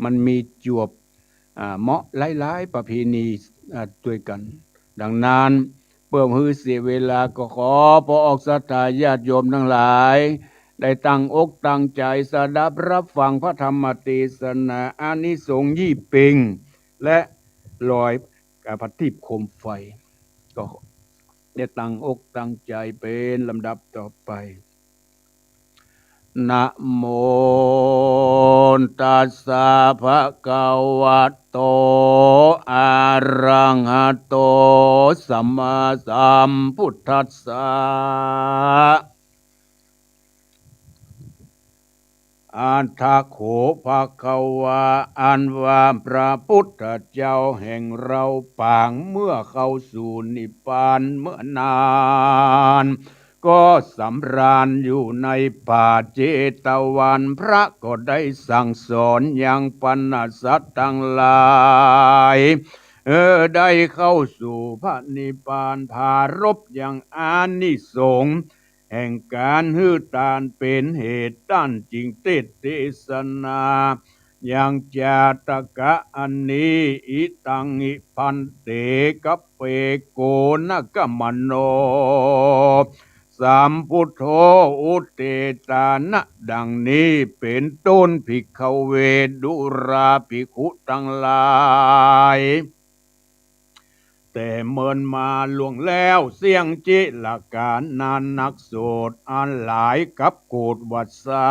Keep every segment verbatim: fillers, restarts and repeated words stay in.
มันมีจวบ อ่า เหมาะหลายๆ ประเพณี อ่า ตวยกั๋น ดังนั้น เปื้อบ่หื้อเสียเวลา ก็ขอปองศรัทธาญาติโยมตังหลาย ได้ตั้งอกตั้งใจ๋สดับฮับฟังพระธรรมเตสนา อานิสงส์ยี่เป็ง และลอย อ่า ประทีปโคมไฟ ก็ได้ตั้งอกตั้งใจ๋เป๋นลำดับต่อไป นะโมตัสสะภะคะวะโต อะระหะโต สัมมาสัมพุทธัสสะ อะถะโข ภะคะวา อันว่าพระพุทธเจ้าแห่งเราปาง เมื่อเข้าสู่นิพพานเมื่อนั้น ก็สำราญอยู่ในป่าเจตวัน พระก็ได้สั่งสอนยังปรรณสัตว์ตังหลาย เออ ได้เข้าสู่พระนิพพาน ปรารภยังอานิสงส์ แห่งก๋านหื้อตานเป๋นเหตุ ต้านจึงเตสน์เตสนา ยังจาตกะอันนี้ อิตังหิ ภันเต กัปเป โกณะกะมะโน สัมพุทโธ อุเตตานะ ดังนี้เป๋นต้น ภิกขะเว ดูราภิกขุตังหลาย แต่เมินมาล่วงแล้ว เสี้ยงจิรกาลนานนักโสดอันหลายกับโกฏวัสสา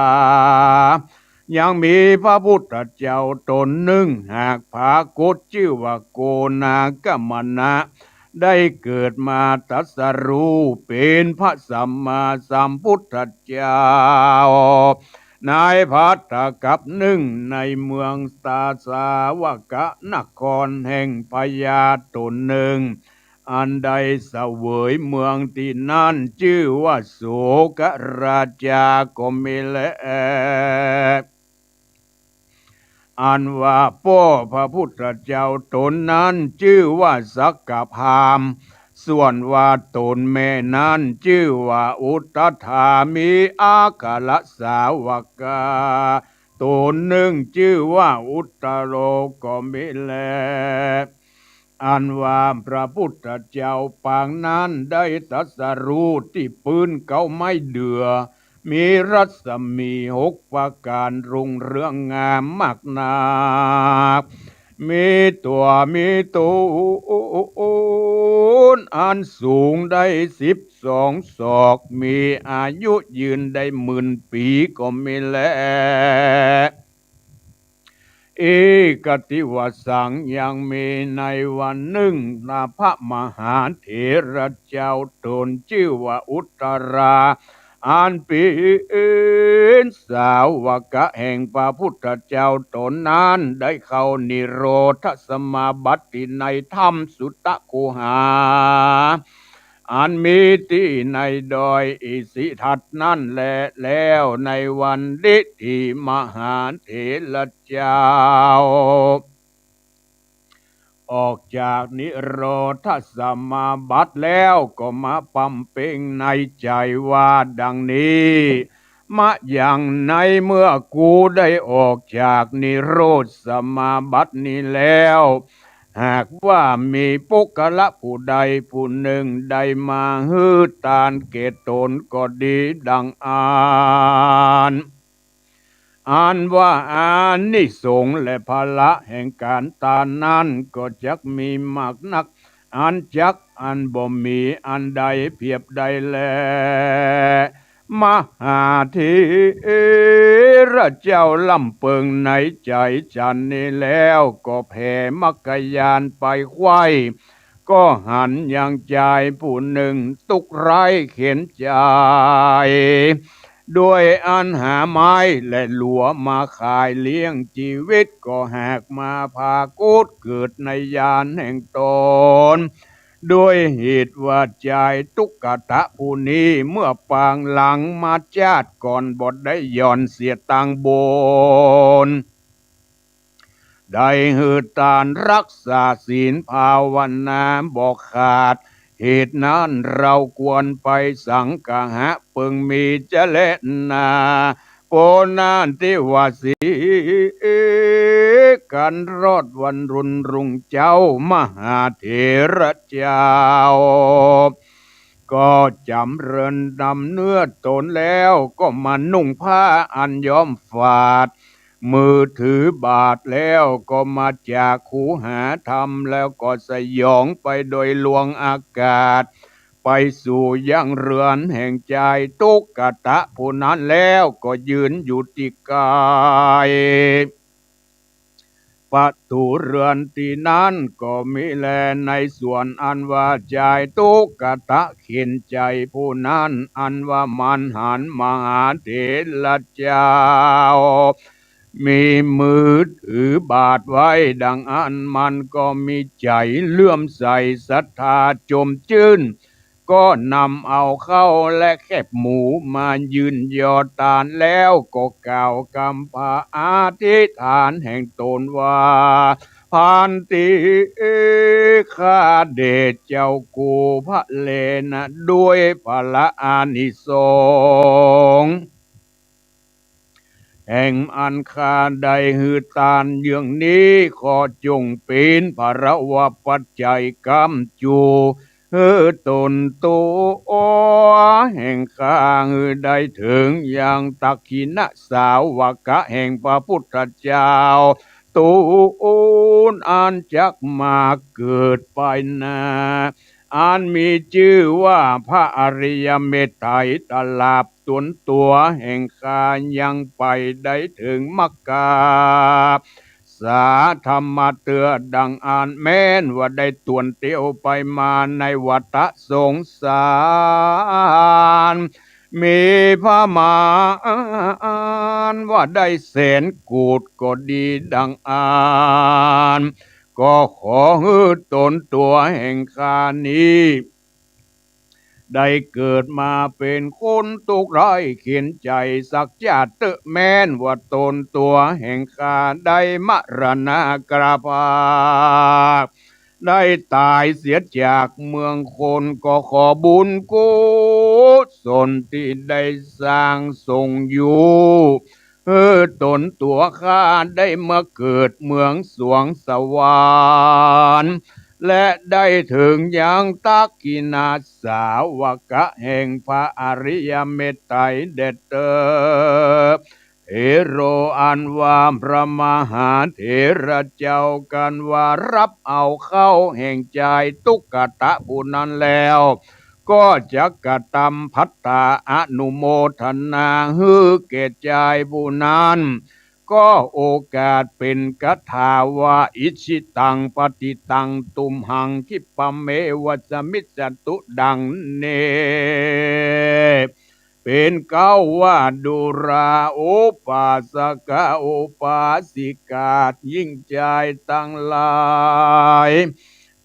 ยังมีพระพุทธเจ้าต๋นนึ่ง หากปรากฏจื้อว่าโกณะกะมะนะ ได้เกิดมาตรัสรู้เป๋นพระสัมมาสัมพุทธเจ้า ในภัตตกัปต์นึ่ง ในเมืองสาสาวกะนครแห่งพญาต๋นนึ่ง อันได้เสวยเมืองตี้นั้นจื้อว่าโสกราชาก็มีแล อันว่าป้อพระพุทธเจ้าต๋นนั้นจื้อว่าสักกะพราหมณ์ ส่วนว่าต๋นแม่นั้นจื้อว่าอุตถา มีอัครสาวกาต๋นนึ่งจื้อว่าอุตตโรก็มีแล อันว่าพระพุทธเจ้าปางนั้นได้ตรัสรู้ตี้ปื๊นเก๊าไม้เดื่อ มีรัศมีหกประก๋านรุ่งเรืองงามมากนัก มีตั๋วมีตูนอันสูงได้สิบสองศอก มีอายุยืนได้หมื่นปี๋ก็มีแล เอ กะติวสัง ยังมีในวันนึ่ง พระมหาเถระเจ้าต๋นจื้อว่าอุตตรา อันเป๋นสาวกะแห่งพระพุทธเจ้าต๋นนั้น ได้เข้านิโรธสมาบัติในถ้ำสุตตะคูหา อันมีตี้ในดอยอิสิทัตนั้นแล แล้วในวันนี้ตี้มหาเถระเจ้า ออกจากนิโรธสมาบัติแล้วก็มาบำเพ็งในใจ๋ว่าดังนี้ มะยัง ในเมื่อกูได้ออกจากนิโรธสมาบัตินี้แล้ว หากว่ามีปุคคละผู้ใดผู้นึ่งได้มาหื้อตานแก่ต๋นก็ดีดังอั้น อันว่าอานิสงส์และผละแห่งก๋านตานนั้นก็จักมีมากนัก อันจักอั้นบ่มีอันใดเปียบได้แล มหาเถระเจ้าลำเปิงในใจ๋จั้นนี้แล้ว ก็แผ่มัคคญาณไปใคว่ ก็หันยังจายผู้นึ่งตุ๊กข์ไร้เข็ญใจ๋ ด้วยอันหาไม้และหลัวมาขายเลี้ยงจีวิต ก็หากมาปรากฏเกิดในญาณแห่งต๋น ด้วยเหตุว่าจายตุ๊กตะผู้นี้เมื่อปางหลังมาจาติก่อนบ่ได้หย่อนเสียตางบน ได้หื้อตานรักษาศีลภาวนาบ่ขาด เหตุนั้นเราควรไปสังคหะเปิงมีจะแลนา โปนาติวาสี กันรอดวันรุ่นรุ่งเจ้า มหาเถระเจ้า ก็จ๋ำเริญดำเนื้อต๋นแล้ว ก็มานุ่งผ้าอันย้อมฝาด มือถือบาตรแล้ว ก็มาจากคูหาธรรม แล้วก็สยองไปโดยลวงอากาศ ไปสู่ยังเฮือนแห่งจายตุ๊กตะผู้นั้นแล้ว ก็ยืนอยู่ตี้ใก้ ประตู๋เฮือนตี้นั้นก็มีแล ในส่วนอันว่าจายตุ๊กตะเข็ญใจ๋ผู้นั้น อันว่ามารหันมหาเถระเจ้า มีมือถือบาตรไว้ดังอั้น มันก็มีใจ๋เลื่อมใสศรัทธาจมจื้น ก็นำเอาข้าวและแคบหมูมายื่นยอตานแล้ว ก็กล่าวกำผาอธิษฐานแห่งต๋นว่า ภันติ ข้าเดชเจ้ากู่พระเลนะ ด้วยผละอานิสงส์ แห่งอันข้าได้หื้อตานเยื่องนี้ ขอจงเป๋นผละวปัจจัยก๋ำจู หื้อต๋นตั๋วแห่งข้า หื้อได้เถิงยังตักขิณสาวกะแห่งพระพุทธเจ้า ต๋นอันจักมาเกิดไปหน้า อันมีจื้อว่าพระอริยเมตไตร ตลาดต๋นตั๋วแห่งข้ายังไปได้เถิงมรรคา สาธรรมะเตื้อดังอั้น แม้นว่าได้ตวนเตียวไปมาในวัฏสงสาร มีประมาณว่าได้แสนโกฏก็ดีดังอั้น ก็ขอหื้อต๋นตั๋วแห่งข้านี้ ได้เกิดมาเป๋นคนตุ๊กข์ไร้เข็ญใจ๋สักจาติเต๊อะ แม้นว่าต๋นตั๋วแห่งข้าได้มรณาภาพ ได้ต๋ายเสียจากเมืองคน ก็ขอบุญกุศลตี้ได้สร้างสงอยู่ หื้อต๋นตั๋วข้าได้มาเกิดเมืองสวงสวรรค์ และได้เถิงยังตักขิณสาวกะแห่งพระอริยเมตไตรแดดเต๊อะ เถโร อันว่าพระมหาเถระเจ้า กันว่าฮับเอาข้าวแห่งจายตุ๊กตะผู้นั้นแล้ว ก็จักกระตำภัตตาอนุโมทนาหื้อแก่จายผู้นั้น ก็โอกาสเป๋นคาถาว่า อิจฉิตัง ปฏิตัง ตุมหัง คิปปะเมวะ สะมิชฌะตุ ดังนี้ เป๋นเก๊าว่า ดูรา อุปาสกะ อุปาสิกา หญิงจายตังหลาย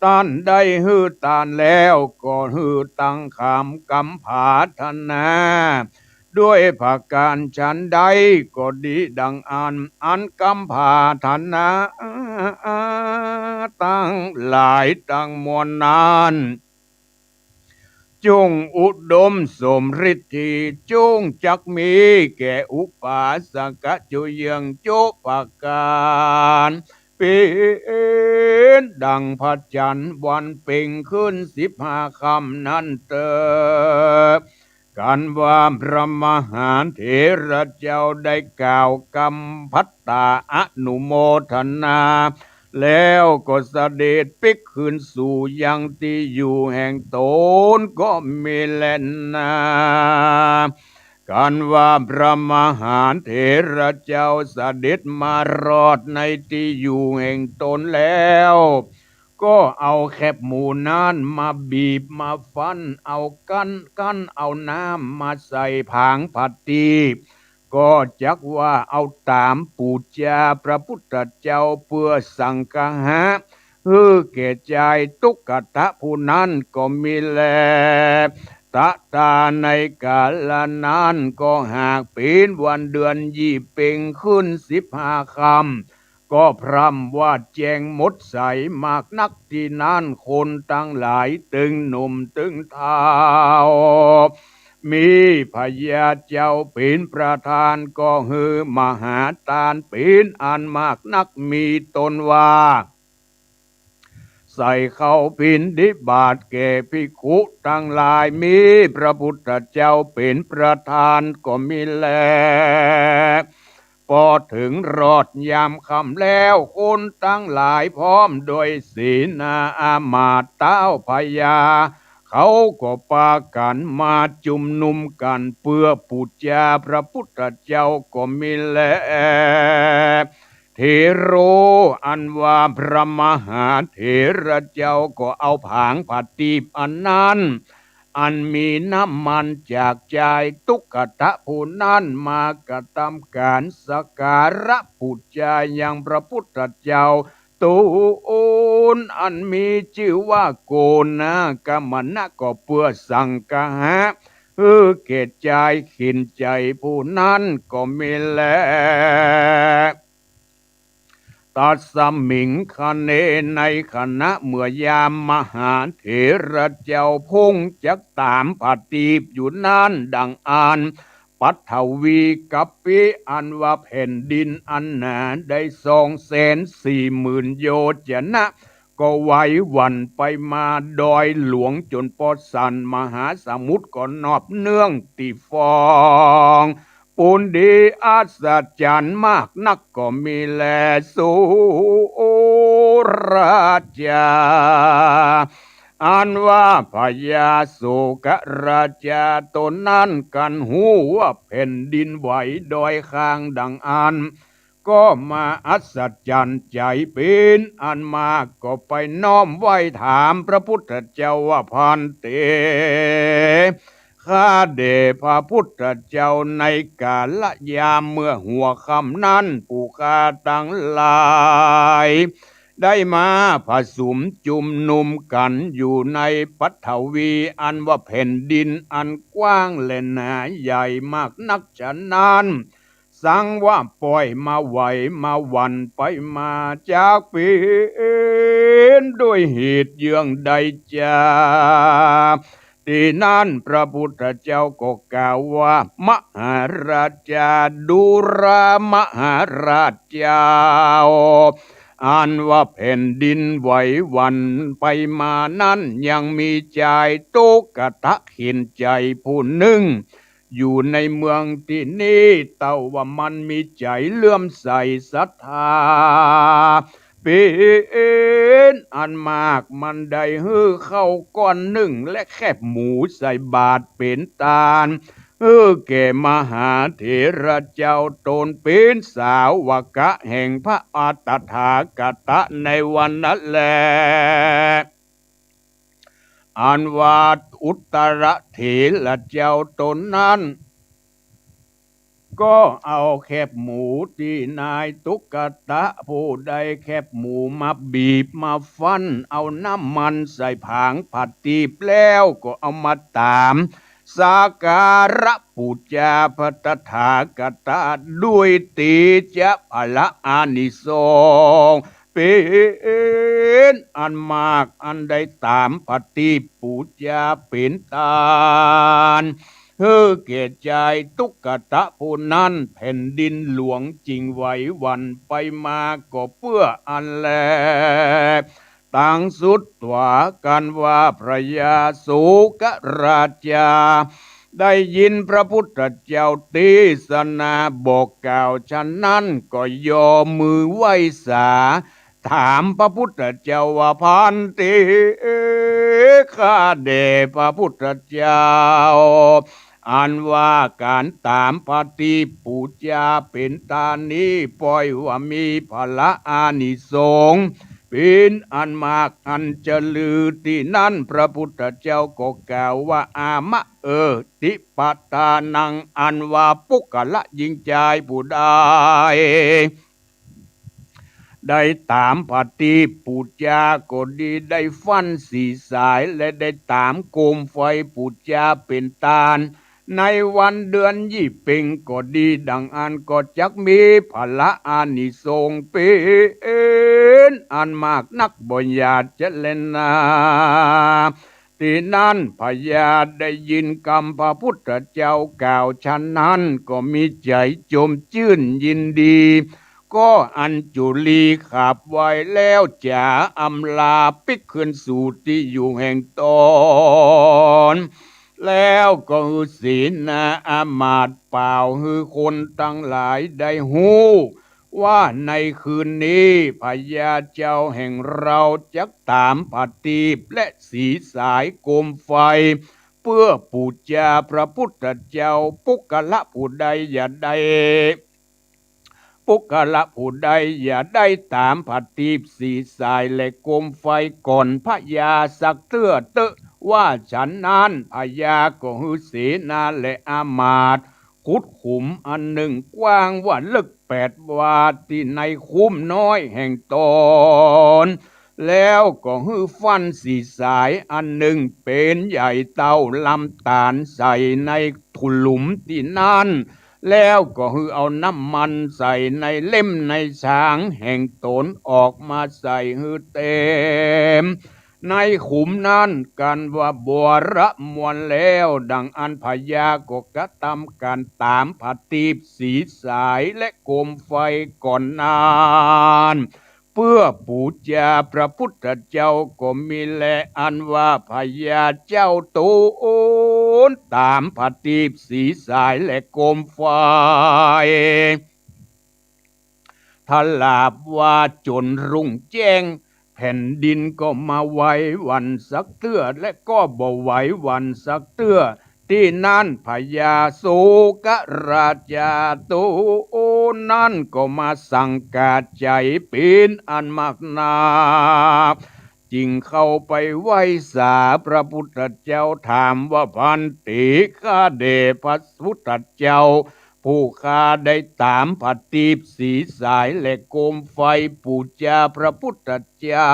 ต้านได้หื้อตานแล้ว ก็หื้อตั้งคำกำผาถนา ด้วยประก๋านฉันใดก็ดีดังอั้น อันกำผาถนาตังหลายตังมวลนั้น จงอุดมสมฤทธิ จงจักมีแก่อุปาสกะจุเยื่องจุประก๋าน เป๋นดังพระจันทร์วันเพ็งขึ้นสิบห้าค่ำนั้นเต๊อะ กันว่าพระมหาเถระเจ้าได้กล่าวกำภัตตาอนุโมทนา แล้วก็เสด็จปิ๊กคืนสู่ยังตี้อยู่แห่งต๋นก็มีแลนา กันว่าพระมหาเถระเจ้าเสด็จมารอดในตี้อยู่แห่งต๋นแล้ว ก็เอาแคบหมูนั้นมาบีบมาฟั่น เอากั้น กั้นเอาน้ำมาใส่ผางผาตี้ ก็จักว่าเอาต๋ามปู๋จาพระพุทธเจ้าเปื้อสังคหะ หื้อแก่จายตุ๊กตะผู้นั้นก็มีแล ตะตาในกาละนั้นก็หากเป๋นวันเดือนยี่เพ็งขึ้นสิบห้าค่ำ ก็พร่ำว่าแจ้งหมดใสมากนักตี้นั้น คนตังหลายเถิงหนุ่มเถิงเฒ่า มีพญาเจ้าเป๋นประธาน ก็หื้อมหาตานเป๋นอันมากนัก มีต้นว่า ใส่ข้าวพิณฑบาตแก่ภิกขุตังหลาย มีพระพุทธเจ้าเป๋นประธานก็มีแล ปอเถิงรอดยามค่ำแล้ว คนตังหลายพร้อมด้วยเสนาอามาตย์เต๊าพญา เขาก็ปากั๋นมาจุมนุมกั๋นเปื้อปู๋จาพระพุทธเจ้าก็มีแล เถโร อันว่าพระมหาเถระเจ้าก็เอาผางผาตีบอันนั้น อันมีน้ำมันจากจายตุ๊กตะผู้นั้น มากระตำก๋านสักการะปู๋จายังพระพุทธเจ้า ตูนอันมีจื้อว่าโกณากัมมนะ ก็เปื้อสังคหะ หื้อแก่จายเข็ญใจ๋ผู้นั้นก็มีแล ตัสมิงคเณ ในขณะเมื่อยามมหาเถระเจ้าพุ้งจักต๋ามผาตีบอยู่นั้น ดังอั้น ปัทวีกัปปิ อันว่าแผ่นดินอันหนาได้สองแสนสี่หมื่นโยชนะ ก็ไหวหวั่นไปมา ดอยหลวงจ๋นปอสั่น มหาสมุทรก็นอบเนืองตี้ฟอง ปูนดีอัศจรรย์มากนักก็มีแล สุราชา อันว่าพญาโศกราชาต๋นนั้น ครั้นฮู้ว่าแผ่นดินไหวดอยคางดังอั้น ก็มาอัศจรรย์ใจ๋เป๋นอันมาก ก็ไปน้อมไหว้ถามพระพุทธเจ้าว่า ภันเต ข้าแด่พระพุทธเจ้า ในกาละยามเมื่อหัวค่ำนั้น ผู้ข้าตังหลาย ได้มาผะสุมจุมนุมกั๋นอยู่ในปัทวี อันว่าแผ่นดินอันกว้างและหนาใหญ่มากนักฉะนั้น สังว่าป่อยมาไหวมาหวั่นไปมา จักเป๋นด้วยเหตุเยื่องใดจา ตี้นั้นพระพุทธเจ้าก็กล่าวว่า มหาราชา ดูรา มหาราชเจ้า อันว่าแผ่นดินไหวหวั่นไปมานั้น ยังมีจายตุ๊กตะเข็ญใจ๋ผู้นึ่ง อยู่ในเมืองตี้นี้ เต้าว่ามันมีใจ๋เลื่อมใสศรัทธาเป๋นอันมาก มันได้หื้อข้าวก้อนนึ่งและแคบหมูใส่บาตรเป๋นตาน หื้อแก่มหาเถระเจ้า ต๋นเป๋นสาวกะแห่งพระตถาคตะในวันนั้นแล อันว่าอุตตรเถระเจ้าต๋นนั้น ก็เอาแคบหมูตี้นายตุ๊กตะผู้ได้แคบหมูมาบีบมาฟั่น เอาน้ำมันใส่ผางผาตีบแล้ว ก็เอามาต๋ามสักการะปู๋จาพระตถาคตะ ด้วยเตจะพละอานิสงส์ เป๋นอันมาก อันได้ต๋ามผาตีบปู๋จาเป๋นตาน หื้อแก่จายตุ๊กตะผู้นั้น แผ่นดินหลวงจึงไหวหวั่นไปมา ก็เปื้ออั้นแล ตังสุตวา กันว่าพญาโศกราชา ได้ยินพระพุทธเจ้าเตสนาบอกกล่าวฉะนั้น ก็ยอมือไหว้สา ถามพระพุทธเจ้าว่า ภันเต ข้าแด่พระพุทธเจ้า อันว่าก๋านต๋ามผาตีบปู๋จาเป๋นตานนี้ ป้อยว่ามีพละอานิสงส์เป๋นอันมากอันจะลือ ตี้นั้นพระพุทธเจ้าก็กล่าวว่า อามะ เอติปะตานัง อันว่าปุคคละหญิงจายผู้ใด ได้ต๋ามผาตีบปู๋จาก็ดี ได้ฟั่นสีสาย และได้ต๋ามโกมไฟปู๋จาเป๋นตาน ในวันเดือนยี่เป็งก็ดี ดังอั้นก็จักมีพละอานิสงส์เป๋นอันมากนักบ่หยาดจะแลนา ตี้นั้นพญาได้ยินกำพระพุทธเจ้ากล่าวฉะนั้นก็มีใจ๋จมจื้นยินดี ก็อัญจุลีขาบไหว้แล้วจ๋าอำลาปิ๊กคืนสู่ตี้อยู่แห่งต๋น แล้วก็หื้อเสนาอามาตย์ป่าวหื้อคนตังหลายได้ฮู้ ว่าในคืนนี้พญาเจ้าแห่งเฮาจักต๋ามผาตีบและสีสายโกมไฟ เปื้อปู๋จาพระพุทธเจ้า ปุคคละผู้ใดอย่าได้ ปุคคละผู้ใดอย่าได้ต๋ามผาตีบสีสายและโกมไฟก่อนพญาสักเตื้อเต๊อะ ว่าฉันนั้นพญาก็หื้อเสนาและอามาตย์ ขุดขุมอันนึ่งกว้างว่าเลิกแปดวา ตี้ในคุ้มน้อยแห่งต๋น แล้วก็หื้อฟันสีสายอันนึ่งเป๋นใหญ่เต้าลำต๋านใส่ในถุลุมตี้นั้น แล้วก็หื้อเอาน้ำมันใส่ในเล่มในฉางแห่งต๋นออกมาใส่หื้อเต๋ม ในขุมนั้นกันว่าบวรมวลแล้ว ดังอั้นพญาก็กระตำก๋านต๋ามผาตีบสีสายและโกมไฟก่อนนั้น เปื้อปู๋จาพระพุทธเจ้าก็มีแล อันว่าพญาเจ้าต๋นต๋ามผาตีบสีสายและโกมไฟ ถลาบว่าจ๋นรุ่งแจ้ง แผ่นดินก็มาไหวหวั่นสักเตื้อ และก็บ่ไหวหวั่นสักเตื้อ ตี้นั้นพญาโสกราชาต๋นนั้นก็มาสังกาใจ๋เป๋นอันมากนัก จึงเข้าไปไหว้สาพระพุทธเจ้า ถามว่า ภันเต ข้าแด่พระพุทธเจ้า ผู้ข้าได้ต๋ามผาตีบสีสายและโกมไฟปู๋จาพระพุทธเจ้า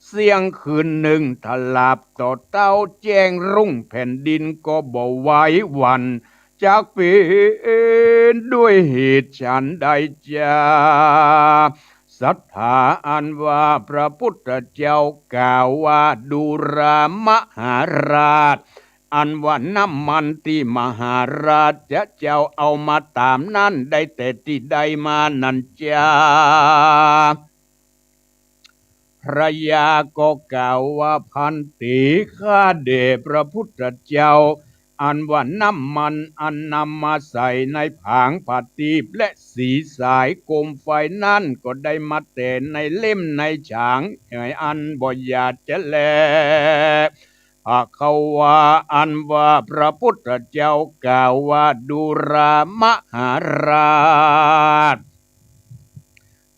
เสี้ยงคืนนึ่งถลาบต่อเต๊าแจ้งรุ่ง แผ่นดินก็บ่ไหวหวั่น จักเป๋นด้วยเหตุฉันใดจา ศรัทธาอันว่าพระพุทธเจ้ากล่าวว่า ดูราหมหาราช อันว่าน้ำมันตี้มหาราชเจ้าเอามาต๋ามนั้นได้แต่ตี้ใดมานั้นจา พญาก็กล่าวว่า ภันเต ข้าแด่พระพุทธเจ้า อันว่าน้ำมันอันนำมาใส่ในผางผาตีบและสีสายโกมไฟนั้นก็ได้มาแต่ในเล่มในฉาง อันบ่หยาดจะแล ภควา อันว่าพระพุทธเจ้ากล่าวว่า ดูราหมหาราช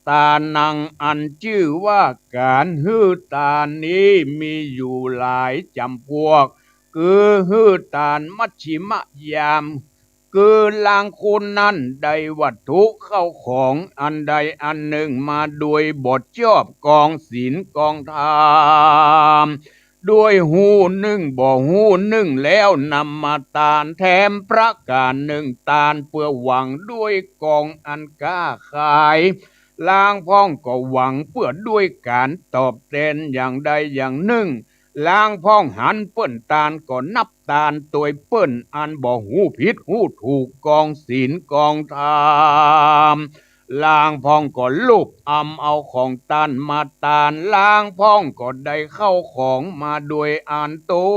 ตานัง อันจื้อว่าก๋านหื้อตานนี้มีอยู่หลายจ๋ำพวก คือหื้อตานมัชฌิมยาม คือลางคนนั้นได้วัตถุเข้าของอันใดอันนึ่งมาโดยบ่จอบกองศีลกองธรรม ด้วยฮู้นึ่งบ่ฮู้นึ่งแล้วนำมาตานแถมประก๋านนึ่ง ตานเปื้อหวังด้วยกองอันก๊าขาย ลางพ่องก็หวังเปื้อด้วยก๋านตอบแตนอย่างใดอย่างนึ่ง ลางพ่องหันเปิ้นตานก็นับตานตวยเปิ้นอันบ่ฮู้ผิดฮู้ถูกกองศีลกองธรรม ลางพ่องก็ลูบอำเอาของต้านมาตาน ลางพ่องก็ได้เข้าของมาโดยอันต๋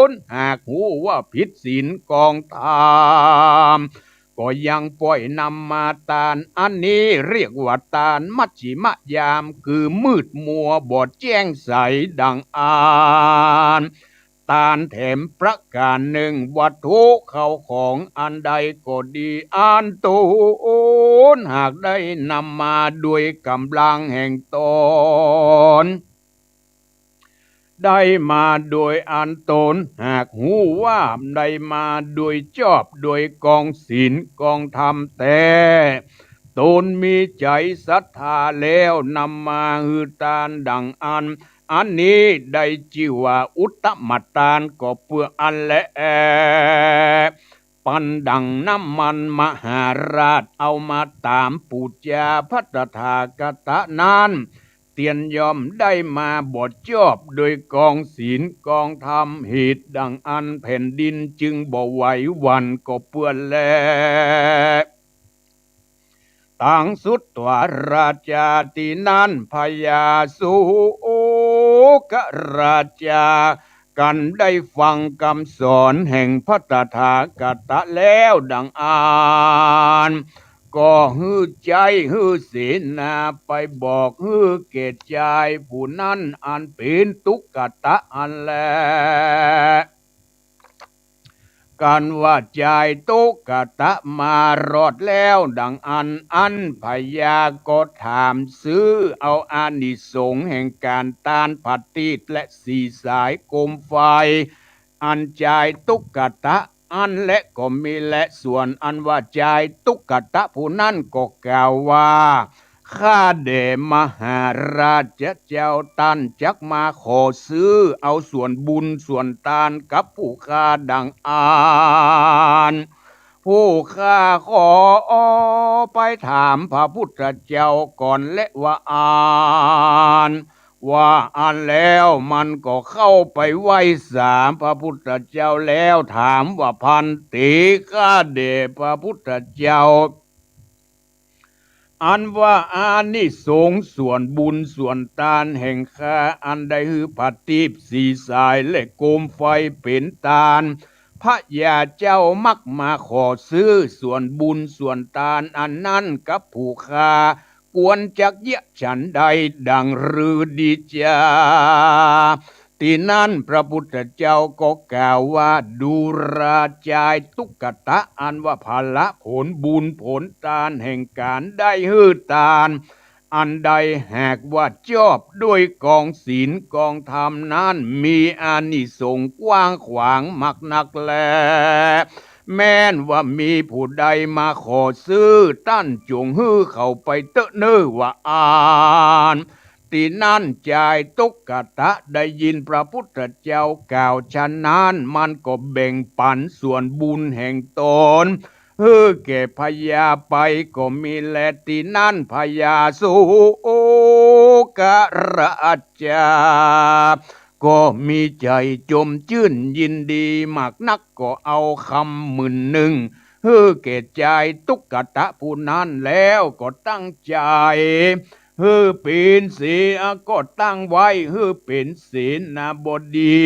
นหากฮู้ว่าผิดศีลกองธรรม ก็ยังป่อยนำมาตาน อันนี้เรียกว่าตานมัชฌิมยาม คือมืดมัวบ่แจ้งใสดังอั้น ตานแถมประก๋านนึ่ง วัตถุเข้าของอันใดก็ดี อันต๋นหากได้นำมาโดยก๋ำลังแห่งต๋น ได้มาโดยอันต๋นหากฮู้ว่าได้มาโดยจอบโดยกองศีลกองธรรมแต๊ ต๋นมีใจ๋ศรัทธาแล้วนำมาหื้อตานดังอั้น อันนี้ได้จื้อว่าอุตตมตานก็เปื้ออั้นแล ปันดังน้ำมันมหาราชเอามาตามปู๋จาพระตถาคตะนั้น เตียนย่อมได้มาบ่จอบ โดยกองศีลกองธรรม เหตุดังอั้นแผ่นดินจึงบ่ไหวหวั่นก็เปื้อนแล ตังสุตวา ราจา ตี้นั้นพญาสุโขคราจา กันได้ฟังกำสอนแห่งพระตถาคตะแล้วดังอั้น ก็หื้อใจ๊หื้อเสนาไปบอกหื้อแก่จายผู้นั้นอันเป๋นตุ๊กตะอั้นแล กันว่าจายตุ๊กตะมารอดแล้วดังอั้น อั้นพญาก็ถามซื้อเอาอานิสงส์แห่งก๋านตานผะตีปและสีสายโกมไฟ อันจายตุ๊กตะอั้นแลก็มีแล ส่วนอันว่าจายตุ๊กตะผู้นั้นก็กล่าวว่า ข้าแด่มหาราชเจ้า ต้านจักมาขอซื้อเอาส่วนบุญส่วนตานกับผู้ข้าดังอั้น ผู้ข้าขอไปถามพระพุทธเจ้าก่อนแลว่าอั้น ว่าอั้นแล้วมันก็เข้าไปไหว้สาพระพุทธเจ้าแล้วถามว่า ภันเต ข้าแด่พระพุทธเจ้า อันว่าอานิสงส์ส่วนบุญส่วนตานแห่งข้า อันได้หื้อผะตีปสีสายและโกมไฟเป๋นตาน พญาเจ้ามักมาขอซื้อส่วนบุญส่วนตานอันนั้นกับผู้ข้า ควรจักเยียะฉันใดดังฤๅดีจา ตี้นั้นพระพุทธเจ้าก็กล่าวว่า ดูราจายตุ๊กตะ อันว่าผละผลบุญผลตานแห่งก๋านได้หื้อตานอันใด หากว่าจอบด้วยกองศีลกองธรรมนั้น มีอานิสงส์กว้างขวางมากนักแล แม้นว่ามีผู้ใดมาขอซื้อ ต้านจงหื้อเขาไปเต๊อะเน่อว่าอั้น ตี้นั้นจายตุ๊กตะได้ยินพระพุทธเจ้ากล่าวฉะนั้น มันก็แบ่งปั๋นส่วนบุญแห่งตนหื้อแก่พญาไปก็มีแล ตี้นั้นพญาสุโขคราชา ก็มีใจ๋จมจื้นยินดีมากนัก ก็เอาคำหมื่นนึ่งหื้อแก่จายตุ๊กตะผู้นั้นแล้วก็ตั้งใจ๋หื้อเป๋นเส ก็ตั้งไว้หื้อเป๋นเสนาบดี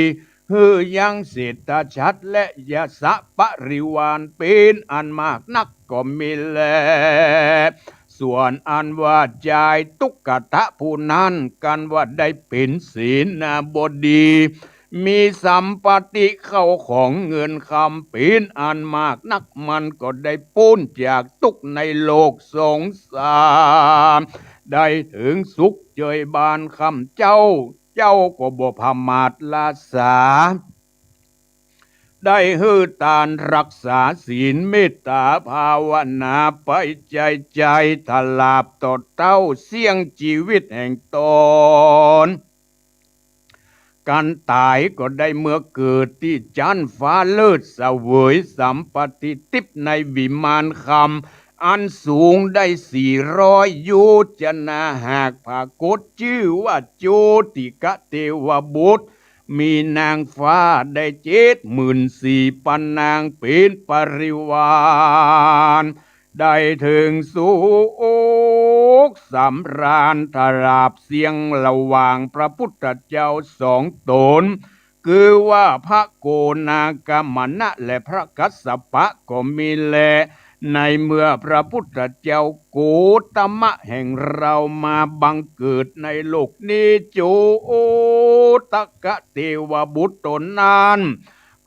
หื้อยังเศรษฐาชาติและยศปริวารเป๋นอันมากนักก็มีแล ส่วนอันว่าจายตุ๊กตะผู้นั้น กันว่าได้เป๋นเสนาบดี มีสัมปติเข้าของเงินคำเป๋นอันมากนัก มันก็ได้ป๊นจากตุ๊กข์ในโลกสงสาร ได้เถิงสุขเจยบานคำเจ้า เจ้าก็บ่ผมาทละสา ได้หื้อตานรักษาศีลเมตตาภาวนาไปใจ๋ใจ๋ ตลาบต่อเต้าเสี้ยงจีวิตแห่งตน กันต๋ายก็ได้เมือเกิดตี้จั๊นฟ้าเลิศ เสวยสัมปติทิพย์ในวิมานคำอันสูงได้สี่ร้อยโยชนา หากผากฏจื้อว่าโจติกะเตวบุตร มีนางฟ้าได้เจ็ดหมื่นสี่ปันนางเป๋นปริวาร ได้เถิงสุขสำราญ ตลาบเสี้ยงระหว่างพระพุทธเจ้าสองต๋น คือว่าพระโกนาคกัมมนะและพระกัสสปะก็มีแล ในเมื่อพระพุทธเจ้าโคตมะแห่งเรามาบังเกิดในโลกนี้ โจติกะเตวบุตรต๋นนั้น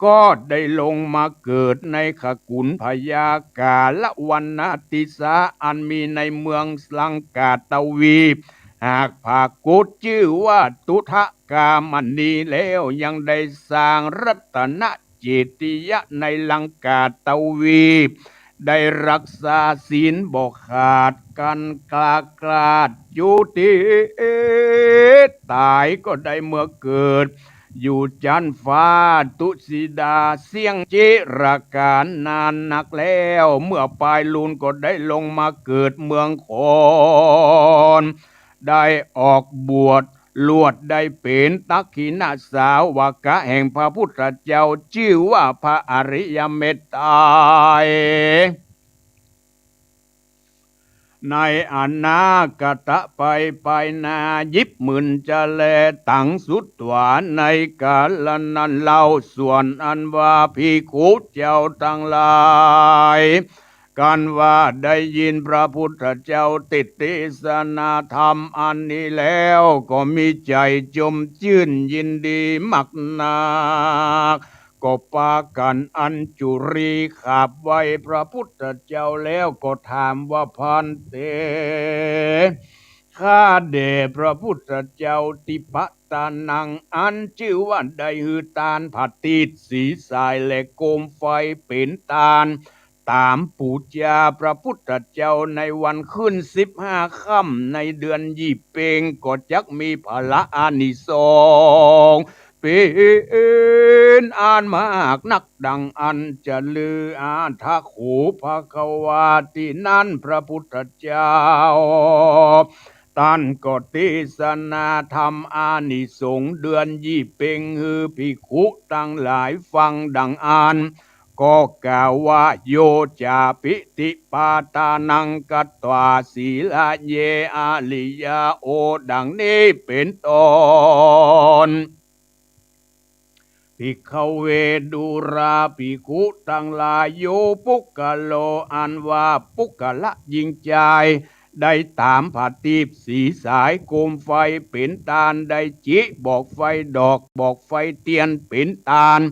ก็ได้ลงมาเกิดในขกุลพยากาละวนาติสา อันมีในเมืองลังกาตวีป หากผากฏจื้อว่าตุทะกามณีแล้วยังได้สร้างรัตนเจติยะในลังกาตวีป ได้รักษาศีลบ่ขาด กันคลาคลาดอยู่ตี้ต๋ายก็ได้เมือเกิด อยู่จั๊นฟ้าตุสิดาเสี้ยงจิรกาลนานนักแล้ว เมื่อปายลูนก็ได้ลงมาเกิดเมืองคน ได้ออกบวช ลวดได้เป๋นตักขิณสาวกะแห่งพระพุทธเจ้า จื้อว่าพระอริยเมตไตร ในอนาคตไปไปหน้า ยิบหมื่นจะแล ตังสุดว่าในกาละนั้นเล่า ส่วนอันว่าภิกขุเจ้าตังหลาย กันว่าได้ยินพระพุทธเจ้าเตสน์เตสนาธรรมอันนี้แล้ว ก็มีใจ๋จมจื้นยินดีมากนัก ก็ปากั๋นอัญจุลีกราบไหว้พระพุทธเจ้าแล้วก็ถามว่า ภันเต ข้าแด่พระพุทธเจ้า ทิปะตานัง อันจื้อว่าได้หื้อตานผะตีปสีสายและโกมไฟเป๋นตาน ต๋ามปู๋จาพระพุทธเจ้าในวันขึ้นสิบห้าค่ำในเดือนยี่เป็ง ก็จักมีผละอานิสงส์เป๋นอันมากนัก ดังอั้นจะลือ อัตถะโข ภควา ตี้นั้นพระพุทธเจ้า ต้านก็เตสนาธรรมอานิสงส์เดือนยี่เป็งหื้อภิกขุตังหลายฟังดังอั้น ก็กล่าวว่า โย จาปิ ทิปะตานัง กัตวา สีลาเย อริยา โอ ดังนี้เป๋นต้น ภิกขเว ดูราภิกขุตังหลาย โย ปุคคโล อันว่าปุคคละญิงจาย ได้ต๋ามผะตีปสีสายโกมไฟเป๋นตาน ได้จิบอกไฟดอก บอกไฟเตียนเป๋นตาน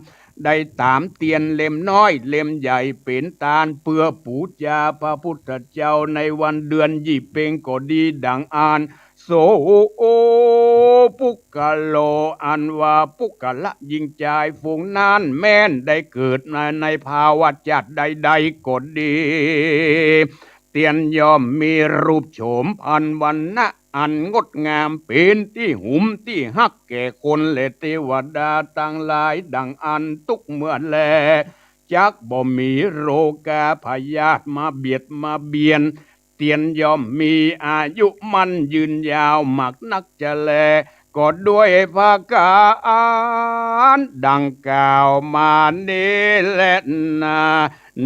ได้ต๋ามเตียนเล่มน้อยเล่มใหญ่เป๋นตาน เปื้อปู๋จาพระพุทธเจ้าในวันเดือนยี่เป็งก็ดีดังอั้น โส ปุคคโล อันว่าปุคคละญิงจายฝูงนั้นแม้นได้เกิดมาในภาวะจักรใดๆ ก็ดี เตียนย่อมมีรูปโฉมพรรณวรรณะอันงดงาม เป๋นตี้หุมตี้ฮักแก่คนและเตวดาตังหลายดังอั้นตุ๊กเมื่อแล จักบ่มีโรคาพยาธิมาเบียดมาเบียน เตียนย่อมมีอายุมั่นยืนยาวมากนักจะแล ก็ด้วยประก๋านดังกล่าวมานี้แลนา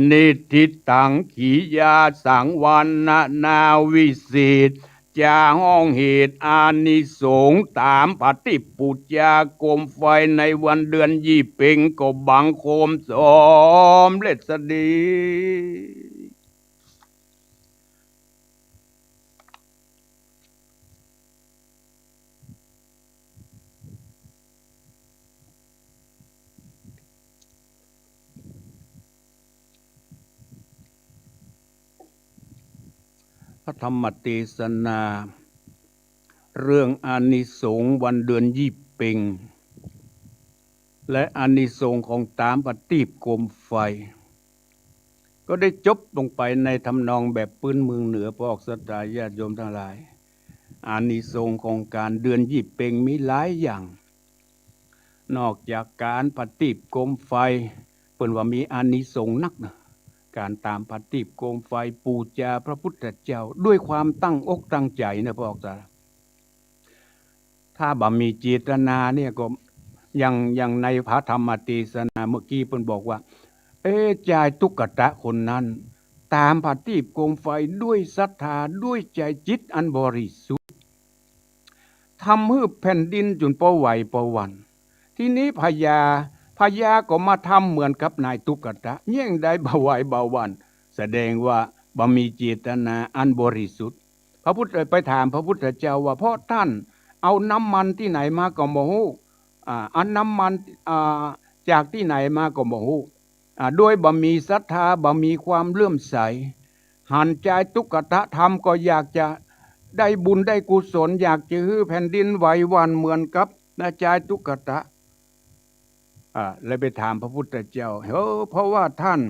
นิทธิตัง กิริยาสังวรนานาวิเศษ จะฮ้องเหตุอานิสงส์ต๋ามผะตีปปู๋จาโกมไฟในวันเดือนยี่เป็งก็บังคมสำเร็จสดี พระธรรมเตสนา เรื่องอานิสงส์วันเดือนยี่เป็ง และอานิสงส์ของต๋ามผะตีปโกมไฟ ก็ได้จบลงไปในทำนองแบบปื้นเมืองเหนือ พวกศรัทธาญาติโยมตังหลาย อานิสงส์ของก๋านเดือนยี่เป็งมีหลายอย่าง นอกจากก๋านผะตีปโกมไฟ เปิ้นว่ามีอานิสงส์นักนะ ก๋านต๋ามผะตีปโกมไฟปู๋จาพระพุทธเจ้าด้วยความตั้งอกตั้งใจ๋นะ พวกศรัทธา ถ้าบ่มีเจตนาเนี่ยก็ อย่าง อย่างในพระธรรมเตสนาเมื่อกี้เปิ้นบอกว่า เอ๊ะ จายตุ๊กตะคนนั้น ต๋ามผะตีปโกมไฟด้วยศรัทธา ด้วยใจ๋จิตอันบริสุทธิ์ ทำหื้อแผ่นดินจุ่นปอไหวปอหวั่น ทีนี้พญา พญาก็มาทำเหมือนกับนายตุ๊กตะ แย่งได้บ่ไหวบ่หวั่น แสดงว่าบ่มีเจตนาอันบริสุทธิ์ พระพุทธ ไปถามพระพุทธเจ้าว่า เพราะท่านเอาน้ำมันตี้ไหนมาก็บ่ฮู้ อ่า อันน้ำมัน อ่า จากตี้ไหนมาก็บ่ฮู้ อ่า โดยบ่มีศรัทธา บ่มีความเลื่อมใส หันจายตุ๊กตะทำก็อยากจะได้บุญได้กุศล อยากจะหื้อแผ่นดินไหวหวั่นเหมือนกับนายจายตุ๊กตะ อ่า เลยไปถามพระพุทธเจ้า เออ เพราะว่าท่าน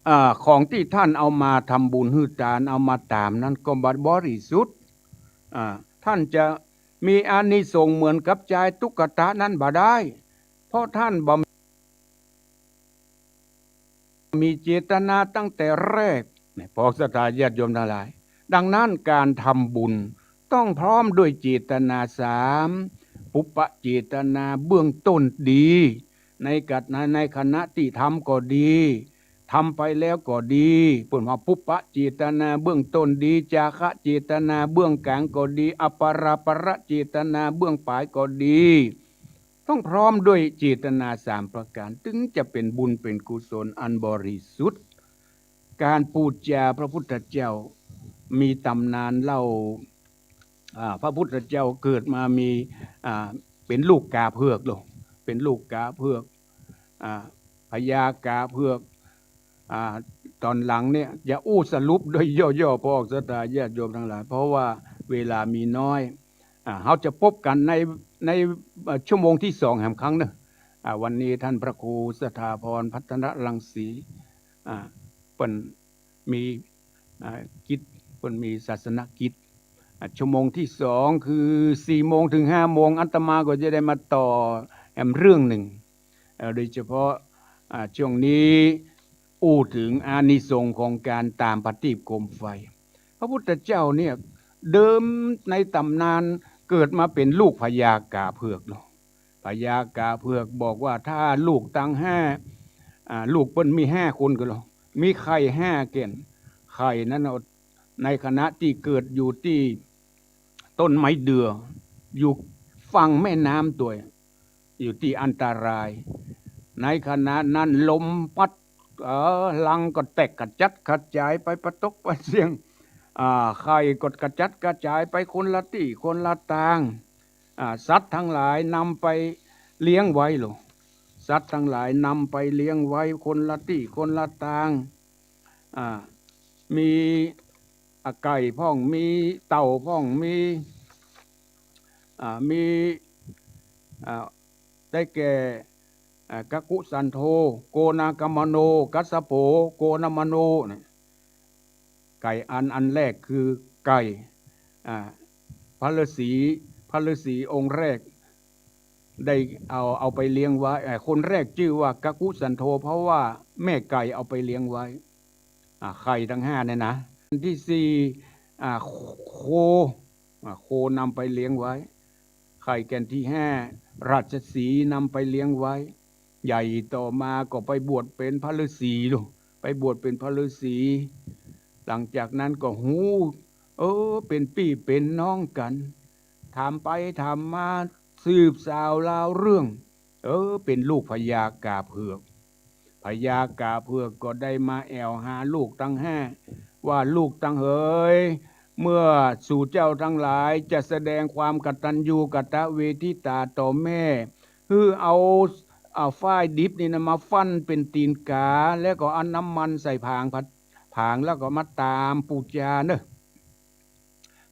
อ่า ของตี้ท่านเอามาทำบุญหื้อตาน เอามาต๋ามนั้นก็บ่บริสุทธิ์ อ่า ท่านจะมีอานิสงส์เหมือนกับจายตุ๊กตะนั้นบ่ได้ เพราะท่านบ่มีเจตนาตั้งแต่แรก เนี่ย พวกศรัทธาญาติโยมตังหลาย ดังนั้นก๋านทำบุญ ต้องพร้อมด้วยเจตนาสาม ปุพพะเจตนาเบื้องต้นดี ในกัด ใน ในขณะตี้ทำก็ดี ทำไปแล้วก็ดี เปิ้นว่าปุพพะเจตนาเบื้องต้นดี จาคะเจตนาเบื้องก๋างก็ดี อปาราปะเจตนาเบื้องป๋ายก็ดี ต้องพร้อมด้วยเจตนาสามประก๋าน ตึงจะเป๋นบุญเป๋นกุศลอันบริสุทธิ์ ก๋านปู๋จาพระพุทธเจ้า มีต๋ำนานเล่า อ่า พระพุทธเจ้าเกิดมามี อ่า เป๋นลูกก๋าเผือกโล เป๋นลูกก๋าเผือก อ่า พญาก๋าเผือก อ่า ต๋อนหลังเนี่ยจะอู้สรุปโดยย่อๆ พอออกศรัทธาญาติโยมตังหลาย เพราะว่าเวลามีน้อย อ่า เฮาจะปบกั๋นใน ใน เอ่อ ชั่วโมงตี้สองแหมครั้งเนาะ อ่า วันนี้ต้านพระครูสถาพร พัฒนรังสี อ่า เปิ้นมี อ่า กิจ เปิ้นมีศาสนกิจ อ่า ชั่วโมงตี้สองคือสี่โมงเถิงห้าโมง อาตมาก็จะได้มาต่อแหมเรื่องนึ่ง เอ่อ โดยเฉพาะ อ่า ช่วงนี้อู้เถิงอานิสงส์ของก๋านตามผะตีปโคมไฟ พระพุทธเจ้าเนี่ย เดิมในต๋ำนานเกิดมาเป๋นลูกพญาก๋าเผือกเนาะ พญาก๋าเผือกบอกว่าถ้าลูกตังห้า อ่า ลูกเปิ้นมีห้าคนก็แล้ว มีไข่ห้าแก่น ไข่นั้นเอา ในขณะตี้เกิดอยู่ตี้ต้นไม้เดื่อ อยู่ฝั่งแม่น้ำตวย อยู่ตี้อันตราย ในขณะนั้นลมปั๊ด เออ รังก็แตกกระจัดกระจายไปปะตกปะเสี้ยง อ่า ไข่ก็กระจัดกระจายไปคนละตี้คนละตาง อ่า สัตว์ตังหลายนำไปเลี้ยงไว้โล สัตว์ตังหลายนำไปเลี้ยงไว้คนละตี้คนละตาง อ่า มี อ่า ไก่พ่อง มีเต่าพ่อง มี อ่า มี อ่า ได้แก่ อ่า กักขุสันโธ โกนาคมโน กัสสโป โกนาคมโน เนี่ย ไก่อัน อันแรกคือไก่ อ่า พระฤๅษี พระฤๅษีองค์แรก ได้เอา เอาไปเลี้ยงไว้ เอ่อ คนแรกจื้อว่ากักขุสันโธ เพราะว่าแม่ไก่เอาไปเลี้ยงไว้ อ่า ไข่ตังห้าเนี่ยนะ อันตี้สี่ อ่า โค อ่า โคนำไปเลี้ยงไว้ ไข่แก่นตี้ห้า ราชสีห์นำไปเลี้ยงไว้ ใหญ่ต่อมาก็ไปบวชเป๋นพระฤๅษีโล ไปบวชเป๋นพระฤๅษี หลังจากนั้นก็ฮู้ เออ เป๋นปี้เป๋นน้องกั๋น ถามไปถามมา สืบสาวราวเรื่อง เออ เป๋นลูกพญาก๋าเผือก พญาก๋าเผือกก็ได้มาแอ่วหาลูกตังห้า ว่าลูกตังเหย เมื่อสูเจ้าตังหลายจะแสดงความกตัญญูกตเวทิตาต่อแม่ หื้อเอา เอาฝ้ายดิบนี่นะมาฟั่นเป๋นตี๋นก๋า แล้วก็เอาน้ำมันใส่ผางผัด ผางแล้วก็มาตามปู๋จาเนาะ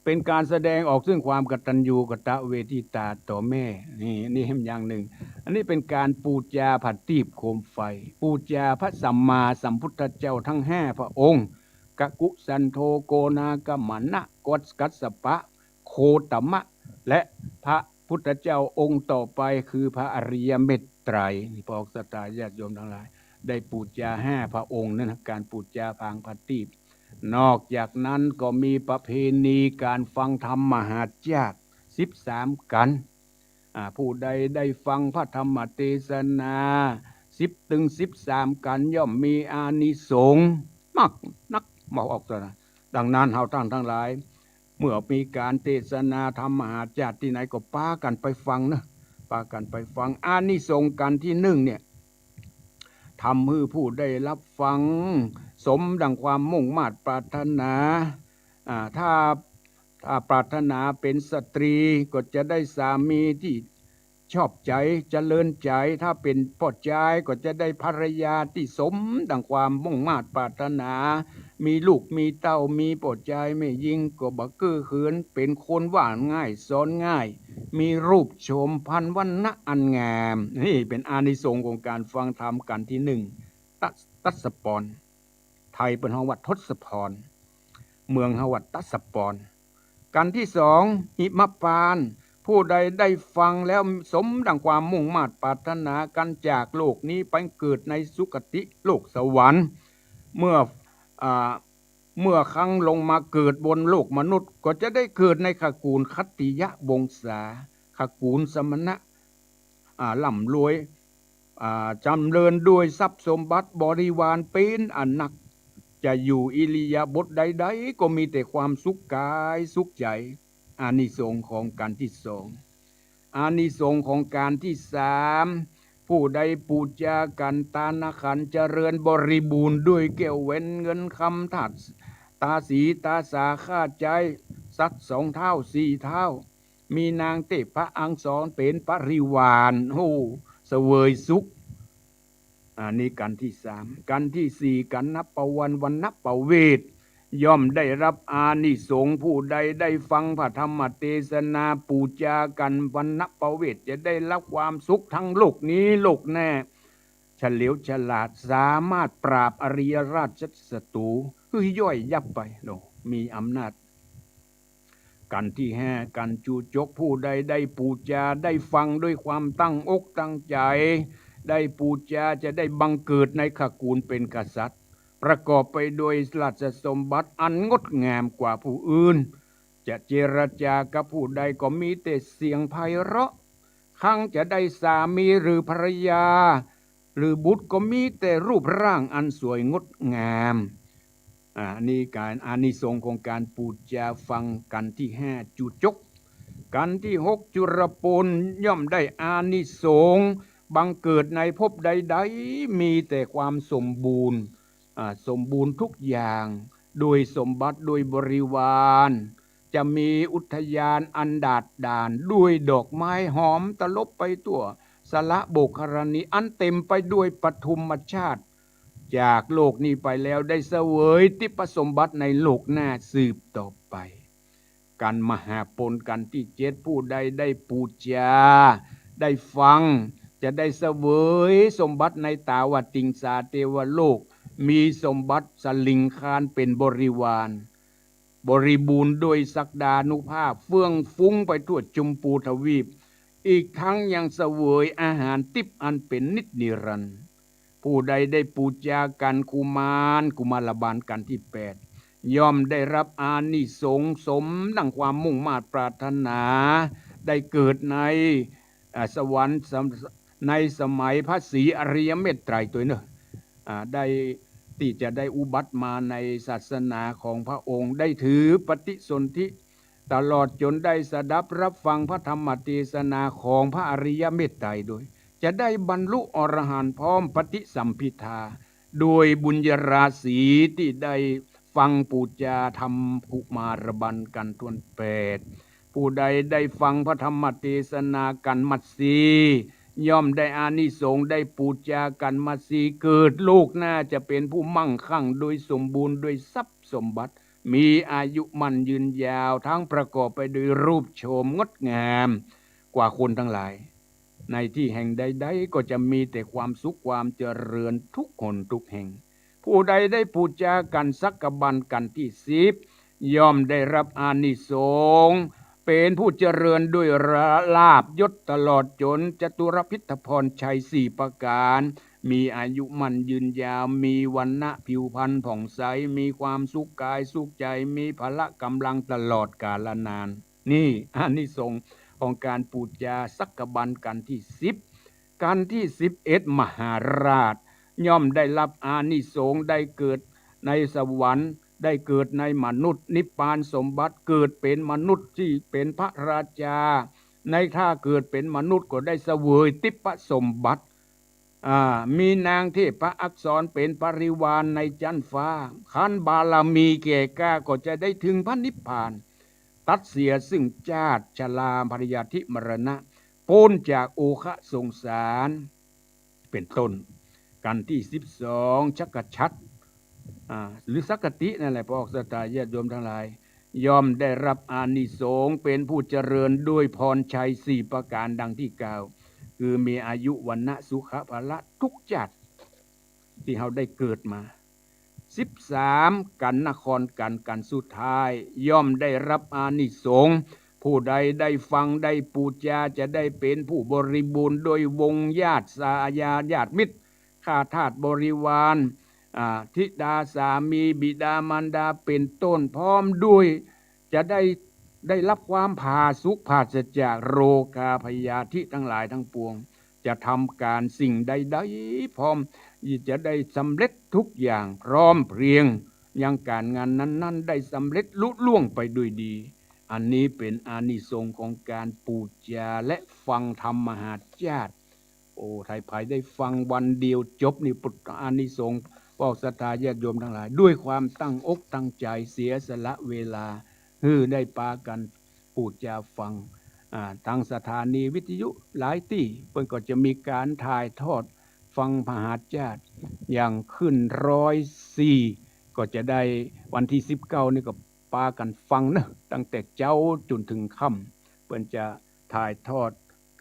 เป๋นก๋านแสดงออกซึ่งความกตัญญูกตเวทิตาต่อแม่ นี่ นี่แหมอย่างนึ่ง อันนี้เป๋นก๋านปู๋จาผะตีปโคมไฟ ปู๋จาพระสัมมาสัมพุทธเจ้าตังห้าพระองค์ กักขุสันโธ โกนาคมนะ กัสสปะ โคตมะ และพระพุทธเจ้าองค์ต่อไปคือพระอริยเมตไตรย นี่พอออกศรัทธาญาติโยมตังหลาย ได้ปู๋จาห้าพระองค์นั้นนะ ก๋านปู๋จาผางผะตีป นอกจากนั้นก็มีประเพณีก๋านฟังธรรมมหาชาติสิบสามกัณฑ์ อ่า ผู้ใดได้ฟังพระธรรมเตสนาสิบ เถิงสิบสามกัณฑ์ ย่อมมีอานิสงส์มากนัก บอกออกเถอะนะ ดังนั้นเฮาต้านตังหลาย เมื่อมีก๋านเตสนาธรรมมหาชาติตี้ไหนก็ปากั๋นไปฟังเนาะ ปากั๋นไปฟัง อานิสงส์กัณฑ์ตี้นึ่งเนี่ย ทำหื้อผู้ได้รับฟัง สมดังความมุ่งมาดปรารถนา อ่า ถ้า ถ้าปรารถนาเป๋นสตรีก็จะได้สามีตี้ชอบใจ๋ เจริญใจ๋ ถ้าเป๋นป้อจายก็จะได้ภรรยาตี้สมดังความมุ่งมาดปรารถนา มีลูกมีเต้า มีป้อจายแม่ญิงก็บ่เก้อเขิน เป๋นคนว่าง่ายสอนง่าย มีรูปโฉมพรรณวรรณะอันงาม นี่เป๋นอานิสงส์ของก๋านฟังธรรมกัณฑ์ตี้นึ่ง ตัส ตัสสปร ไทยเปิ้นฮ้องว่าทศพร เมืองเฮาว่าตัสสปร กัณฑ์ตี้สอง หิมปาน ผู้ใดได้ฟังแล้วสมดังความมุ่งมาดปรารถนา กั๋นจากโลกนี้ไปเกิดในสุคติโลกสวรรค์ เมื่อ อ่า เมื่อครั้นลงมาเกิดบนโลกมนุษย์ ก็จะได้เกิดในขกูลขัตติยวงศา ขกูลสมณะ อ่า ร่ำรวย อ่า จ๋ำเริญด้วยทรัพย์สมบัติบริวารเป๋นอันนัก จะอยู่อิริยาบถใดๆ ก็มีแต่ความสุขกายสุขใจ๋ อานิสงส์ของกัณฑ์ตี้สอง อานิสงส์ของกัณฑ์ตี้สาม ผู้ใดปู๋จากัณฑ์ ตานขันธ์เจริญบริบูรณ์ด้วยแก้วแหวนเงินคำ ธาตุ ตาสีตาสาข้าใจ๊ สัตว์สองเท้าสี่เท้า มีนางเทพอักษรเป๋นบริวาร โอ้ เสวยสุข อันนี้กัณฑ์ตี้สาม กัณฑ์ตี้สี่ กัณณปวรรณ วรรณปเวท ย่อมได้รับอานิสงส์ ผู้ใดได้ฟังพระธรรมเตสนา ปู๋จากัณฑ์ วรรณปเวท จะได้รับความสุขทั้งโลกนี้โลกหน้า เฉลียวฉลาด สามารถปราบอริยราชศัตรูหื้อย่อยยับไป โอ้ มีอำนาจ กัณฑ์ตี้ห้า กัณฑ์จูจก ผู้ใดได้ปู๋จา ได้ฟังด้วยความตั้งอกตั้งใจ๋ ได้ปู๋จา จะได้บังเกิดในขกูลเป๋นกษัตริย์ ประกอบไปด้วยราชสมบัติอันงดงามกว่าผู้อื่น จะเจรจากับผู้ใดก็มีแต่เสียงไพเราะ ครั้นจะได้สามีหรือภรรยา หรือบุตรก็มีแต่รูปร่างอันสวยงดงาม อ่า นี่กัณฑ์ อานิสงส์ของการปู๋จาฟัง กัณฑ์ตี้ห้า จูจก กัณฑ์ตี้หก จุลปุล ย่อมได้อานิสงส์ บังเกิดในภพใดๆ มีแต่ความสมบูรณ์ อ่า สมบูรณ์ทุกอย่าง ด้วยสมบัติ ด้วยบริวาร จะมีอุทยานอันดาษด่าน ด้วยดอกไม้หอมตลบไปทั่ว สระโบกขรณี อันเต็มไปด้วยปฐมชาติ จากโลกนี้ไปแล้วได้เสวยทิพสมบัติในโลกหน้าสืบต่อไป กัณฑ์มหาปุล กัณฑ์ตี้เจ็ด ผู้ใดได้ปู๋จา ได้ฟัง จะได้เสวยสมบัติในตาวติงสาเทวโลก มีสมบัติสลิงคารเป๋นบริวาร บริบูรณ์ด้วยศักดานุภาพ เฟื่องฟุ้งไปทั่วจุมพูทวีป อีกทั้งยังเสวยอาหารทิพย์อันเป๋นนิจนิรันดร์ ผู้ใดได้ปู๋จากัณฑ์กุมาร กุมารบาล กัณฑ์ตี้แปด ย่อมได้รับอานิสงส์สมดังความมุ่งมาดปรารถนา ได้เกิดใน อ่า สวรรค์สม- ในสมัยพระศรีอริยเมตไตรยตวยเนาะ อ่า ได้ ตี้จะได้อุบัติมาในศาสนาของพระองค์ ได้ถือปฏิสนธิ ตลอดจ๋นได้สดับรับฟังพระธรรมเตสนาของพระอริยเมตไตรยด้วย จะได้บรรลุอรหันต์พร้อมปฏิสัมภิทา ด้วยบุญญาราศีตี้ได้ฟังปู๋จาธรรมกุมารบาลกัณฑ์ถ้วนแปด ผู้ใดได้ฟังพระธรรมเตสนากัณฑ์มัสสี ย่อมได้อานิสงส์ ได้ปู๋จากัณฑ์มัสสี เกิดโลกหน้าจะเป๋นผู้มั่งคั่งโดยสมบูรณ์ด้วยทรัพย์สมบัติ มีอายุมั่นยืนยาว ทั้งประกอบไปด้วยรูปโฉมงดงามกว่าคนทั้งหลาย ในตี้แห่งใดๆ ก็จะมีแต่ความสุขความเจริญทุกหนทุกแห่ง ผู้ใดได้ปู๋จากัณฑ์สักกะบัลกัณฑ์ตี้สิบ ย่อมได้รับอานิสงส์ เป๋นผู้เจริญด้วยลาภยศตลอดจ๋นจตุรพิธพรชัยสี่ประก๋าน มีอายุมั่นยืนยาว มีวรรณะผิวพรรณผ่องใส มีความสุขกายสุขใจ๋ มีพละก๋ำลังตลอดกาลนาน นี่อานิสงส์ของการปู๋จาสักกะบัลกัณฑ์ตี้สิบ กัณฑ์ตี้สิบเอ็ด มหาราช ย่อมได้รับอานิสงส์ ได้เกิดในสวรรค์ ได้เกิดในมนุษย์ นิพพานสมบัติ เกิดเป๋นมนุษย์ตี้เป๋นพระราชา ในถ้าเกิดเป๋นมนุษย์ก็ได้เสวยทิพสมบัติ อ่า มีนางเทพอักษรเป๋นบริวารในจั๊นฟ้า คันบารมีแก่กล้าก็จะได้เถิงพระนิพพาน ตัดเสียซึ่งชาติชรา พยาธิมรณะ ป๊นจากโอฆะสงสาร เป๋นต้น กัณฑ์ตี้สิบสอง ชักกะชัตร อ่า หรือสักกะตินั่นแหละ พระออกศรัทธาญาติโยมทั้งหลาย ย่อมได้รับอานิสงส์เป๋นผู้เจริญด้วยพรชัยสี่ประก๋านดังตี้กล่าว คือมีอายุวรรณะสุขะพละทุกชาติตี้เฮาได้เกิดมา สิบสาม กัณฑ์นครกัณฑ์ กัณฑ์สุดท้าย ย่อมได้รับอานิสงส์ ผู้ใดได้ฟังได้ปู๋จาจะได้เป๋นผู้บริบูรณ์ด้วยวงศ์ญาติสาญาญาติมิตร ข้าทาสบริวาร อ่า ธิดาสามีบิดามารดาเป็นต้น พร้อมด้วย จะได้ ได้รับความผาสุก ปราศจากโรคาพยาธิทั้งหลายทั้งปวง จะทำก๋านสิ่งใดๆ พร้อม จะได้สำเร็จทุกอย่างพร้อมเพรียง ยังก๋านงานนั้นๆ ได้สำเร็จลุล่วงไปด้วยดี อันนี้เป๋นอานิสงส์ของก๋านปู๋จาและฟังธรรมมหาชาติ โอ้ ถ้าใผได้ฟังวันเดียวจบนี่ อานิสงส์ พวกศรัทธาญาติโยมทั้งหลาย ด้วยความตั้งอกตั้งใจ๋ เสียสละเวลา หื้อได้ปากั๋นปู๋จาฟัง อ่า ตางสถานีวิทยุหลายตี้ เปิ้นก็จะมีก๋านถ่ายทอดฟังมหาชาติ อย่างขึ้นร้อยสี่ ก็จะได้วันตี้สิบเก้านี่ก็ปากั๋นฟังเนาะ ตั้งแต่เจ๊าจ๋นเถิงค่ำ เปิ้นจะถ่ายทอด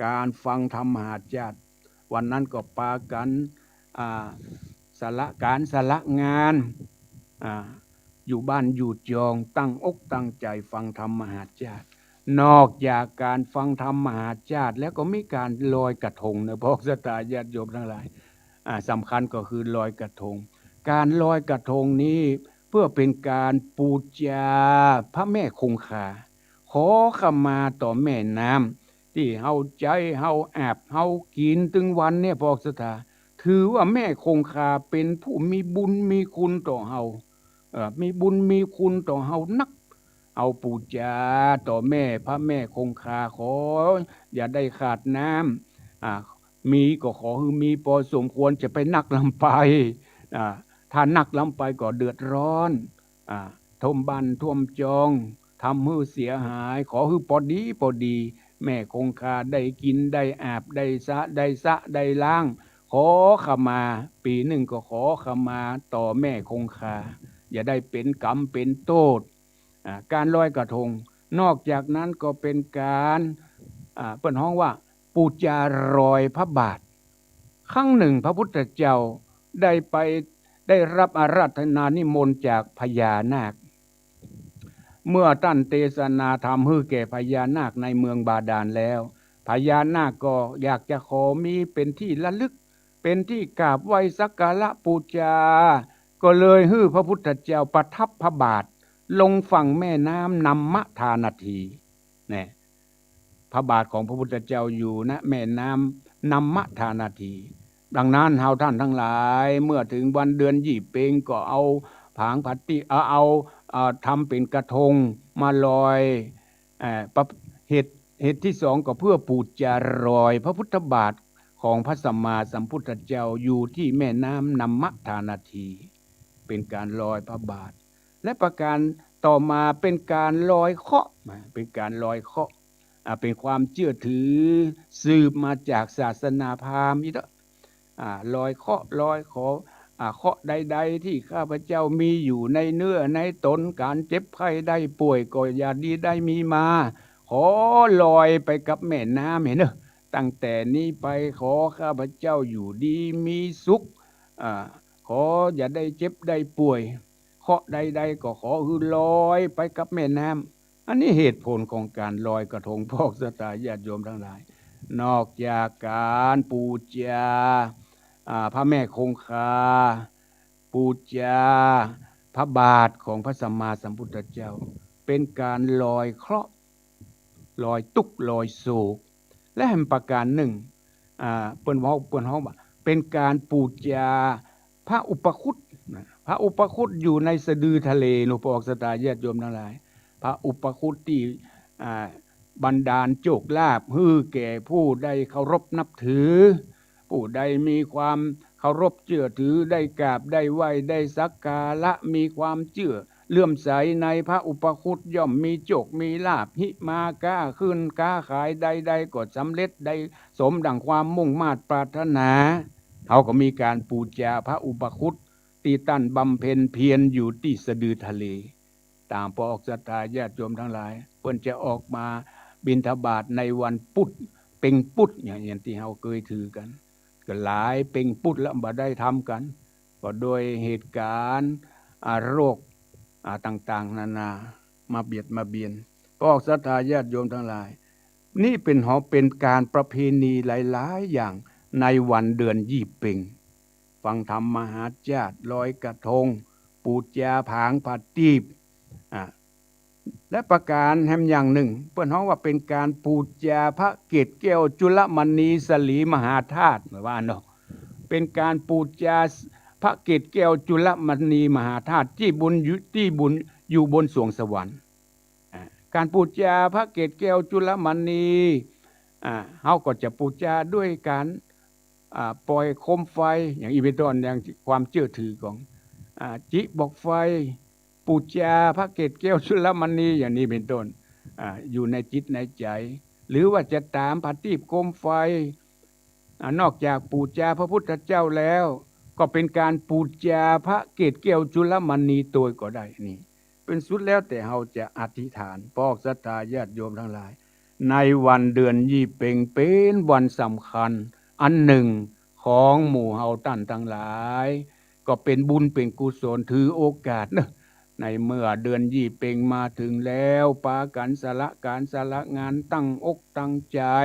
ก๋านฟังธรรมมหาชาติ วันนั้นก็ปากั๋น อ่า สละก๋านสละงาน อ่า อยู่บ้านอยู่จอง ตั้งอกตั้งใจ๋ฟังธรรมมหาชาติ นอกจากก๋านฟังธรรมมหาชาติแล้วก็มีก๋านลอยกระทงเนาะ พวกศรัทธาญาติโยมทั้งหลาย อ่า สำคัญก็คือลอยกระทง ก๋านลอยกระทงนี้เปื้อเป๋นก๋านปู๋จาพระแม่คงคา ขอขมาต่อแม่น้ำ ตี้เฮาใจ๊ เฮาอาบ เฮากิ๋นตึงวันเนี่ย พวกศรัทธา ถือว่าแม่คงคาเป๋นผู้มีบุญมีคุณต่อเฮา เอ่อ มีบุญมีคุณต่อเฮานัก เฮาปู๋จาต่อแม่ พระแม่คงคา ขออย่าได้ขาดน้ำ อ่า มีก็ขอหื้อมีปอสมควร จะไปนักล้ำไป อ่า ถ้านักล้ำไปก็เดือดร้อน อ่า ท่วมบ้านท่วมจอง ทำหื้อเสียหาย ขอหื้อปอดีปอดี แม่คงคาได้กิ๋นได้อาบ ได้สะ ได้สะ ได้ล้าง ขอขมา ปี๋นึ่งก็ขอขมาต่อแม่คงคา อย่าได้เป๋นกรรมเป๋นโต้ษ อ่า ก๋านลอยกระทง นอกจากนั้นก็เป๋นก๋าน อ่า เปิ้นฮ้องว่าปู๋จารอยพระบาท ครั้งนึ่งพระพุทธเจ้าได้ไป ได้ฮับอาราธนานิมนต์จากพญานาค เมื่อต้านเตสนาธรรมหื้อแก่พญานาคในเมืองบาดาลแล้ว พญานาคก็อยากจะขอมีเป๋นตี้ระลึก เป๋นตี้กราบไหว้สักการะปู๋จา ก็เลยหื้อพระพุทธเจ้าประทับพระบาทลงฝั่งแม่น้ำนัมมทานาที แน่ พระบาทของพระพุทธเจ้าอยู่ ณ แม่น้ำนัมมทานาที ดังนั้นเฮาต้านตังหลาย เมื่อเถิงวันเดือนยี่เป็งก็เอาผางผาตี้ เอา เอา เอ่อ ทำเป๋นกระทงมาลอย เอ่อ ประ เหตุ เหตุตี้สองก็เปื้อปู๋จารอยพระพุทธบาทของพระสัมมาสัมพุทธเจ้าอยู่ตี้แม่น้ำนัมมทานาที เป๋นก๋านลอยพระบาท และประก๋านต่อมาเป๋นก๋านลอยเคราะห์ นะ เป๋นก๋านลอยเคราะห์ อ่า เป๋นความเจื้อถือสืบมาจากศาสนาพราหมณ์อีกเนาะ อ่า ลอยเคราะห์ ลอยขอ อ่า เคราะห์ใดๆ ตี้ข้าพเจ้ามีอยู่ในเนื้อในตน ก๋านเจ็บไข้ได้ป่วยก็อย่าดีได้มีมา ขอลอยไปกับแม่น้ำ หันเน่อ ตั้งแต่นี้ไปขอข้าพเจ้าอยู่ดีมีสุข อ่า ขออย่าได้เจ็บได้ป่วย เคราะห์ใดๆ ก็ขอหื้อลอยไปกับแม่น้ำ อันนี้เหตุผลของก๋านลอยกระทง พวกศรัทธาญาติโยมตังหลาย นอกจากก๋านปู๋จา อ่า พระแม่คงคา ปู๋จาพระบาทของพระสัมมาสัมพุทธเจ้า เป๋นก๋านลอยเคราะห์ ลอยตุ๊กข์ ลอยโศก และแหมประก๋านนึ่ง อ่า เปิ้นฮ้อง เปิ้นฮ้องว่า เป๋นก๋านปู๋จาพระอุปคุตนะ พระอุปคุตอยู่ในสะดือทะเลเนาะ พวกศรัทธาญาติโยมตังหลาย พระอุปคุตตี้ อ่า บันดาลโชคลาภหื้อแก่ผู้ได้เคารพนับถือ ผู้ใดมีความเคารพเชื่อถือ ได้กราบได้ไหว้ ได้สักการะ มีความเชื่อเลื่อมใสในพระอุปคุต ย่อมมีโชคมีลาภ หิมาค้าขึ้น ค้าขายใดๆ ก็สำเร็จ ได้สมดั่งความมุ่งมาดปรารถนา เฮาก็มีก๋านปู๋จาพระอุปคุตตี้ต้านบำเพ็ญเพียรอยู่ตี้สะดือทะเล ต๋ามพวกศรัทธาญาติโยมตังหลาย เปิ้นจะออกมาบิณฑบาตในวันปุธ เป็งปุธ อย่าง อย่างตี้เฮาเกยถือกั๋น ก็หลายเป็งปุธแล้วบ่ได้ทำกั๋น ก็โดยเหตุก๋ารณ์ อ่า โรค อ่า ต่างๆ นานา มาเบียดมาเบียน พวกศรัทธาญาติโยมตังหลาย นี่เป๋นหอ เป๋นก๋านประเพณีหลายๆ อย่างในวันเดือนยี่เป็ง ฟังธรรมมหาชาติ ลอยกระทง ปู๋จาผางผาตี้ อ่า และประก๋านแหมอย่างนึ่ง เปิ้นฮ้องว่าเป๋นก๋านปู๋จาพระเกศแก้วจุลมณีสลีมหาธาตุ ว่าเนาะ เป๋นก๋านปู๋จาพระเกศแก้วจุลมณีมหาธาตุตี้บนอยู่ ตี้บน อยู่บนสวงสวรรค์ อ่า ก๋านปู๋จาพระเกศแก้วจุลมณี อ่า เฮาก็จะปู๋จาด้วยก๋าน อ่า ป่อยโคมไฟ อย่างอี้เป๋นต้น อย่างความเจื้อถือของ อ่า จิบอกไฟ ปู๋จาพระเกศแก้วจุลมณี อย่างนี้เป๋นต้น อ่า อยู่ในจิตในใจ๋ หรือว่าจะต๋ามผาตี้โคมไฟ อ่า นอกจากปู๋จาพระพุทธเจ้าแล้ว ก็เป๋นก๋านปู๋จาพระเกศแก้วจุลมณีตวยก็ได้ นี่ เป๋นสุดแล้วแต่เฮาจะอธิษฐาน ปอกศรัทธาญาติโยมตังหลาย ในวันเดือนยี่เป็งเป๋นวันสำคัญอันนึ่งของหมู่เฮาต้านตังหลาย ก็เป๋นบุญเป๋นกุศล ถือโอกาสเนาะ ในเมื่อเดือนยี่เป็งมาเถิงแล้ว ปากั๋นสละก๋านสละงาน ตั้งอกตั้งใจ๋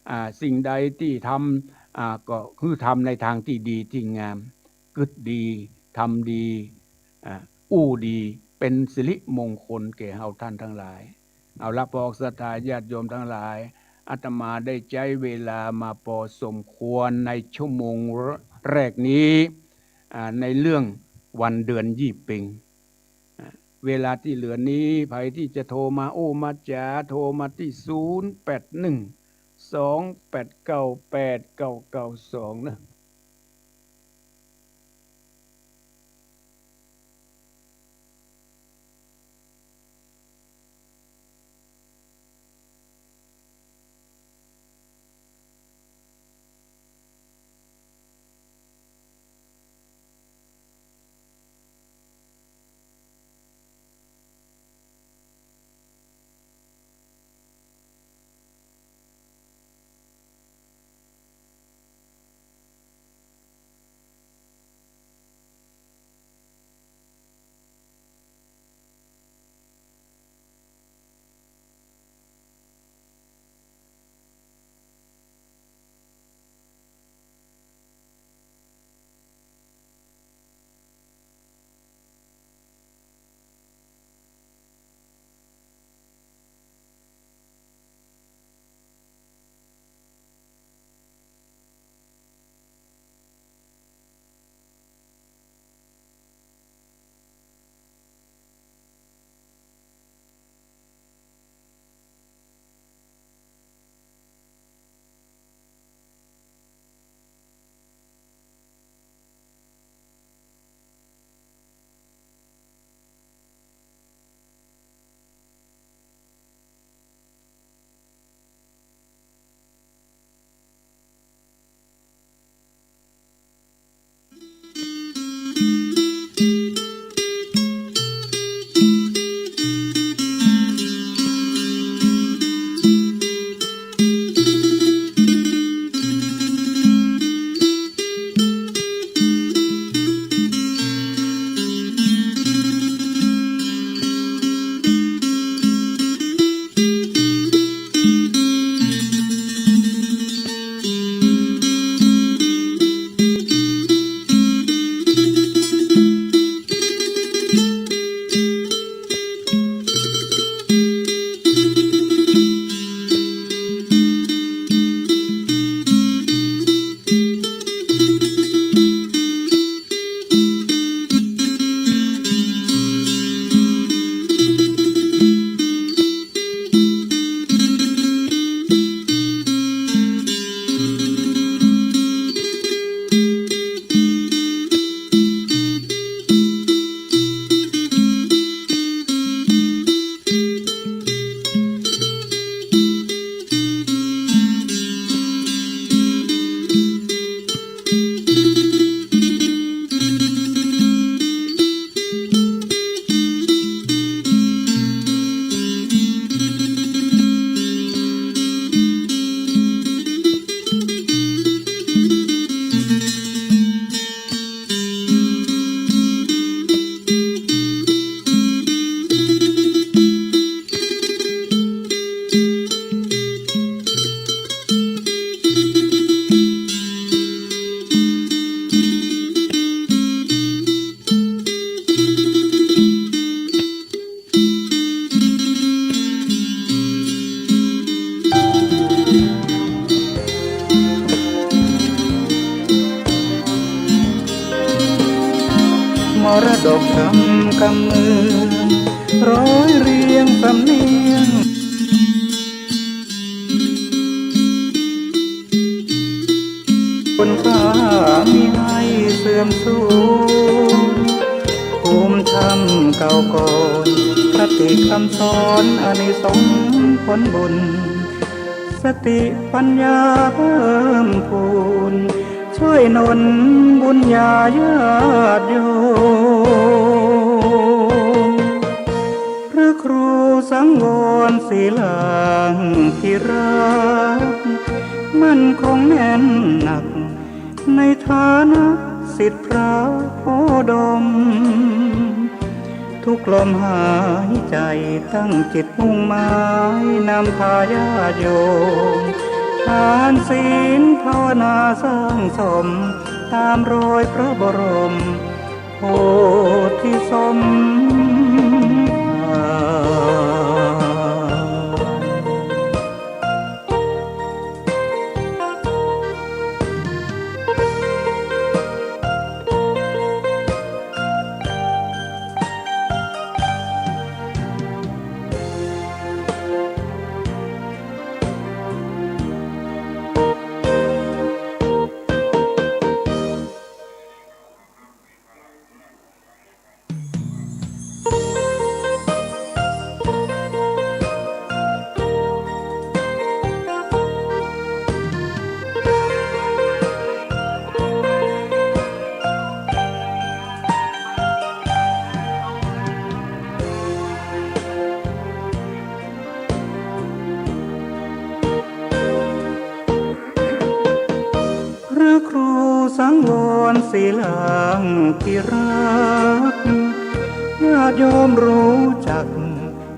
อ่า สิ่งใดตี้ทำ อ่า ก็คือทำในตางตี้ดีตี้งาม กึ๊ดดี ทำดี อ่า อู้ดี เป๋นสิริมงคลแก่เฮาต้านตังหลาย เอาละ ปอกศรัทธาญาติโยมตังหลาย อาตมาได้ใจ๊เวลามาปอสมควรในชั่วโมงแรกนี้ อ่า ในเรื่องวันเดือนยี่เป็ง อ่า เวลาตี้เหลือนี้ ใผตี้จะโทรมาอู้มาจ๋า โทรมาตี้ ศูนย์แปดหนึ่ง สองแปดเก้า แปดเก้าเก้าสอง นะ ดกธรรมกำเมือง ร้อยเรียงสำเนียง คุณค่ามิให้เสื่อมสูญ ภูมิธรรมเก่าก่อน คติคำสอนอานิสงส์ผลบุญ สติปัญญาเพิ่มพูน ช่วยหนุนบุญญาญาติโยม พระครูสังวรศิลาธิราช มั่นคงแน่นหนัก ในฐานะศิษย์พระโพธิ์ดม ทุกลมหายใจตั้งจิตมุ่งหมายนำพาญาติโยม ทานศีลภาวนาสร้างสม ตามรอยพระบรมโพธิสมภาร พระครูสังวรศิลาธิราช ญาติโยมรู้จัก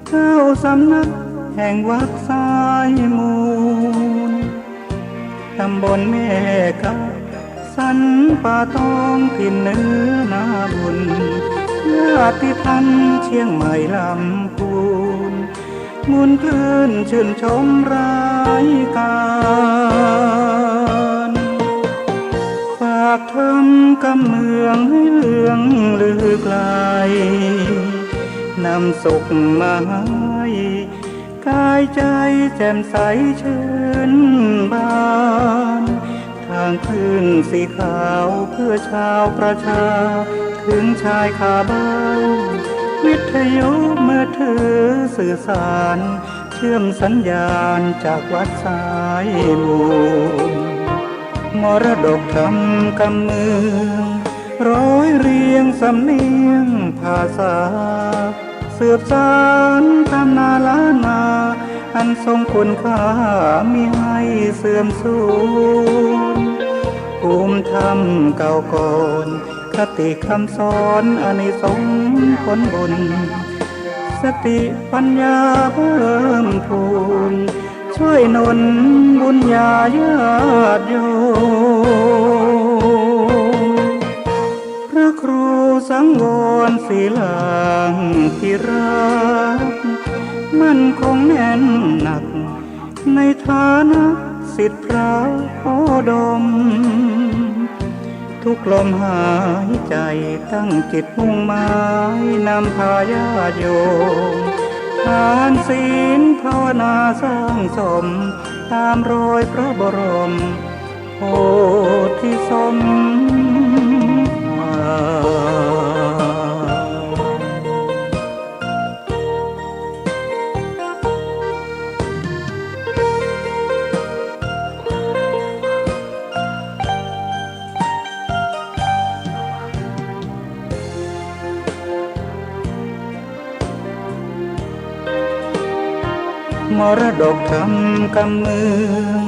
เจ้าสำนักแห่งวัดสายมูล ตำบลแม่กะ สันป่าตอง ถิ่นเหนือนาบุญ ญาติธรรมเชียงใหม่ลำพูน มวลคลื่นชื่นชมรายการ ฝากธรรมกำเมืองให้เลื่องลือไกล นำสุขมาให้ กายใจแจ่มใสชื่นบาน ทางคลื่นสีขาวเพื่อชาวประชา ถึงชายคาบ้าน วิทยุมือถือสื่อสาร เชื่อมสัญญาณจากวัดสายมูล มรดกธรรมกำเมือง ร้อยเรียงสำเนียงภาษา สืบสานตำนานล้านนา อันทรงคุณค่ามิให้เสื่อมสูญ ภูมิธรรมเก่าก่อน คติคำสอนอานิสงส์ผลบุญ สติปัญญาเพิ่มพูน ช่วยหนุนบุญญาญาติโยม พระครูสังวรศิลาธิราช มั่นคงแน่นหนัก ในฐานะศิษย์พระโพธิ์ดม ทุกลมหายใจตั้งจิตมุ่งหมายนำพาญาติโยม ทานศีลภาวนาสร้างสม ตามรอยพระบรมโพธิสมภาร มรดกธรรมกำเมือง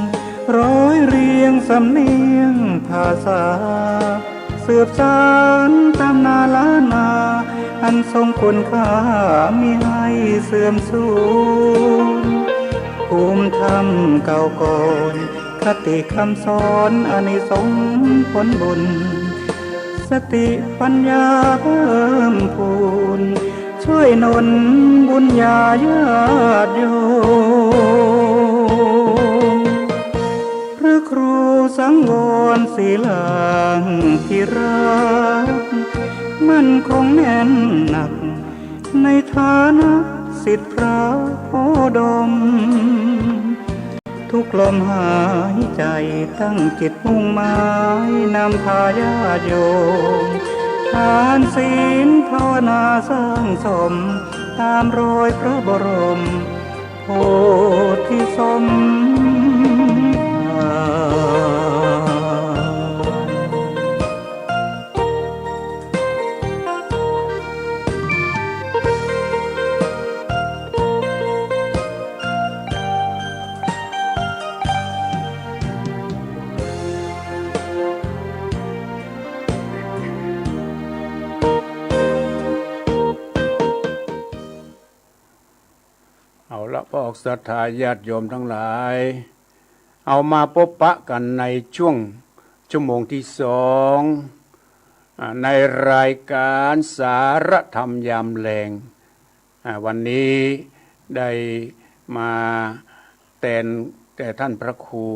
ร้อยเรียงสำเนียงภาษา สืบสานตำนานล้านนา อันทรงคุณค่ามิให้เสื่อมสูญ ภูมิธรรมเก่าก่อน คติคำสอนอานิสงส์ผลบุญ สติปัญญาเพิ่มพูน ช่วยหนุนบุญญาญาติโยม พระครูสังวรศิลาธิราช มั่ คงแน่นหนักในฐานะศิษย์พระโคดม ทุกลมหายใจ๋ตั้งจิตมุ่งหมายนำพาญาติโยม ทานศีลภาวนาสร้างสม ต๋ามรอยพระบรมโพธิสมภาร เอาละ ป้อออกศรัทธาญาติโยมตังหลาย เอามาปบปะกั๋นในช่วงชั่วโมงตี้สอง อ่า ในรายก๋านสาระธรรมยามแลง อ่า วันนี้ได้มาแตนแด่ต้านพระครู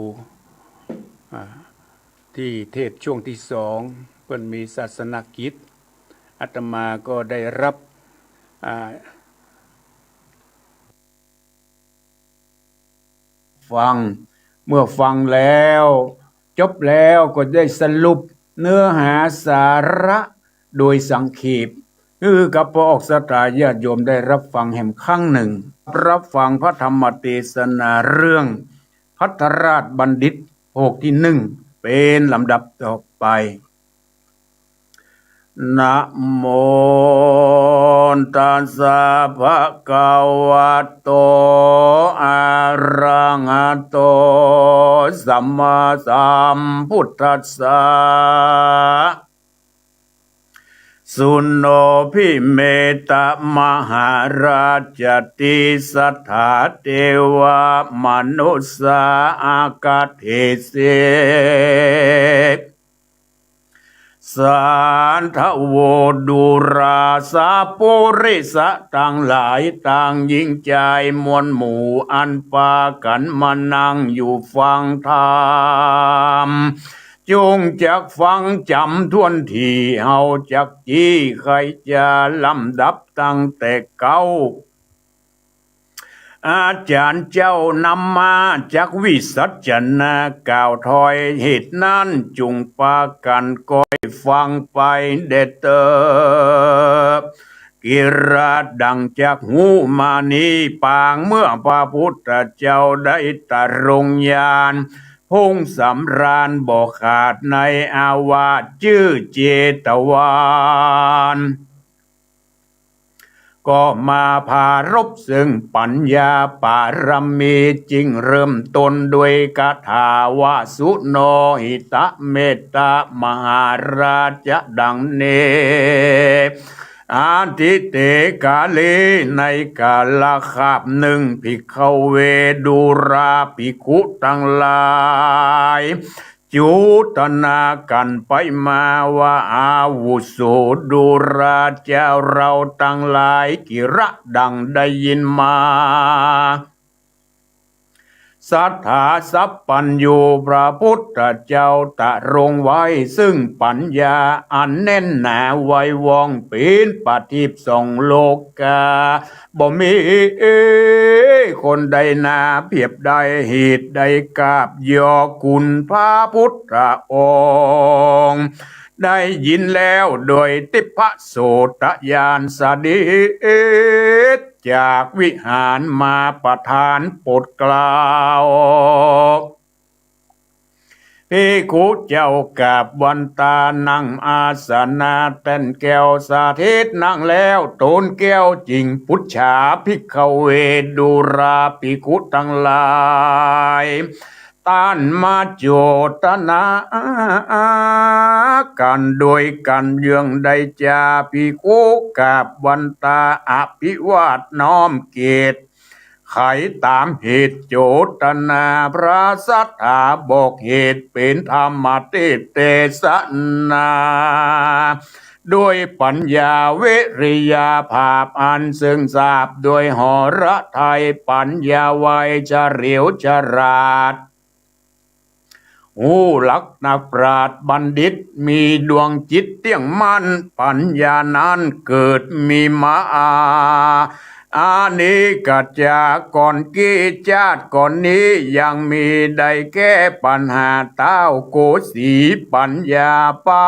อ่า ตี้เทศน์ช่วงตี้สอง เปิ้นมีศาสนกิจ อาตมาก็ได้ฮับ อ่า ฟัง เมื่อฟังแล้ว จบแล้วก็ได้สรุปเนื้อหาสาระโดยสังเขป หื้อกับป้อออกศรัทธาญาติโยมได้ฮับฟังแหมครั้งนึ่ง ฮับฟังพระธรรมเตสนาเรื่องภัททราชบัณฑิต หกตี้นึ่ง เป๋นลำดับต่อไป นะโมตัสสะ ภะคะวะโต อะระหะโต สัมมาสัมพุทธัสสะ สุโนภิเมตะมหาราชะ ติสสะทาเตวะมนุสสา อักขะเทเส สาธะโว ดูรา สัปปุริสะตังหลาย ตังญิงจายมวลหมู่ อันปากั๋นมานั่งอยู่ฟังธรรม จงจักฟังจ๋ำถ้วนถี่ เฮาจักจี้ไขจะลำดับตั้งแต่เก๊า อาจ๋ารย์เจ้านำมาจักวิสัชนา กล่าวถ้อยเหตุนั้น จุ่งปากั๋นก้อยฟังไปแด่เต๊อะ กิราดังจักฮู้มานี้ ปางเมื่อพระพุทธเจ้าได้ตรงญาณ พงสำราญบ่ขาดในอาวาสจื้อเจตวัน ก็มาปรารภซึ่งปัญญาปารมี จึงเริ่มต้นด้วยคาถาว่า สุโนหิตะเมตตะมหาราชะ ดังนี้ อธิเต กาเล ในกาลคาบนึ่ง ภิกขะเว ดูราภิกขุตังหลาย จุตนากั๋นไปมาว่า อาวุโส ดูราเจ้าเราตังหลาย กิระดังได้ยินมา สัตถาสัพพัญญู พระพุทธเจ้าตรงไว้ซึ่งปัญญาอันแน่นหนาไวว่อง เป๋นประทีปส่องโลกา บ่มีคนใดนาเปรียบได้ เหตุได้กราบยอคุณพระพุทธองค์ ได้ยินแล้วโดยทิพโสตญาณเสด็จจากวิหารมาประทานโปรดเกล้า ภิกขุเจ้ากราบวันตานั่งอาสนะแต้นแก้วสถิตนั่งแล้ว ตูนแก้วจึงปุจฉา ภิกขะเว ดูราภิกขุตังหลาย ต้านมาโจตนากั๋นโดยกั๋นเยื่องใดจา ภิกขุกราบวันตาอภิวาทน้อมเกียรติ ไขต๋ามเหตุโจตนา พระสัตถาบอกเหตุเป๋นธรรมเตสนา ด้วยปัญญาวิริยาภาพอันซึ่งทราบ ด้วยหฤทัยปัญญาไวเฉลียวฉลาด ฮู้หลักนะปราชญ์บัณฑิต มีดวงจิตเตี้ยงมั่น ปัญญานั้นเกิดมีมา อา อาเนกะ จากก่อนกี้ จาติก่อนนี้ ยังมีได้แก้ปัญหา ต้าวโกสีปัญญาปา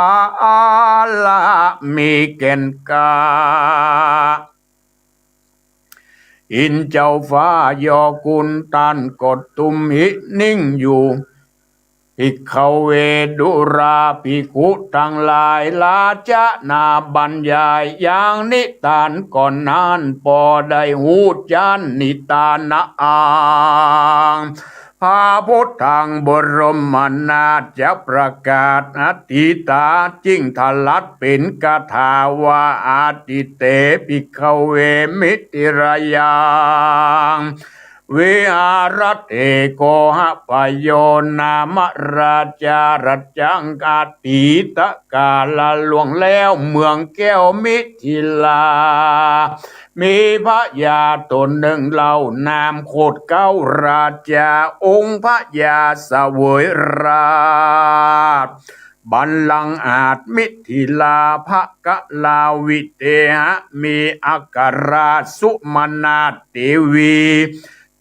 ละ มีแก่นกล้า อินทร์เจ้าฟ้ายอคุณ ต้านก็ตุ้มหินิ่งอยู่ ภิกขเว ดูราภิกขุตังหลาย ราชนาบรรยายอย่างนิตานก่อนนั้น ปอได้ฮู้จั้นนิตานะอัง พระพุทธังบรมนาถจะประกาศอทิตา จึ่งถลัดเป๋นคาถาว่า อทิเต ภิกขเว มิถิลายัง วิหารเถ โกหปโย นามราชา รัจจัง อตีตกาละ ล่วงแล้วเมืองแก้วมิถิลา มีพญาต๋นนึ่งเล่า นามโคตรเก๊าราชา องค์พญาเสวยราช บัลลังก์อาจมิถิลา พระกลาวิเทหะ มีอัครราชสุมนาถเตวี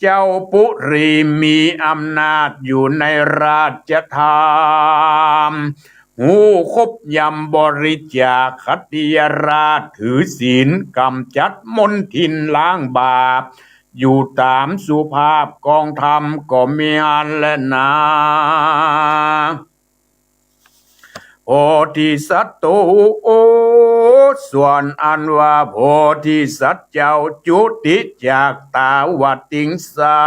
เจ้าปุรี มีอำนาจอยู่ในราชธรรม ฮู้ครบยำบริจาค ขัตติยราชถือศีล กำจัดมลทินล้างบาป อยู่ต๋ามสุภาพ กองธรรมก็มีอั้นแลนา โพธิสัตว์โต ส่วนอันว่าโพธิสัตว์เจ้าจุติจากตาวติงสา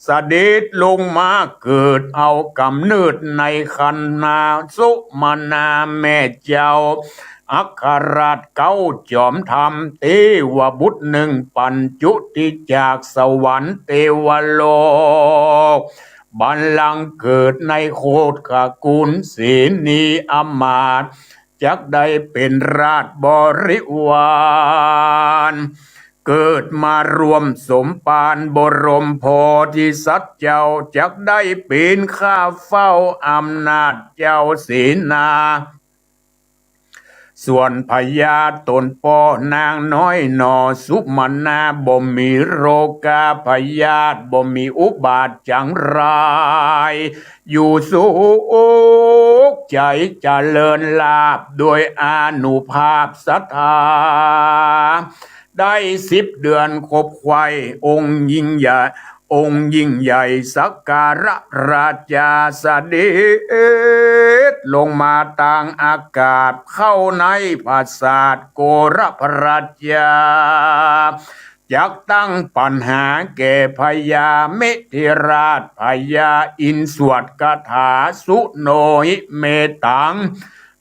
เสด็จลงมาเกิดเอาก๋ำเนิดในครรภ์นางสุมนาแม่เจ้า อัครราชเก๊าจอมธรรม เตวบุตรนึ่งปัญจุติจากสวรรค์เตวโลก บัลลังก์เกิดในโคตรกุล เสนีอำมาตย์ จักได้เป๋นราชบริวาร เกิดมาร่วมสมภารบรมโพธิสัตว์เจ้า จักได้เป๋นข้าเฝ้าอำนาจเจ้าเสนา ส่วนพญาต๋นป้อนางน้อยหน่อสุมนา บ่มีโรคาพยาธิ บ่มีอุบาทจังไร อยู่สุขใจ๋เจริญลาภ โดยอานุภาพศรัทธา ได้สิบเดือนครบไขว่ องค์ยิ่งใหญ่ องค์ยิ่งใหญ่สักการะราชา เสด็จลงมาตางอากาศ เข้าในปราสาทโกรพระราชา จักตั้งปัญหาแก่พญามิถิราช พญาอินทร์สวดคาถา สุโนหิเมตัง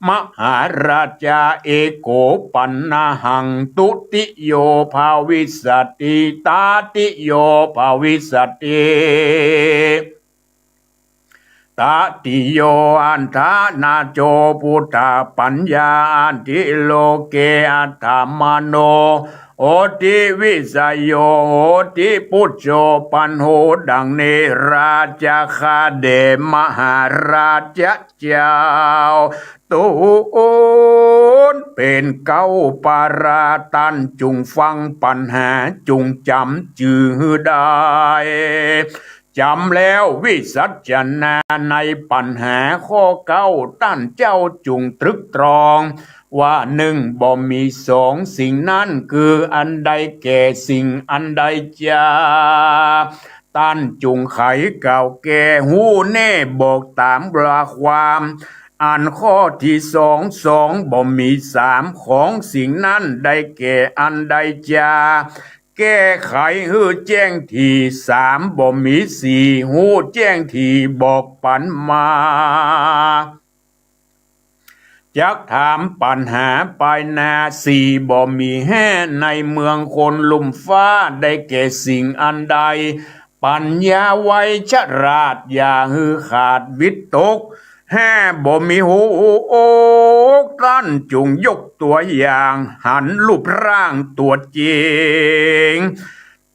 มหาราชา เอโกปัณณหัง ตุติโยภวิสสติ ตาติโยภวิสสติ ตติโย อัฏฐานาโถ ปุทธปัญญา อัตถิโลเก อัตถมโน โหติ วิสโย โหติ ปุจโฉ ปันโห ดังนี้ ราชาข้าแด่มหาราชเจ้า ต๋นเป๋นเก๊าปารา ต้านจุ่งฟังปัญหา จุ่งจ๋ำจื้อหื้อได้ จ๋ำแล้ววิสัชนาในปัญหาข้อเก๊า ต้านเจ้าจุ่งตรึกตรอง ว่านึ่งบ่มีสอง สิ่งนั้นคืออันใดแก่ สิ่งอันใดจา ต้านจุ่งไขกล่าวแก้ ฮู้แน่บอกต๋ามว่าความ อันข้อตี้สอง สองบ่มีสาม ของสิ่งนั้นได้แก่อันใดจา แก้ไขหื้อแจ้งถี่ สามบ่มีสี่ ฮู้แจ้งถี่บอกปันมา จักถามปัญหาปายหน้า สี่บ่มีแฮ่ ในเมืองคนลุ่มฟ้า ได้แก่สิ่งอันใด ปัญญาไวชราช อย่าหื้อขาดวิตก ห้าบ่มีหก ต้านจุ่งยกตั๋วอย่าง หันรูปร่างตั๋วจริง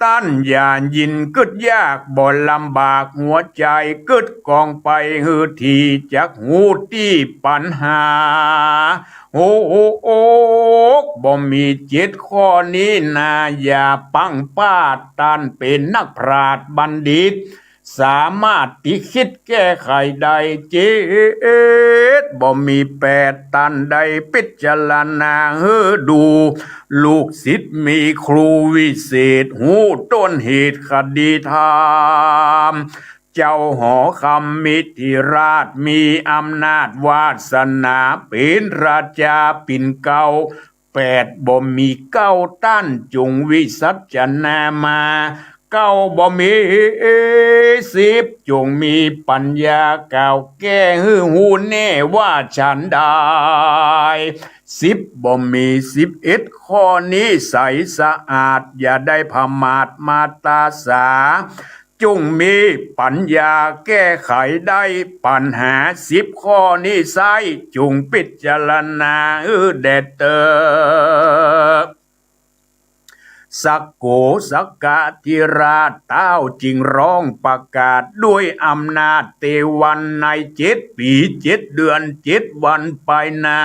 ต้านอย่ายินกึ๊ดยากบ่ลำบากหัวใจ๋ กึ๊ดก่องไปหื้อถี่จักฮู้ตี้ปัญหา โอ้ก บ่มีเจ็ดข้อนี้นา อย่าปังป้า ต้านเป๋นนักปราชญ์บัณฑิต สามารถติคิดแก้ไขได้ เจ็ด บ่มีแปด ต้านได้พิจารณาหื้อดู ลูกศิษย์มีครูวิเศษ ฮู้ต้นเหตุคดีธรรม เจ้าหอคำมิถิราช มีอำนาจวาสนา เป๋นราจาปิ่นเกล้า แปด บ่มีเก้า ต้านจงวิสัชนามา เก้า บ่มี สิบ จงมีปัญญากล่าวแก้หื้อฮู้แน่ว่าฉันใด สิบ บ่มี สิบเอ็ด ข้อนี้ใสสะอาด อย่าได้ผมาทมาตาสา จงมีปัญญาแก้ไขได้ปัญหา สิบ ข้อนี้ไซร้ จงพิจารณาหื้อแด่เต๊อะ สโกศกะธิราชเต้าจึงร้องประกาศ ด้วยอำนาจเตวัน ในเจ็ดปี๋เจ็ดเดือนเจ็ดวันไปหน้า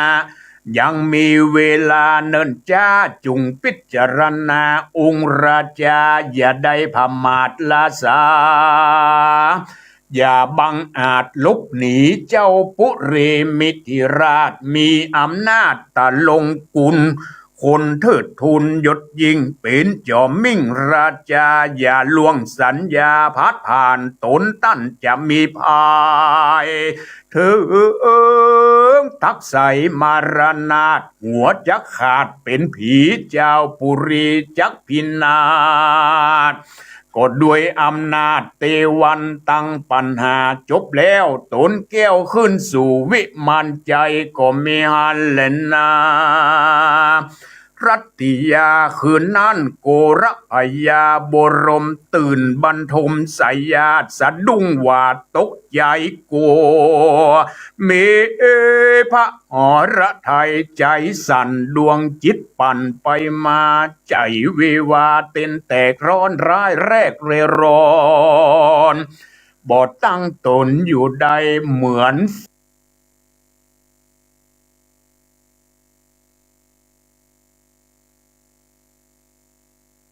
ยังมีเวลาเนิ่นจ๊า จงพิจารณาองค์ราชา อย่าได้ผมาทละสา อย่าบังอาจหลบหนี เจ้าปุเรมิถิราช มีอำนาจตะลงกุล คนเทิดทูนยศยิ่ง เป๋นจอมมิ่งราชา อย่าล่วงสัญญา พัดผ่านต๋นต้านจะมีภัย เถิงตักใสมรณาถ หัวจักขาดเป๋นผี เจ้าปุรีจักพินาศ ก็ด้วยอำนาจเตวันตั้งปัญหาจบแล้ว ตนแก้วขึ้นสู่วิมานใจ๋ ก็มีหั้นแลนา รัตติยาคืนนั้น โกรพญาบรมตื่นบรรทมสายาท สะดุ้งหวาดตกใจ๋ กั๋ว มีพระหฤทัยใจ๋สั่น ดวงจิตปั่นไปมา ใจ๋วิวาเต้นแตกร้อน ร้ายแรกเร่ร่อน บ่ตั้งตนอยู่ได้ เหมือน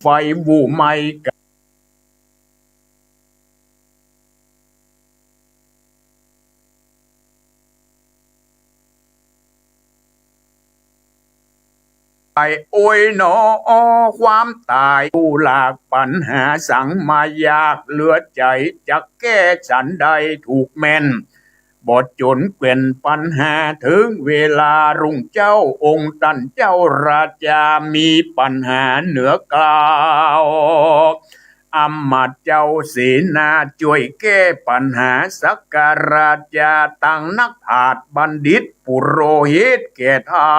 ไฟบู่ไหม้ ไอ้โอ้ยหนอ ความต๋าย ผู้หลากปัญหาสังมายากเหลือใจ๋ จักแก้ฉันใดถูกแม่น บ่จนแก่นปัญหา เถิงเวลารุ่งเจ๊า องค์ต้านเจ้าราชามีปัญหาเหนือกล่าว อำมาตย์เจ้าเสนาจ้วยแก้ปัญหา สักกราชาตั้งนักปราชญ์บัณฑิต ปุโรหิตแก่เฒ่า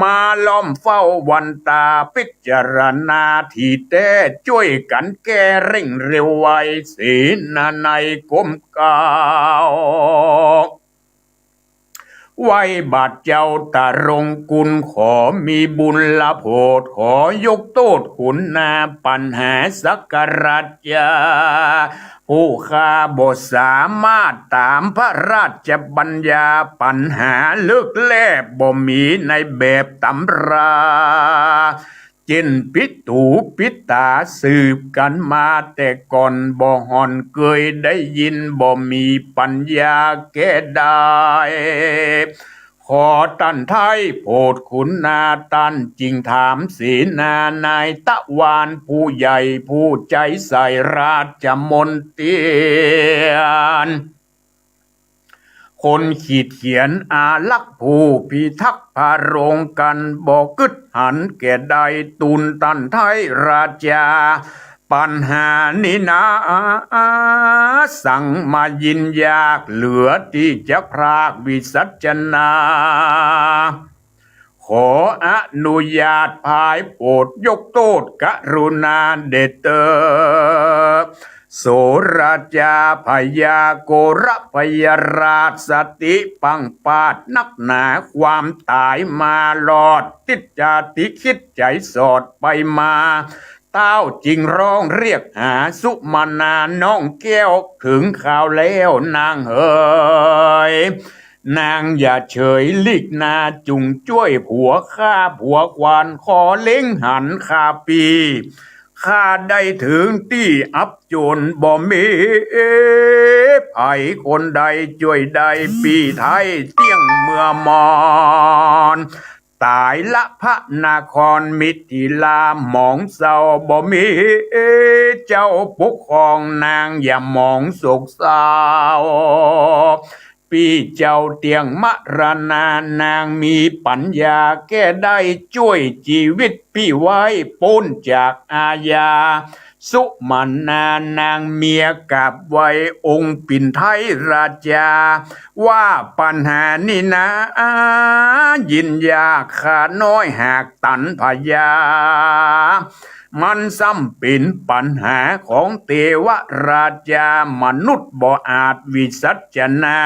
มาล้อมเฝ้าวันตา พิจารณาถี่แต๊ จ้วยกั๋นแก้เร่งเร็วไว เสนานัยก้มเกล้า ไหว้บาทเจ้าตรงกุล ขอมีบุญละโผด ขอยกโต้ษขุนนา ปัญหาสักกราชา ผู้ข้าบ่สามารถต๋ามพระราชบัญญา ปัญหาเลิกแลบ่มีในแบบต๋ำรา เจ้นปิดหูปิดต๋าสืบกั๋นมาแต่ก่อน บ่ห่อนเกยได้ยิน บ่มีปัญญาแก้ได้ ขอต้านไท้โผดขุนนา ต้านจึงถามเสนานัย ตะวานผู้ใหญ่ผู้ใจ๋ใส่ราชมนเตียน คนขีดเขียนอารักษ์ผู้พิทักษ์พระโรงกัน บ่กึ๊ดหันแก่ใด ตูลต้านไท้ราชา ปัญหานี้นา สังมายินยากเหลือตี้จะพรากวิสัชนา ขออนุญาตภายโปรดยกโต้ษกรุณาเดชเตอ โสราชาพญาโกรพญาราชสติปังปาดนักหนา ความต๋ายมารอด ติดจาติคิดใจ๋สอดไปมา ต้าวจึงฮ้องเรียกหาสุมนาน้องแก้ว เถิงคราวแล้วนางเหย นางอย่าเฉยหลีกหน้า จุ่งจ้วยผัวข้า ผัวขวัญขอเล็งหันข้าปี้ ข้าได้เถิงตี้อับจนบ่มีใผคนใดจ้วยได้ปี้ไทยเตี้ยงเมือมอน ต๋ายละพระนครมิถิลา หมองเศร้าบ่มีเจ้าปกครอง นางอย่าหมองโศกเศร้า ปี้เจ้าเตี้ยงมรณา นางมีปั๋ญญาแก้ได้ จ้วยจีวิตปี้ไว้ป๊นจากอาญา สุมนานางเมียกราบไหว้องค์ปิ่นไทยราชา ว่าปัญหานี้นา ยินยากข้าน้อยหากตันพยา มันซ้ำเป๋นปัญหาของเตวราชา มนุษย์บ่อาจวิสัชนา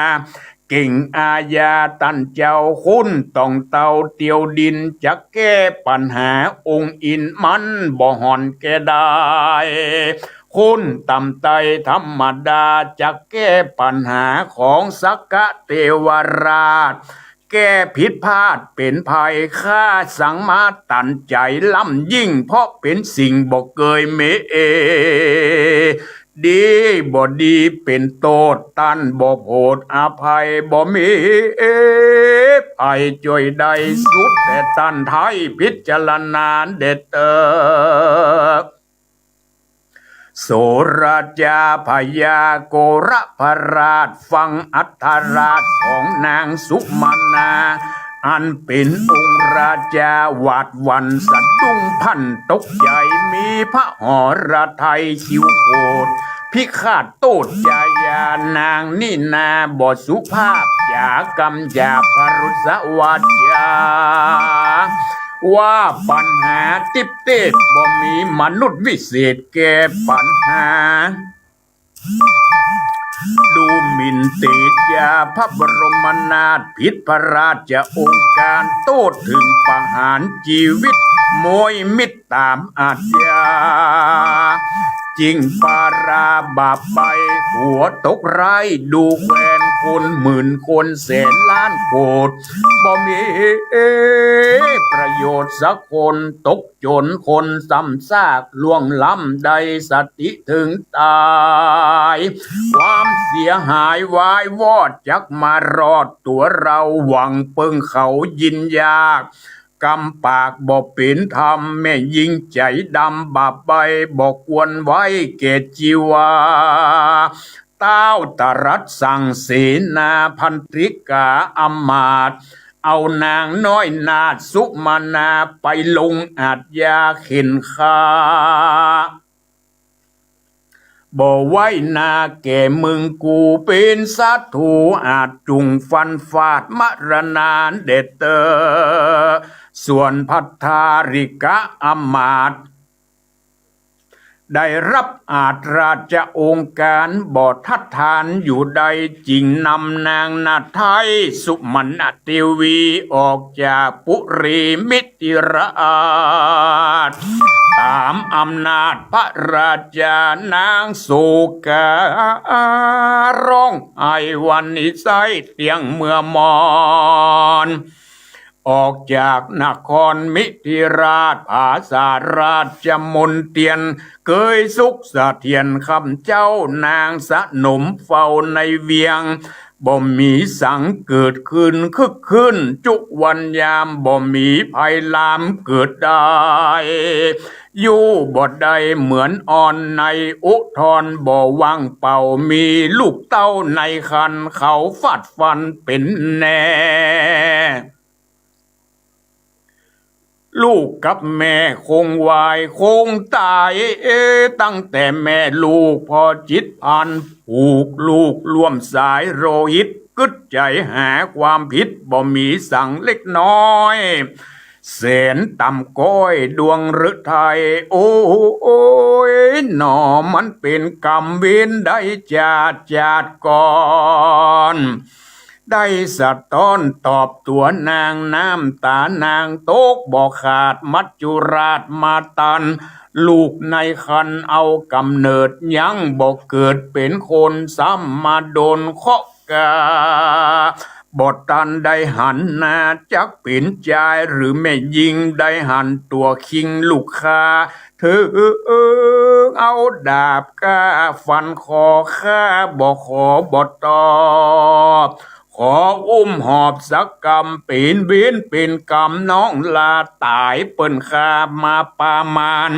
เก่งอาญาตันเจ้าคุณ ต้องเต้าเตียวดิน จะแก้ปัญหาองค์อินทร์มันบ่ห่อนแก้ได้ คุณต่ำไต้ธรรมดา จะแก้ปัญหาของสักกะเตวราช แก้ผิดพลาดเป๋นภัย ข้าสังมาตันใจ๋ล้ำยิ่ง เพราะเป๋นสิ่งบ่เกยมี ดีบ่ดีเป๋นโต้ษ ต้านบ่โผดอภัย บ่มีใผจ้วยได้ สุดแต่ต้านไทยพิจารณาเด็ดเตอ โสราชาพญาโกรพราช ฟังอัธราชของนางสุมนา อันเป๋นองค์ราชา หวาดหวั่นสะดุ้งพรั่นตกใจ๋ มีพระหฤทัยคิ้วโขด พิฆาตโต้ษจายา นางนี้นาบ่สุภาพจ๋ากำหยาบ พรุสวาจา ว่าปัญหาติ๊บเตศ บ่มีมนุษย์วิเศษแก้ปัญหา ดูหมิ่นเตจาพระบรมนาถ ผิดพระราชองค์การ โต้ษเถิงประหารจีวิต มวยมิตรต๋ามอาชญา จิ่งปาราบาปไป หัวตกไร้ ดูแควนคนหมื่นคนแสนล้านโกด บ่มีประโยชน์สักคน ตก จนคนซ้ำซากล่วงล้ำได้สติเถิงต๋าย ความเสียหายวายวอดจักมารอดตั๋วเฮา หวังเปิ้งเขายินยาก กำปากบ่เป๋นธรรม แม่ญิงใจ๋ดำบาปไป บ่ควรไว้แก่จีวา ต้าวตรัสสั่งเสนาพันติกาอำมาตย์ เอานางน้อยนาถสุมนาไปลงอาชญาเข่นฆ่า บ่ไว้หน้าแก่มึงกู เป๋นศัตรูอาจจุ่งฟันฟาดมรณาเด็ดเตอ ส่วนพัทธาริกะอำมาตย์ ได้ฮับอาชราชองค์การ บ่ทัดทานอยู่ได้ จึงนำนางนาถไทยสุมนเตวีออกจากปุรีมิถิราช ต๋ามอำนาจพระราชานางโสกา ฮ้องไห้หวั่นนิสัยเตี้ยงเมือมอน ออกจากนครมิถิราช ผาสาราชมณเฑียร เกยสุขเสถียรคำเจ้า นางสนมเฝ้าในเวียง บ่มีสังเกิดขึ้น คึกคืนจุวันยาม บ่มีภัยลามเกิดได้ อยู่บ่ได้เหมือนอ่อนในอุทธร บ่ว่างเปล่า มีลูกเต้าในครรภ์ เขาฟาดฟันเป๋นแน่ ลูกกับแม่คงวายคงต๋าย เอ ตั้งแต่แม่ลูกพอจิตพัน ผูกลูกร่วมสายโลหิต กึ๊ดใจ๋หาความผิดบ่มีสังเล็กน้อย แสนต่ำก้อยดวงฤทัย โอ้ยหนอ มันเป๋นกรรมเวรได้จาติจาติก่อน ได้สะท้อนตอบตั๋วนาง น้ำต๋านางตกบ่ขาด มัจจุราชมาตัน ลูกในครรภ์เอาก๋ำเนิด ยังบ่เกิดเป๋นคน ซ้ำมาโดนเคราะห์กา บ่ตันได้หันหน้า จักเป๋นจายหรือแม่ญิง ได้หันตั๋วคิงลูกข้า เถิงเอาดาบกล้าฟันคอข้า บ่ขอบ่ตอบ ขออุ้มหอบสักกำ เป๋นเวรเป๋นกรรม น้องลาต๋ายเปิ้นฆ่ามาประมาณ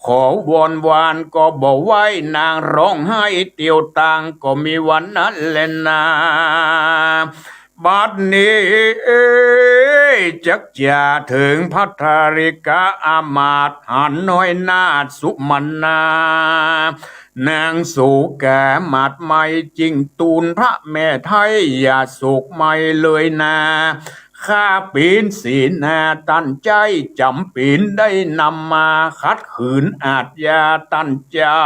ขอวอนวานก็บ่ไหว นางร้องไห้เตียวตาง ก็มีวันนั้นแลนา บัดนี้จักจะเถิงพระทาริกาอามาตย์ หันน้อยหน้าสุมนา นางโศกามาดไหม จึงตูลพระแม่ไท้ อย่าโศกไหม้เลยนา ข้าเป๋นเสนาต้านใจ๊ จ๋ำเป๋นได้นำมา ขัดขืนอาชญาต้านเจ้า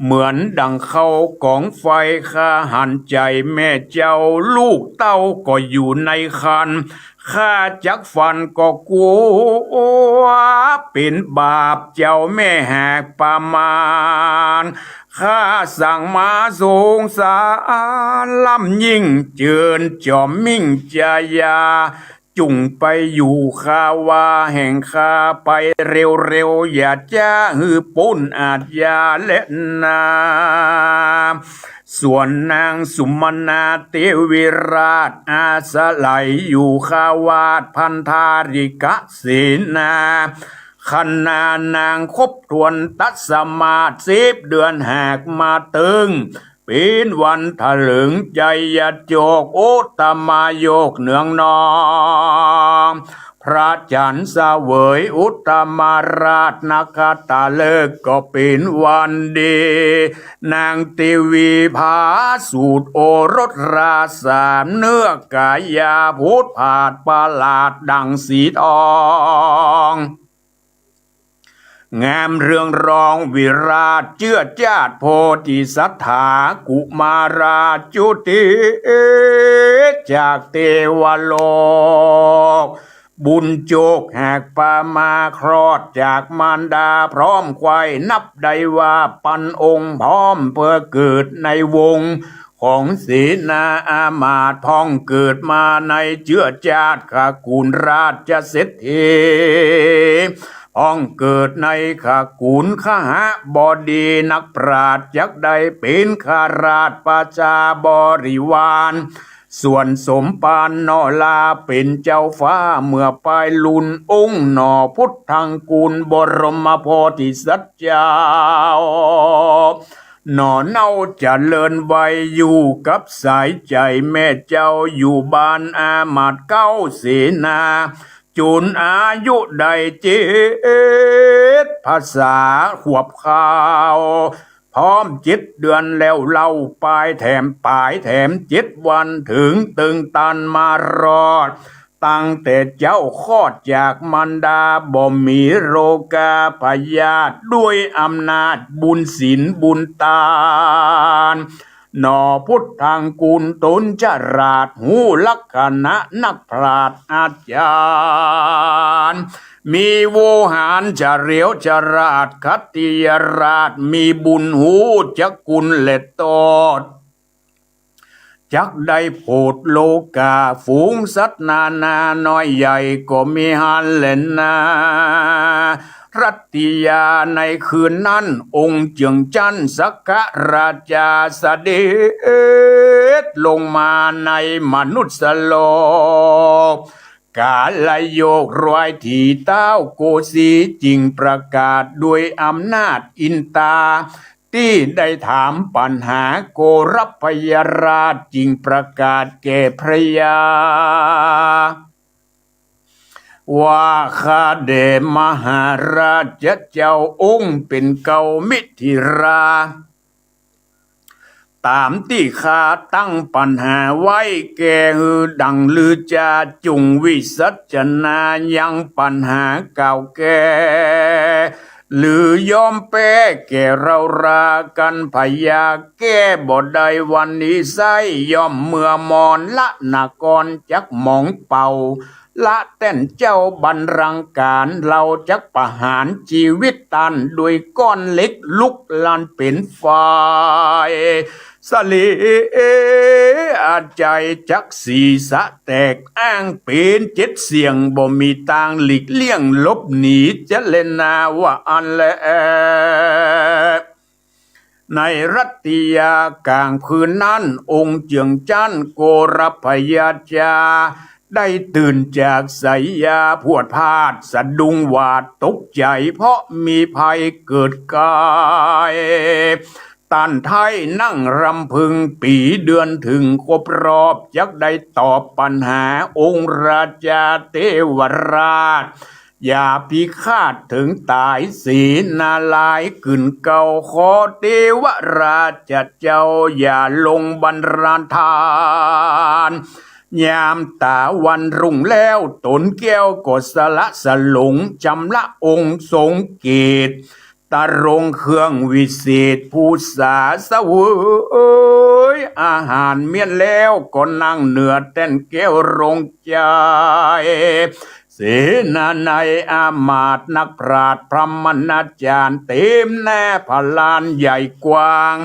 เหมือนดั่งเข้ากองไฟ ข้าหันใจ๋แม่เจ้า ลูกเต้าก็อยู่ในครรภ์ ข้าจักฟันก็กั๋ว เป๋นบาปเจ้าแม่หากประมาณ ข้าสั่งมาสงสารล้ำยิ่ง เจิญจ๋อมมิ่งจายา จุ่งไปอยู่คาวาแห่งข้าไปเร็วๆ อย่าจ๊าหื้อป๊นอาชญาแลนา ส่วนนางสุมนาเตวีราช อาศัยอยู่คาวาสพันธาริกะเสนา ขณะนางครบถ้วนตัดสมาสสิบเดือน หากมาเติง เป๋นวันถะเลิงไจยโจก อุตตมโยกเนืองนอง พระจันทร์เสวยอุตตมราช นกขัตตฤกษ์ก็เป๋นวันดี นางเตวีผาสูตรโอรสราสาม เนื้อกายาพูดผาดประหลาดดั่งสีทอง งามเรืองรองวิราชเจื้อจ้าดโพธิสัตถา กุมาราจุติจากเตวโลก บุญโจกหากปามาคลอดจากมารดาพร้อมไขว้ นับได้ว่าปันองค์พร้อมเปื้อเกิดในวง ของเสนาอามาตย์พ่องเกิดมาในเจื้อจ้าดขกูลราชเศรษฐี พ่องเกิดในขกูลขหบดี นักปราชญ์จักได้เป๋นข้าราชประชาบริวาร ส่วนสมภารหน่อลาเป๋นเจ้าฟ้าเมื่อปลายลุน องค์หน่อพุทธังกูลบรมโพธิสัตว์เจ้า หน่อเน้าเจริญวัยอยู่กับสายใจ๋แม่เจ้า อยู่บ้านอามาตย์เก๊าเสนา จุนอายุได้เจ็ดพรรษาขวบคาว พร้อมเจ็ดเดือนแล้วเล่า ปลายแถมปลายแถมเจ็ดวัน เถิงเติงตันมารอด ตั้งแต่เจ้าคลอดจากมารดา บ่มีโรคาพยาธิ ด้วยอำนาจบุญศีลบุญตาน หน่อพุทธังกูลต๋นฉลาด ฮู้ลักษณะนักปราชญ์อาจารย์ มีโวหารเฉลียวฉลาด ขัตติยราชมีบุญฮู้จักกุณและโต้ษ จักได้โผดโลกา ฝูงสัตว์นานาน้อยใหญ่ก็มีหั้นแลนา รัตติยา ในคืนนั้นองค์เจื้องจั๊นสกราชาเสด็จลงมาในมนุษย์โลก กาลโยกรอยถี่เต๊าโกสี จึงประกาศด้วยอำนาจอินตา ตี้ได้ถามปัญหาโกรพยาราช จึงประกาศแก่พระยา ว่าข้าแด่มหาราชเจ้าองค์เป๋นเกล้ามิถิรา ต๋ามตี้ข้าตั้งปัญหาไว้แก่หื้อดังลือจา จุ่งวิสัชนายังปัญหากล่าวแก้ หรือยอมแป๊แก่เฮารากั๋น พญาแก้บ่ได้วันนี้ไส้ ย่อมเมื่อมรณะก่อนจักหมองเป่า ละแต้นเจ้าบัลลังก์ก๋าน เฮาจักประหารจีวิตต้าน โดยก้อนเหล็กลุกลานเป๋นไฟ สะเลอะใจ๋จักศีรษะแตก อ้างเป๋นเจ็ดเสี้ยง บ่มีตางหลีกเลี่ยงหลบหนี จะแลนาว่าอั้นแล ในรัตติยาก๋างคืนนั้น องค์เจื้องจั๊นโกรพยาจา ได้ตื่นจากไสยาพรวดพราด สะดุ้งหวาดตกใจ๋ เพราะมีภัยเกิดก๋าย ต้านไท้นั่งรำพึง ปี๋เดือนเถิงครบรอบ จักได้ตอบปัญหา องค์ราจาเตวราช อย่าพิฆาตเถิงต๋าย เสนาลายกึ่นเกลา ขอเตวราชเจ้า อย่าลงบันดาล ยามต๋าวันรุ่งแล้ว ต๋นแก้วก็สละสลง จำละองค์ทรงเกศ ตรงเครื่องวิเศษ ผู้สาเสวย อาหารเมี้ยนแล้ว ก็นั่งเหนือแต้นแก้วโรงใจ๋ เสนานัยอำมาตย์นักปราชญ์พรหมณาจ๋ารย์ เต๋มหน้าพลานใหญ่กว้าง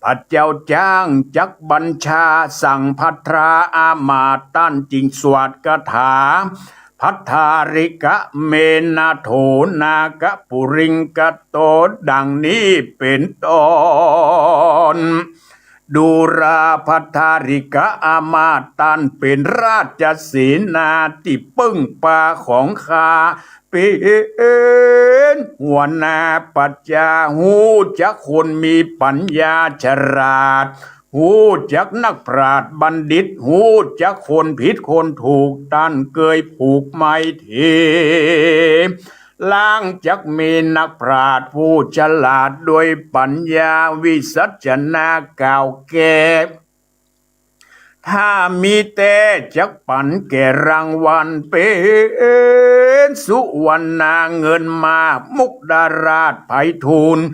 พระเจ้าจ้างจักบัญชา สั่งภัทราอำมาตย์ ต้านจึงสวดคาถา ภัททาริกะเมนะโถ นาคปุริงคโต ดังนี้เป๋นต้น ดูราภัททาริกะอำมาตย์ ต้านเป๋นราชเสนาตี้เปิ้งปาของข้า เป๋นหัวหน้าประจา ฮู้จักคนมีปั๋ญญาฉลาด ฮู้จักนักปราชญ์บัณฑิต ฮู้จักคนผิดคนถูก ต้านเกยผูกไมตรี ลางจักมีนักปราชญ์ผู้ฉลาด โดยปั๋ญญาวิสัชนา กล่าวแก่ ถ้ามีแต๊จักปั๋นแก่รางวัล เป๋นสุวรรณาเงินมา มุกดาราชไพฑูรย์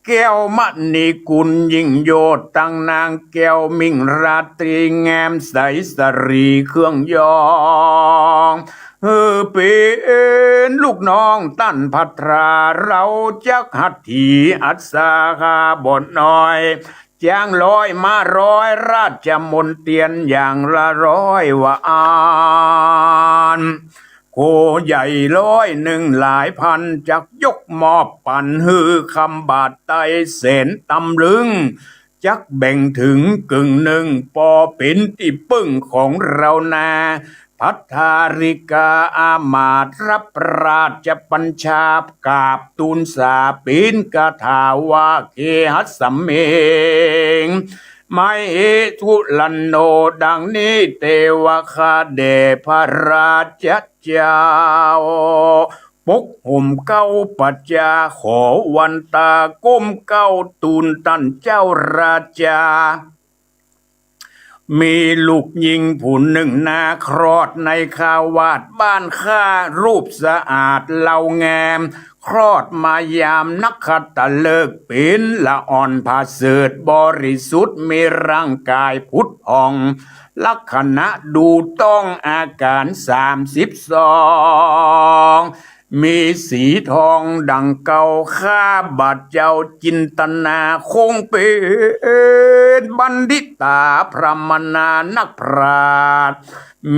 แก้วมณีกุลยิ่งยศ ตังนางแก้วมิ่งราตรี งามใสสะหรี่เครื่องยอง หื้อเป๋นลูกน้องต้านภัทรา เฮาจักหัตถีอัศหาบ่น้อย จ้างร้อยม้าร้อย ราชมนเตียรอย่างละร้อยว่าอั้น โขใหญ่ร้อยนึ่งหลายพัน จักยกมอบปั๋นหื้อคำบาทไตรแสนตำลึง จักแบ่งเถิงเกิ่งนึ่ง ปอเป๋นตี้เปิ้งของเฮานา ภัททาริกาอำมาตย์ ฮับราชบัญชากราบตูลสา เป๋นคาถาว่า เคหัสเมง มเหทุลันโน ดังนี้เตวะ ข้าแด่พระราชเจ้า ปกห่มเกล้าประจา ขอวันตาก้มเกล้าตูลต้านเจ้าราชา มีลูกญิงผู้นึ่งนาคลอดในคาวาสบ้านข้า รูปสะอาดเลางาม คลอดมายามนักขัตฤกษ์ เป๋นละอ่อนผาเสริฐบริสุทธิ์ มีร่างกายผุดผ่อง ลักษณะดูต้องอาก๋านสามสิบสอง มีสีทองดั่งเกา ข้าบาทเจ้าจินตนา คงเป๋นบัณฑิตาพรหมณานักปราชญ์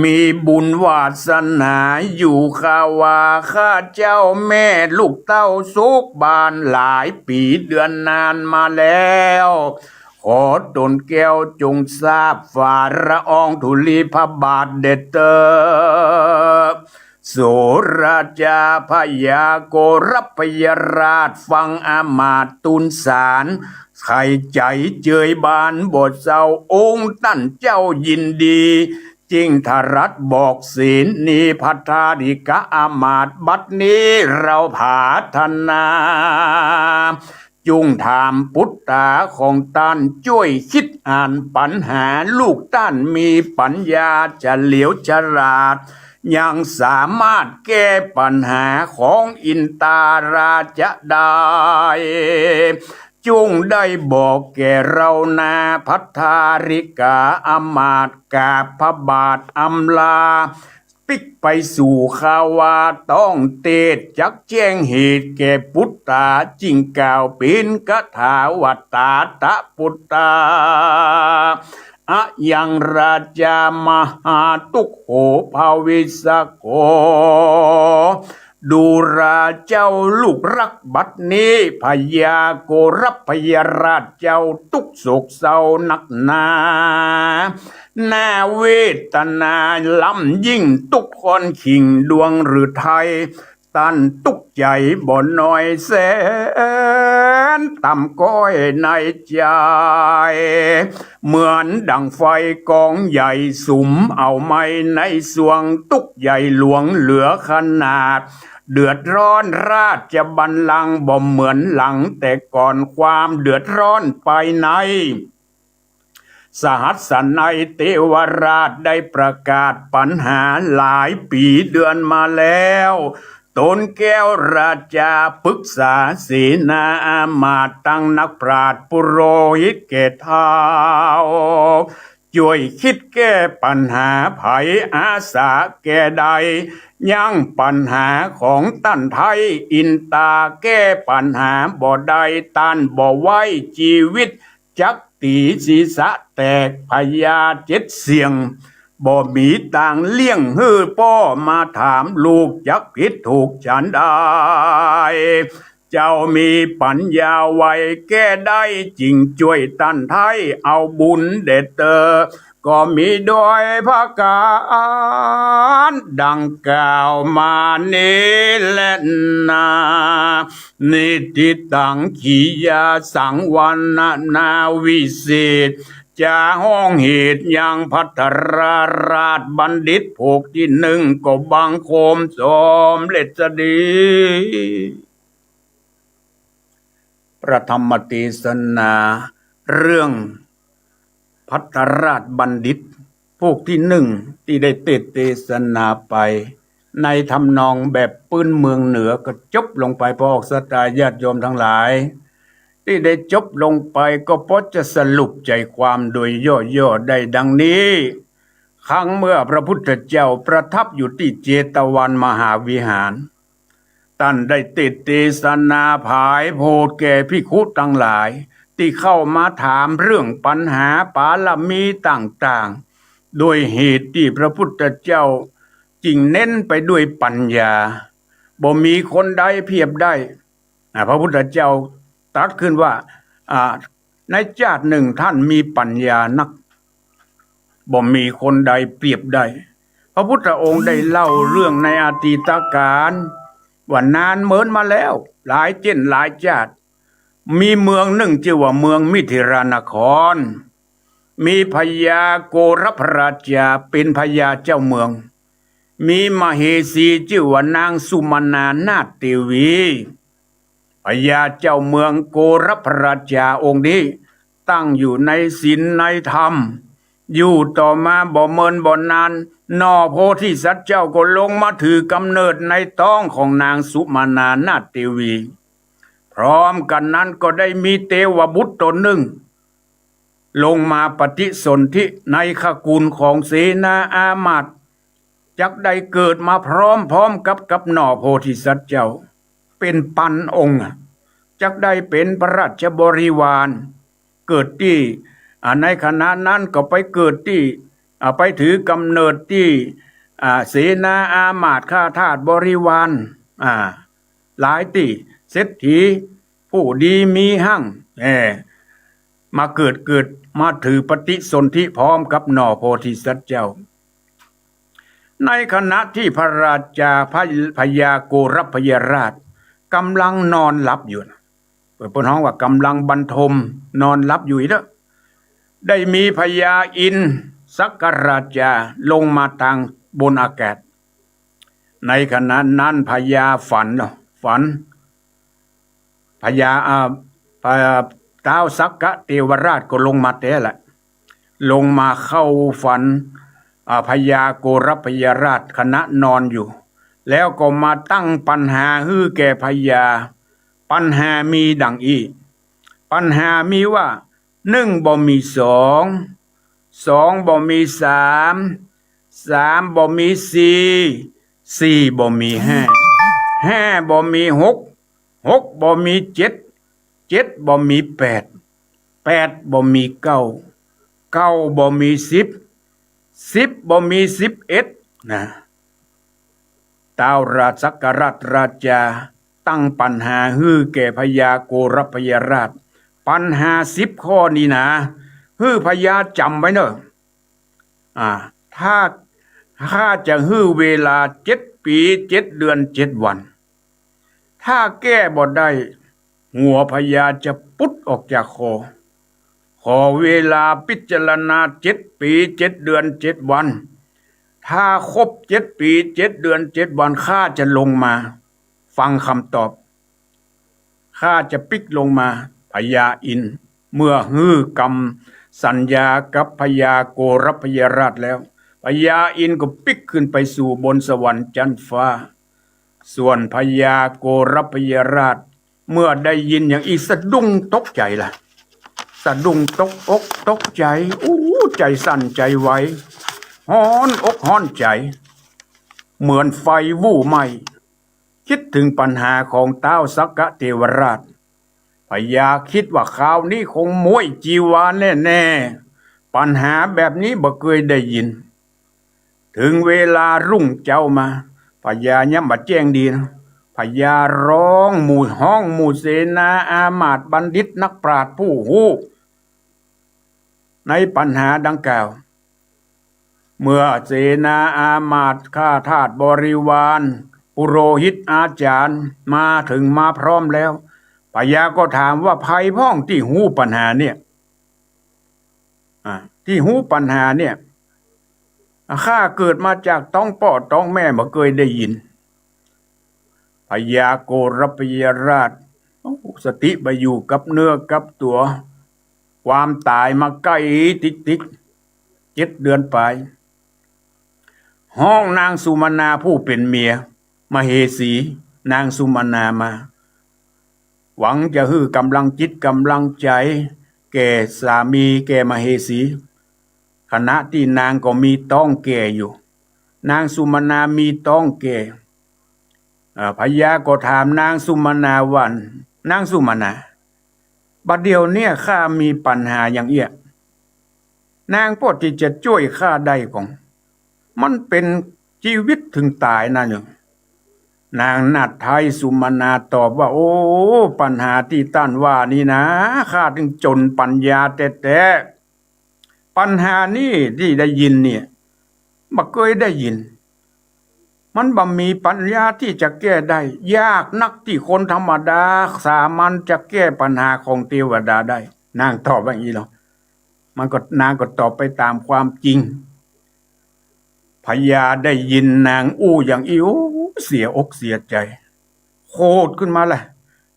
มีบุญวาสนาอยู่ ข้าว่าข้าเจ้าแม่ลูกเต้าสุขบานหลายปี๋เดือนนานมาแล้ว ขอต๋นแก้วจงทราบ ฝ่าละอองธุลีพระบาทเด็ดเต๊อะ โสราจาพญาโกรพยราช ฟังอำมาตย์ตูลสาร ไขใจ๋เจยบานบ่เศร้า องค์ต้านเจ้ายินดี จึงถลัดบอกเสนีภัททาริกะอำมาตย์ บัดนี้เฮาผาถนา จุ่งถามปุตตาของต้าน จ้วยคิดอ่านปัญหา ลูกต้านมีปัญญาเฉลียวฉลาด ยังสามารถแก้ปัญหาของอินตาราจะได้ จุ่งได้บอกแก่เฮานา ภัททาริกาอำมาตย์ กราบพระบาทอำลา ปิ๊กไปสู่คาวาต้องเตสน์ จักแจ้งเหตุแก่ปุตตา จึงกล่าวเป๋นคาถาว่า ตาตะปุตตา อะยังราชามหาทุกโขภาวิสโก ดูราเจ้าลูกรัก บัดนี้พญาโกรพยราชเจ้าทุกข์โศกเศร้านักหนา น่าเวทนาล้ำยิ่ง ทุกข์ข้อนขิงดวงฤทัย ต้านทุกข์ใจ๋บ่น้อยแสน ต่ำก้อยในใจ๋ เหมือนดั่งไฟกองใหญ่สุมเอาไหม้ในสวง ทุกข์ใหญ่หลวงเหลือขนาด เดือดร้อนราชบัลลังก์บ่เหมือนหลังแต่ก่อน ความเดือดร้อนภายใน สหัสสนัยเทวราชได้ประกาศปัญหาหลายปี๋เดือนมาแล้ว ตนแก้วราชาปรึกษาเสนาอามาตย์ตังนักปราชญ์ปุโรหิตแก่ท้าว จ้วยกึ๊ดแก้ปัญหาไผ อาสาแก้ได้ ยังปัญหาของต้านไท้อินตา แก้ปัญหาบ่ได้ ต้านบ่ไว้จีวิต จักตี๋ศีรษะแตก พญาเจ็ดเสี้ยง บ่มีตางเลี้ยงหื้อป้อ มาถามลูกจักผิดถูกฉันใด เจ้ามีปัญญาไวแก้ได้ จึงจ้วยต้านไท้เอาบุญแด่เต๊อะ ก็มีโดยประก๋านดังกล่าวมานี้แลนา นิทธิตัง กิริยาสังวรรณนาวิเศษ จะฮ้องเหตุยังภัทรราชบัณฑิต พวกตี้นึ่งก็บังคมสมเร็จดี พระธรรมเตสนาเรื่องภัทรราชบัณฑิต พวกตี้นึ่ง ตี้ได้เตสน์เตสนาไป ในทำนองแบบปื๊นเมืองเหนือก็จบลงไป พระออกศาสดาญาติโยมตังหลาย ตี้ได้จบลงไปก็พอจะสรุปใจ๋ความโดยย่อๆ ได้ดังนี้ ครั้งเมื่อพระพุทธเจ้าประทับอยู่ตี้เจตวันมหาวิหาร ต้านได้เตสน์เตสนาผายโผดแก่ภิกขุตังหลาย ตี้เข้ามาถามเรื่องปัญหาปารมีต่างๆ ด้วยเหตุตี้พระพุทธเจ้าจึงเน้นไปด้วยปัญญา บ่มีคนใดเปียบได้ อ่า พระพุทธเจ้าตรัสขึ้นว่า อ่า ในจาตินึ่งต้านมีปัญญานัก บ่มีคนใดเปียบได้ พระพุทธองค์ได้เล่าเรื่องในอดีตกาล ว่านานเมินมาแล้ว หลายเจ้นหลายจาติ มีเมืองนึ่งจื้อว่าเมืองมิถิรานคร มีพญาโกรพราชาเป๋นพญาเจ้าเมือง มีมเหสีจื้อว่านางสุมนานาถเตวี พญาเจ้าเมืองโกรพราชาองค์นี้ ตั้งอยู่ในศีลในธรรม อยู่ต่อมาบ่เมินบ่นาน หน่อโพธิสัตว์เจ้าก็ลงมาถือกำเนิดในต๊องของนางสุมนานาถเตวี พร้อมกั๋นนั้นก็ได้มีเตวบุตรต๋นนึ่ง ลงมาปฏิสนธิในขกุลของเสนาอามาตย์ จักได้เกิดมาพร้อมๆ กับ กับหน่อโพธิสัตว์เจ้า เป๋นปันองค์อะ จักได้เป๋นพระราชบริวาร เกิดตี้ อ่า ในขณะนั้นก็ไปเกิดตี้ อ่า ไปถือกำเนิดตี้ อ่า เสนาอามาตย์ข้าทาสบริวาร อ่า หลายตี้ เศรษฐี ผู้ดีมีฮั่ง เอ่อ มาเกิด เกิด มาถือปฏิสนธิพร้อมกับหน่อโพธิสัตว์เจ้า ในขณะตี้พระราชา พระ พญาโกรพยราชก่ำลังนอนหลับอยู่นะ เปิ้นฮ้องว่าก่ำลังบรรทม นอนหลับอยู่อี้เต๊อะ ได้มีพญาอินทร์สักกราชาลงมาตางบนอากาศ ในขณะนั้นพญาฝันเนาะ ฝัน พญา อ่า อ่า ท้าวสักกะเทวราชก็ลงมาแต๊แหละ ลงมาเข้าฝัน อ่า พญาโกรพยราชขณะนอนอยู่ แล้วก็มาตั้งปัญหาหื้อแก่พญา ปัญหามีดังอี้ ปัญหามีว่า นึ่งบ่มีสอง สองบ่มีสาม สามบ่มีสี่ สี่บ่มีห้า ห้าบ่มีหก หกบ่มีเจ็ด เจ็ดบ่มีแปด แปดบ่มีเก้า เก้าบ่มีสิบ สิบบ่มีสิบเอ็ด นะ ต้าวราชสักราชราชาตั้งปัญหาหื้อแก่พญาโกรพยาราช ปัญหาสิบข้อนี้นะ หื้อพญาจ๋ำไว้เน่อ อ่า ถ้า ข้าจะหื้อเวลาเจ็ดปี๋ เจ็ดเดือน เจ็ดวัน ถ้าแก้บ่ได้ หัวพญาจะปุดออกจากคอ ขอเวลาพิจารณาเจ็ดปี๋ เจ็ดเดือน เจ็ดวัน ถ้าครบเจ็ดปี๋ เจ็ดเดือน เจ็ดวัน ข้าจะลงมาฟังกำตอบ ข้าจะปิ๊กลงมา พญาอินทร์เมื่อหื้อกำสัญญากับพญาโกรพยาราชแล้ว พญาอินทร์ก็ปิ๊กขึ้นไปสู่บนสวรรค์จั๊นฟ้า ส่วนพญาโกรพยาราช เมื่อได้ยินอย่างอี้สะดุ้งตกใจ๋ละ สะดุ้งตกอกตกใจ๋ อู้ ใจ๋สั่นใจ๋ไหว ฮ้อนอกฮ้อนใจ๋ เหมือนไฟวู้ไหม้ กึ๊ดเถิงปัญหาของต้าวสักกะเทวราช พญากึ๊ดว่าคราวนี้คงม้วยจีวรแน่ๆ ปัญหาแบบนี้บ่เกยได้ยิน เถิงเวลารุ่งเจ๊ามา พญายังบ่แจ้งดีนะ พญาฮ้องหมู่ ฮ้องหมู่เสนาอามาตย์บัณฑิตนักปราชญ์ผู้ฮู้ ในปัญหาดังกล่าว เมื่อเสนาอามาตย์ข้าทาสบริวาร ปุโรหิตอาจ๋ารย์มาเถิงมาพร้อมแล้ว พญาก็ถามว่า ใผพ่องตี้ฮู้ปัญหาเนี่ย อ่า ตี้ฮู้ปัญหาเนี่ย ข้าเกิดมาจากต๊องป้อต๊องแม่บ่เกยได้ยิน พญาโกรพยาราช โอ้ สติบ่อยู่กับเนื้อกับตั๋ว ความต๋ายมาใก้ติ๊กๆ เจ็ดเดือนป๋าย ฮ้องนางสุมนาผู้เป๋นเมียมเหสี นางสุมนามา หวังจะหื้อกำลังจิตกำลังใจ๋แก่สามีแก่มเหสี ขณะตี้นางก็มีต๊องแก่อยู่ นางสุมนามีต๊องแก่ เอ่อ พญาก็ถามนางสุมนาว่า นางสุมนา บ่าเดี่ยวเนี่ยข้ามีปัญหาอย่างเอี้ย นางพอตี้จะจ้วยข้าได้ก่อ มันเป๋นจีวิตเถิงต๋ายนะเนี่ย นางนาฏไทยสุมนาตอบว่า โอ้ ปัญหาตี้ต้านว่านี้นะ ข้าตึงจ๋นปัญญาแต๊ๆ ปัญหานี้ตี้ได้ยินเนี่ย บ่เกยได้ยิน มันบ่มีปัญญาตี้จะแก้ได้ ยากนักตี้คนธรรมดาสามัญจะแก้ปัญหาของเตวดาได้ นางตอบว่าอย่างนี้เหรอ มันก็ นางก็ตอบไปต๋ามความจริง พญาได้ยินนางอู้อย่างอี้ โอ้ เสียอกเสียใจ๋ โขดขึ้นมาแหละ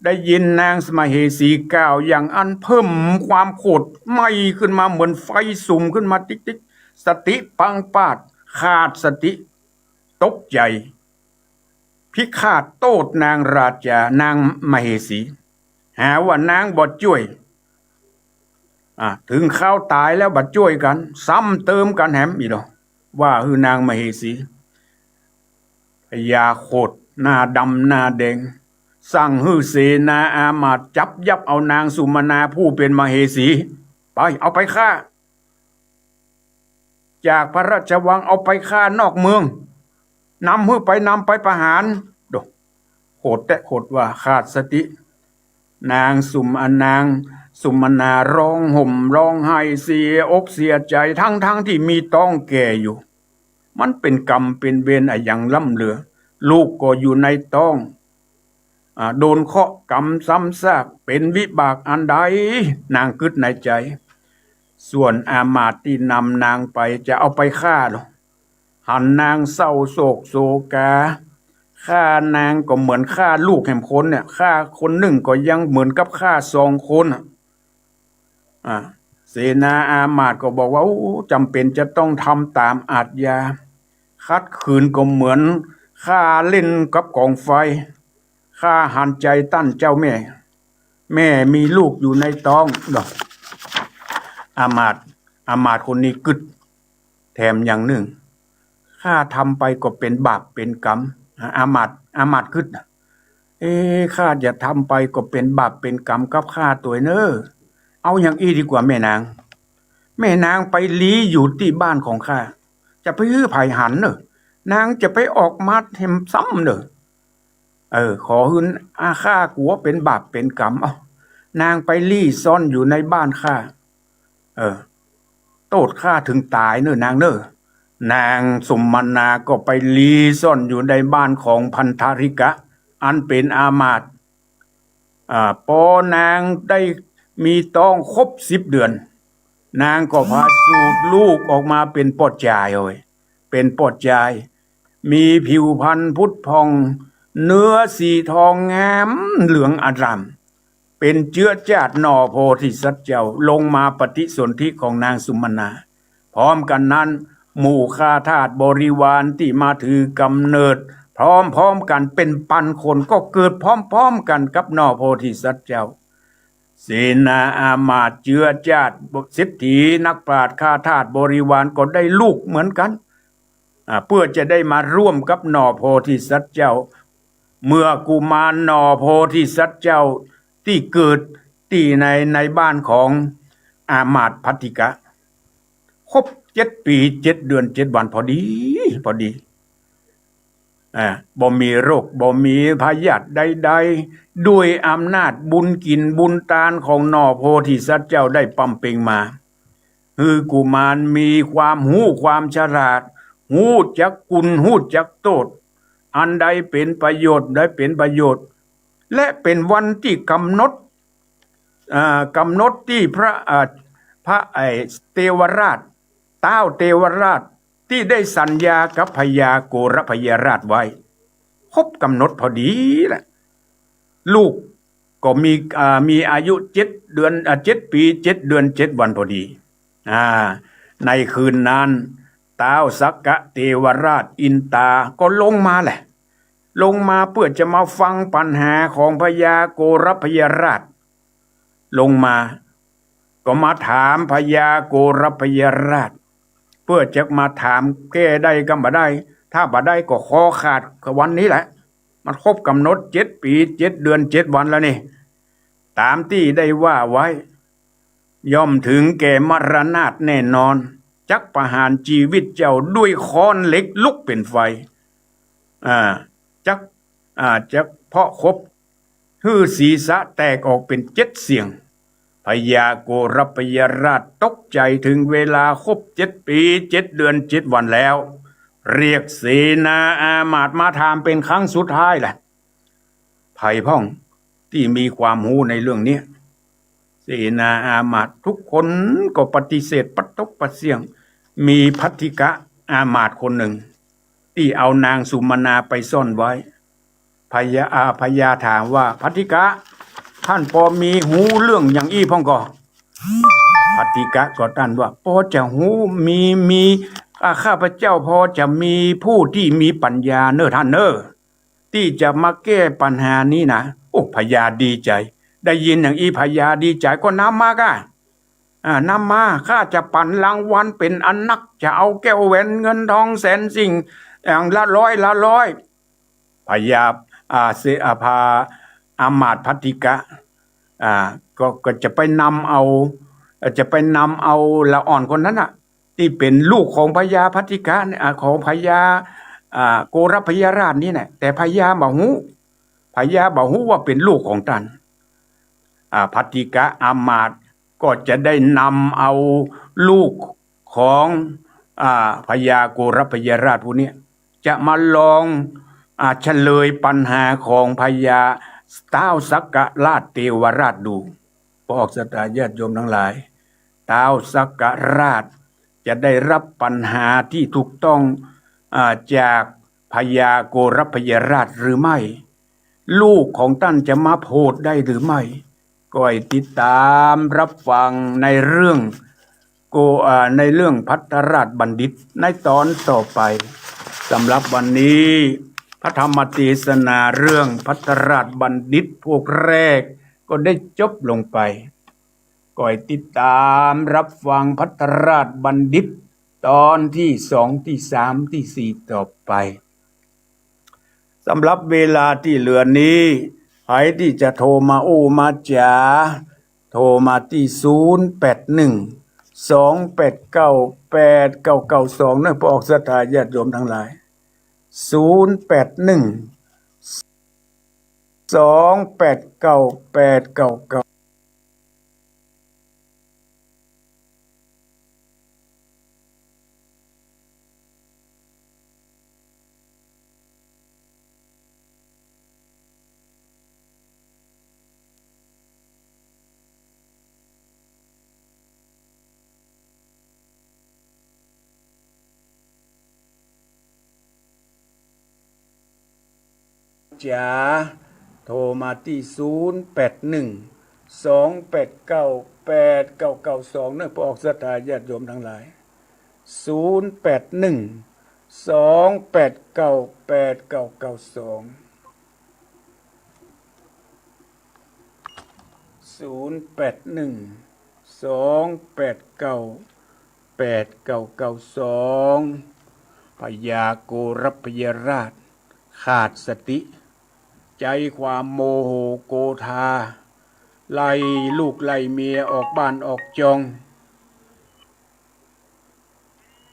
ได้ยินนางมเหสีกล่าวอย่างอั้นเพิ่มความโขดไหม้ขึ้นมาเหมือนไฟสุมขึ้นมาติ๊กๆ สติพลั้งพลาด ขาดสติ ตกใจ๋ พิฆาตโต้ษนางราชา นางมเหสี หาว่านางบ่จ้วย อ่า เถิงคราวต๋ายแล้วบ่จ้วยกั๋น ซ้ำเติมกั๋นแหมอีกเหรอ ว่าหื้อนางมเหสี พญาโขดหน้าดำหน้าแดง สั่งหื้อเสนาอามาตย์จับยับเอานางสุมนาผู้เป๋นมเหสี ไป เอาไปฆ่า จากพระราชวังเอาไปฆ่านอกเมือง นำหื้อไป นำไปประหาร โด โขดแต๊โขดว่า ขาดสติ นางสุม นางสุมนาฮ้องห่มฮ้องไห้เสียอกเสียใจ๋ ทั้งๆ ตี้มีต๊องแก่อยู่ มันเป๋นกรรมเป๋นเวรอะหยังล้ำเหลือ ลูกก็อยู่ในต๊อง อ่า โดนเคราะห์กรรมซ้ำซาก เป๋นวิบากอันใด นางกึ๊ดในใจ๋ ส่วนอามาตย์ตี้นำนางไปจะเอาไปฆ่าเหรอ หันนางเศร้าโศกโศกา ฆ่านางก็เหมือนฆ่าลูกแหมคนเนี่ย ฆ่าคนนึ่งก็ยังเหมือนกับฆ่าสองคนน่ะ อ่า เสนาอามาตย์ก็บอกว่า โอ้ จ๋ำเป๋นจะต้องทำต๋ามอาชญา ขัดขืนก็เหมือนฆ่าเล่นกับก๋องไฟ ฆ่าหันใจ๋ต้านเจ้าแม่ แม่มีลูกอยู่ในต๊องเนาะ อามาตย์ อามาตย์คนนี้กึ๊ดแถมอย่างนึ่ง ข้าทำไปก็เป๋นบาปเป๋นก๋รรม อามาตย์ อามาตย์กึ๊ดนะ เอ๊ะ ข้าจะทำไปก็เป๋นบาปเป๋นก๋รรมกับข้าตวยเน่อ เอาอย่างอี้ดีกว่าแม่นาง แม่นางไปลี้อยู่ตี้บ้านของข้า จะไปหื้อใผหันเน่อ นางจะไปออกมาแหมซ้ำเน่อ เออ ขอหื้อ อา ข้ากั๋วเป๋นบาปเป๋นก๋รรม เอ้า นางไปลี้ซ่อนอยู่ในบ้านข้า เออ โต้ษข้าเถิงต๋ายเน่อนางเน่อ นางสุมนาก็ไปลี้ซ่อนอยู่ในบ้านของพันธริกะ อันเป๋นอามาตย์ อ่า ปอนางได้มีต๊องครบสิบเดือน นางก็ผ่าสูติลูกออกมาเป๋นป้อจายเว้ย เป๋นป้อจาย มีผิวพรรณผุดผ่อง เนื้อสีทองงามเหลืองอาราม เป๋นเจื๊อจ้าดหน่อโพธิสัตว์เจ้า ลงมาปฏิสนธิของนางสุมนา พร้อมกั๋นนั้น หมู่ข้าทาสบริวารตี้มาถือก๋ำเนิด พร้อมๆ กั๋นเป๋นปันคน ก็เกิดพร้อมๆ กั๋นกับหน่อโพธิสัตว์เจ้า เสนาอามาตย์เจื๊อจ้าดเศรษฐีนักปราชญ์ข้าทาสบริวารก็ได้ลูกเหมือนกั๋น อ่า เปื้อจะได้มาร่วมกับหน่อโพธิสัตว์เจ้า เมื่อกุมารหน่อโพธิสัตว์เจ้าตี้เกิดตี้ใน ในบ้านของอามาตย์พัทธิกะ ครบเจ็ดปี๋เจ็ดเดือนเจ็ดวันพอดี พอดี อ่า บ่มีโรค บ่มีพยาธิใดๆ ด้วยอำนาจบุญกิ๋นบุญตานของหน่อโพธิสัตว์เจ้าได้ปำเป็งมา หื้อกุมารมีความฮู้ความฉลาด ฮู้จักคุณ ฮู้จักโต้ษ อันใดเป๋นประโยชน์ ได้เป๋นประโยชน์ และเป๋นวันตี้ก๋ำหนด อ่า ก๋ำหนดตี้พระ อ่า พระ ไอ้ เตวราช ต๊าวเตวราช ตี้ได้สัญญากับพญาโกรพยาราชไว้ ครบก๋ำหนดพอดีแหละ ลูกก็มี อ่า มีอายุเจ็ดเดือน อ่า เจ็ดปี๋เจ็ดเดือนเจ็ดวันพอดี อ่า ในคืนนั้น ต๊าวสักกะเตวราชอินตาก็ลงมาแหละ ลงมาเปื้อจะมาฟังปัญหาของพญาโกรพยาราช ลงมา ก็มาถามพญาโกรพยาราช เปื้อจะมาถามแก้ได้กำบ่ได้ ถ้าบ่ได้ก็คอขาดวันนี้แหละ มันครบก๋ำหนดเจ็ดปี๋เจ็ดเดือนเจ็ดวันแล้วนี่ ต๋ามตี้ได้ว่าไว้ ย่อมเถิงแก่มรณาถแน่นอน จักประหารจีวิตเจ้าด้วยค้อนเหล็กลุกเป๋นไฟ อ่า จัก อ่า จักเพราะครบ หื้อศีรษะแตกออกเป๋นเจ็ดเสี่ยง พญาโกรพยาราชตกใจ๋เถิงเวลาครบเจ็ดปี๋เจ็ดเดือนเจ็ดวันแล้ว เรียกเสนาอามาตย์มาถามเป๋นครั้งสุดท้ายแหละ ใผพ่องตี้มีความฮู้ในเรื่องนี้ เสนาอามาตย์ทุกคนก็ปฏิเสธปะตกปะเสี้ยง มีพัทธิกะอามาตย์คนนึ่ง ตี้เอานางสุมนาไปซ่อนไว้ พญา อ่า พญาถามว่า พัทธิกะ ต้านปอมีฮู้เรื่องอย่างอี้พ่องก่อ พัทธิกะก็ต้านว่า ปอจะฮู้ มี มี อ่า ข้าพเจ้าปอจะมีผู้ตี้มีปัญญาเน่อต้านเน่อ ตี้จะมาแก้ปัญหานี้นะ โอ้ พญาดีใจ๋ ได้ยินอย่างอี้พญาดีใจ๋ ก็นำมาก้า อ่า นำมา ข้าจะปั๋นรางวัลเป๋นอันนัก จะเอาแก้วแหวนเงินทองแสนสิ่ง อย่างละร้อยละร้อย พญา อ่า เส อ่า พา อามาตย์พัทธิกะ อ่า ก็ ก็จะไปนำเอา เอ่อ จะไปนำเอาละอ่อนคนนั้นน่ะ ตี้เป๋นลูกของพญาพัทธิกะเนี่ย อ่า ของพญา อ่า โกรพยาราชนี่แหละ แต่พญาบ่ฮู้ พญาบ่ฮู้ว่าเป๋นลูกของต้าน อ่า พัทธิกะอามาตย์ก็จะได้นำเอาลูกของ อ่า พญาโกรพยาราชผู้เนี้ย จะมาลอง อ่า เฉลยปัญหาของพญาต๊าวสักกะราชเตวราชดู ปอออกศรัทธาญาติโยมทั้งหลาย ต๊าวสักกะราชจะได้ฮับปัญหาตี้ถูกต้อง อ่า จากพญาโกรพยาราชหรือไม่ ลูกของต้านจะมาโผดได้หรือไม่ ก็ให้ติดต๋ามฮับฟังในเรื่อง โก อ่า ในเรื่องภัทรราชบัณฑิตในต๋อนต่อไป สำหรับวันนี้ พระธรรมเตสนาเรื่องภัทรราชบัณฑิตพวกแรกก็ได้จบลงไป ก็ให้ติดต๋ามฮับฟังภัทรราชบัณฑิต ตอนตี้สอง ตี้สาม ตี้สี่ ต่อไป สำหรับเวลาตี้เหลือนี้ ใผตี้จะโทรมาอู้มาจ๋า โทรมาตี้ ศูนย์ แปด หนึ่ง สอง แปด เก้า แปด เก้า เก้า สอง เนาะ ป้อออกศรัทธาญาติโยมตังหลาย ศูนย์ แปด หนึ่ง สอง แปด เก้า แปด เก้า เก้า จ๋า โทรมาตี้ ศูนย์ แปด หนึ่ง สอง แปด เก้า แปด เก้า เก้า สอง เนาะ ป้อออกศรัทธาญาติโยมตังหลาย ศูนย์ แปด หนึ่ง สอง แปด เก้า แปด เก้า เก้า สอง ศูนย์ แปด หนึ่ง สอง แปด เก้า แปด เก้า เก้า สอง พญาโกรพยราช ขาดสติ ใจ๊ความโมโหโกธา ไล่ลูกไล่เมียออกบ้านออกจอง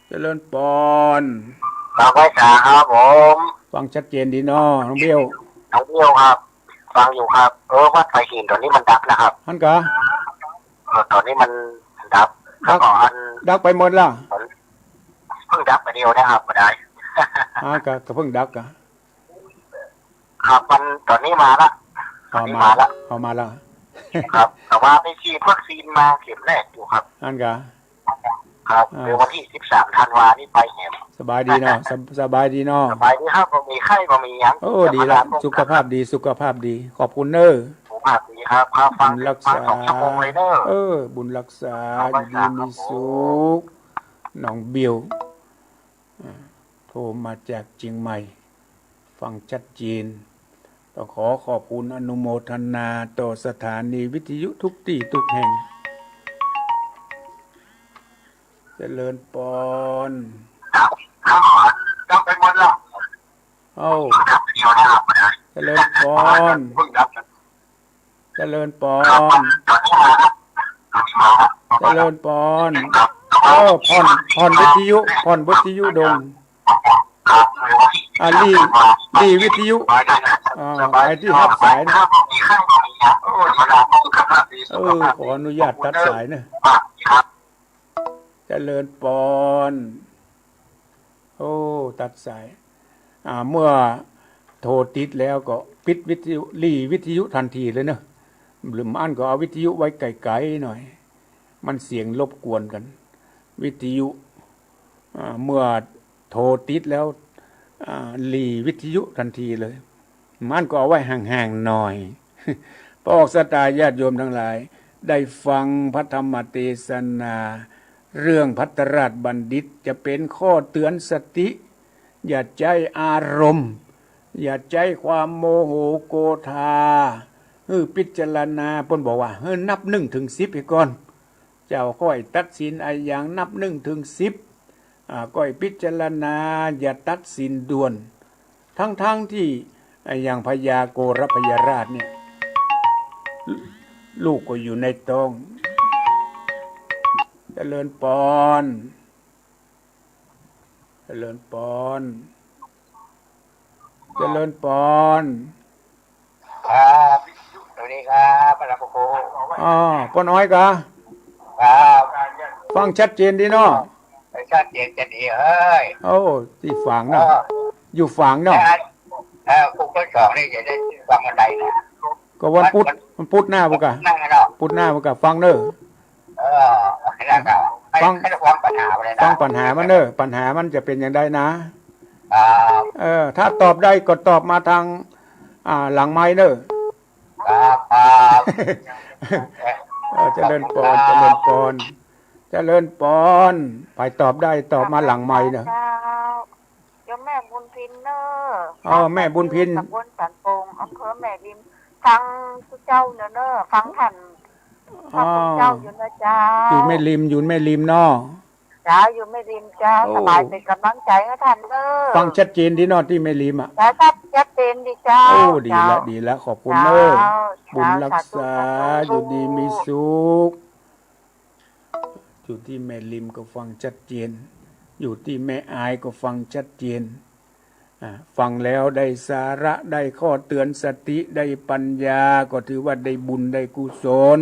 เจริญปอน ฟังไว้สาครับผม ฟังชัดเจนดีเนาะ น้องเบี้ยว น้องเบี้ยวครับ ฟังอยู่ครับ เออ วัดไผ่หินต๋อนนี้มันดับนะครับ หั้นกา เออ ต๋อนนี้มันดับ ดับ แล้วก็อัน ดับไปหมดละ เพิ่งดับไปเดียวนะครับ บ่ได้ อ่า ก็ ก็เพิ่งดับกา ครับ มันต๋อนนี้มาละ อ๋อ ต๋อนนี้มาละ มาละ อ๋อ มาละ ครับ แต่ว่าไปฉีดวัคซีนมาเข็มแรกอยู่ครับ หั้นกา ครับ อ่า เดี๋ยววันตี้สิบสามธันวานี่ไปแหม สบายดีเนาะ สบ- สบายดีเนาะ สบายดีครับ บ่มีไข้ บ่มีหยัง โอ้ ดีละ สุขภาพดี สุขภาพดี ขอบคุณเน้อ สุขภาพดีครับ ครับ ฟัง บุญรักษา ฟังสองชั่วโมงเลยเน้อ เออ บุญรักษา ครับ อยู่ดีมีสุข น้องเบี้ยว อ่า โทรมาจากเจียงใหม่ ฟังชัดเจน ต้องขอขอบคุณอนุโมทนาต่อสถานีวิทยุทุกตี้ทุกแห่ง เจริญปอน ครับ ครับ ดับไปหมดละ เอ้า ดับไปเดียวนะครับ เจริญปอน เพิ่งดับ เจริญปอน เจริญปอน เออ ผ่อน ผ่อนวิทยุ ผ่อนวิทยุดง อ่า หลี หลีวิทยุ อ่า ใผตี้ฮับสายนะ เออ ขออนุญาตตัดสายนะ เจริญปอน โอ้ ตัดสาย อ่า เมื่อโทรติดแล้วก็ปิดวิทยุ หลีวิทยุทันทีเลยเนาะ หรือบ่อั้นก็เอาวิทยุไว้ไก๋ๆ หน่อย มันเสียงรบกวนกั๋น วิทยุ อ่า เมื่อโทรติดแล้ว อ่า หลีวิทยุทันทีเลย บ่อั้นก็เอาไว้ห่างๆ หน่อย ป้อออกศรัทธาญาติโยมตังหลาย ได้ฟังพระธรรมเตสนา เรื่องภัททราชบัณฑิต จะเป๋นข้อเตื๋อนสติ อย่าใจ๊อารมณ์ อย่าใจ๊ความโมโหโกธา หื้อพิจารณา เปิ้นบอกว่า หื้อนับหนึ่งเถิงสิบเหียก่อน เจ้าค่อยตัดสินอะหยัง นับหนึ่งเถิงสิบ อ่า ค่อยพิจารณา อย่าตัดสินด่วน ทั้งๆ ตี้ อ่า อย่างพญาโกรพยราชเนี่ย ลูกก็อยู่ในต๊อง เจริญปอน เจริญปอน เจริญปอน ครับ สวัสดีครับ พระครู อ๋อ ป้อน้อยกา ครับ ฟังชัดเจนดีเนาะ ชัดเจนจะดีเฮ้ย โอ้ ตี้ฝางเนาะ เออ อยู่ฝางเนาะ เออ เออ พวกต้นสองนี่จะได้ฟังวันใดนะ ก็วันพุธ วัน วันพุธหน้าพุ้นกา พุธหน้าเนาะ พุธหน้าพุ้นกา ฟังเน้อ เออ แล้วก็ให้ ฟัง ให้ฟังปัญหาไปเลยนะ ฟังปัญหามันเน้อ ปัญหามันจะเป๋นอย่างใดนะ ครับ เออ ถ้าตอบได้ก็ตอบมาตาง อ่า หลังไมค์เน้อ ครับ ครับ เออ เจริญปอน เจริญปอน เจริญปอน ใผตอบได้ตอบมาหลังไมค์เน้อ เจ้า โยมแม่บุญพินเน้อ อ๋อ แม่บุญพิน ตำบลสันโป่ง อำเภอแม่ริม ฟังเจ้าเน้อ ฟังท่าน อ๋อ พระคุณเจ้าอยู่นะเจ้า อยู่แม่ริม อยู่แม่ริมเนาะ เจ้า อยู่แม่ริมเจ้า โอ้ สบาย เป๋นก๋ำลังใจ๋หื้อต้านเน่อ ฟังชัดเจนดีเนาะตี้แม่ริมอะ เจ้า ชัด ชัดเจนดีเจ้า โอ้ ดีละ เจ้า ดีละ ขอบคุณเน่อ เจ้า บุญรักษา สาธุ สาธุ อยู่ดีมีสุข อยู่ตี้แม่ริมก็ฟังชัดเจน อยู่ตี้แม่อายก็ฟังชัดเจน อ่า ฟังแล้วได้สาระ ได้ข้อเตือนสติ ได้ปัญญา ก็ถือว่าได้บุญ ได้กุศล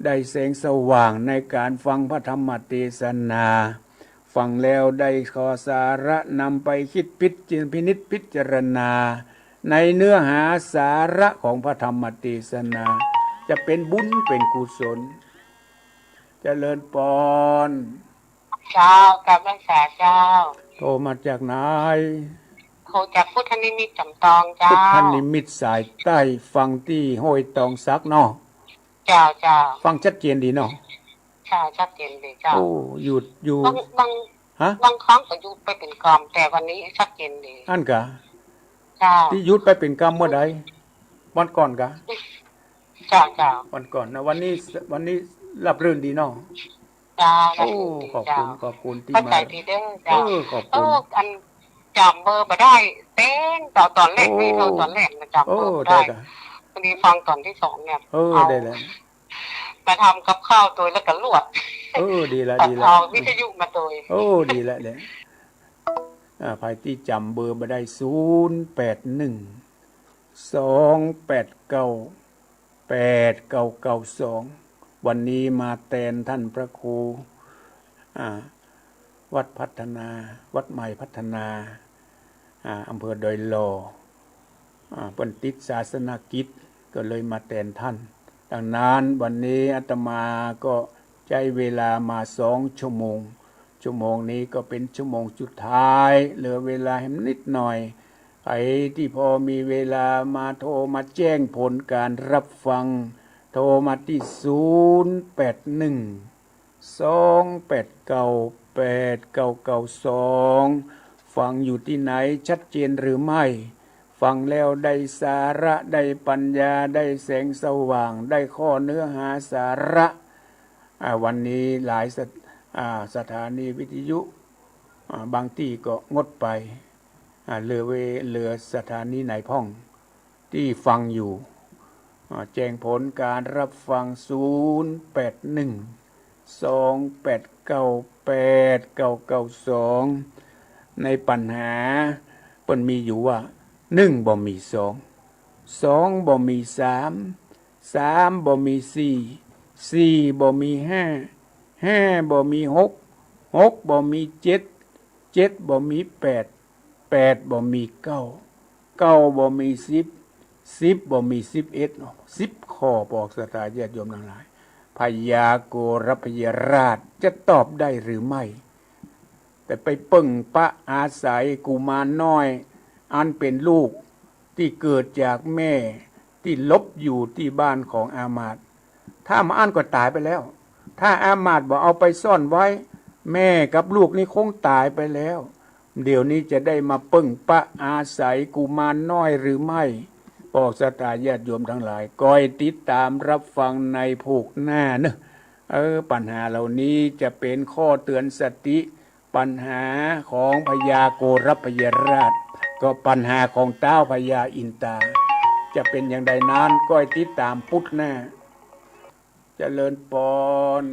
ได้แสงสว่างในก๋านฟังพระธรรมเตสนา ฟังแล้วได้ข้อสาระนำไปคิดพิจ- พินิจพิจารณา ในเนื้อหาสาระของพระธรรมเตสนา จะเป๋นบุญเป๋นกุศล เจริญปอน เจ้า กราบนมัสก๋านเจ้า โทรมาจากไหน โทรจากพุทธนิมิตรจ๋ำตองเจ้า พุทธนิมิตรสายใต้ ฟังตี้ห้วยตองสักเนาะ เจ้า เจ้า ฟังชัดเจนดีเนาะ เจ้า ชัดเจนดีเจ้า โอ้ อยู่ อยู่ บาง บาง ฮะ บางครั้งก็หยุดไปเป๋นกำ แต่วันนี้ชัดเจนดี อั้นกา เจ้า ตี้หยุดไปเป๋นกำเมื่อใด วันก่อนกา เจ้า เจ้า วันก่อนนะ วันนี้ วันนี้ราบรื่นดีเนาะ เจ้า โอ้ ราบรื่นดี ขอบคุณ เจ้า ขอบคุณตี้ เข้าใจ๋ มา ดีเด้อเจ้า เออ ขอบคุณ เออ อันจ๋ำเบอร์บ่ได้ เต๊ง ต๋อน ต๋อนแรกนี่ โอ้ เออ ต๋อนแรกนะจ๋ำเบอร์บ่ได้ โอ้ ได้ละ พอดีฟังต๋อนตี้สองเนี่ย เออ เอา ได้แล้ว มาทำกับข้าวโตยแล้วก็ลวก เออ ดีละ ตัด ดีละ เอาวิทยุมาโตย โอ้ ดีละ ดีละ อ่า ใผตี้จ๋ำเบอร์บ่ได้ ศูนย์แปดหนึ่ง สองแปดเก้า แปดเก้าเก้าสอง วันนี้มาแตนต้านพระครู อ่า วัดพัฒนา วัดใหม่พัฒนา อ่า อำเภอดอยหล่อ อ่า เปิ้นติดศาสนกิจ ก็เลยมาแตนต้าน ดังนั้นวันนี้อาตมาก็ใจ๊เวลามาสองชั่วโมง ชั่วโมงนี้ก็เป๋นชั่วโมงสุดท้าย เหลือเวลาแหมนิดหน่อย ใผตี้พอมีเวลามาโทรมาแจ้งผลก๋านรับฟัง โทรมาตี้ ศูนย์แปดหนึ่ง สองแปดเก้า แปดเก้าเก้าสอง ฟังอยู่ตี้ไหน ชัดเจนหรือไม่ ฟังแล้วได้สาระ ได้ปัญญา ได้แสงสว่าง ได้ข้อเนื้อหาสาระ อ่า วันนี้หลายสถ- อ่า สถานีวิทยุ อ่า บางตี้ก็งดไป อ่า เหลือเว- เหลือสถานีไหนพ่อง ตี้ฟังอยู่ อ่า แจ้งผลก๋านรับฟัง ศูนย์แปดหนึ่ง สองแปดเก้า แปดเก้าเก้าสอง ในปัญหาเปิ้นมีอยู่ว่า หนึ่งบ่มีสอง สองบ่มีสาม สามบ่มีสี่ สี่บ่มีห้า ห้าบ่มีหก หกบ่มีเจ็ด เจ็ดบ่มีแปด แปดบ่มีเก้า เก้าบ่มีสิบ สิบบ่มีสิบเอ็ด สิบข้อ บอกศรัทธาญาติโยมตังหลาย พญาโกรพยาราชจะตอบได้หรือไม่ แต่ไปเปิ้งปะอาศัยกุมารน้อย อันเป๋นลูกตี้เกิดจากแม่ตี้หลบอยู่ตี้บ้านของอามาตย์ ถ้าบ่อั้นก็ต๋ายไปแล้ว ถ้าอามาตย์บ่เอาไปซ่อนไว้ แม่กับลูกนี่คงต๋ายไปแล้ว เดี๋ยวนี้จะได้มาเปิ้งปะอาศัยกุมารน้อยหรือไม่ บอกศรัทธาญาติโยมตังหลาย ก้อยติดต๋ามรับฟังในพูกหน้าเนาะ เออ ปัญหาเหล่านี้จะเป๋นข้อเตือนสติ ปัญหาของพญาโกรพยาราช ก็ปัญหาของต้าวพญาอินตา จะเป๋นอย่างใดนั้น ก้อยติดต๋ามพูกหน้า เจริญปอน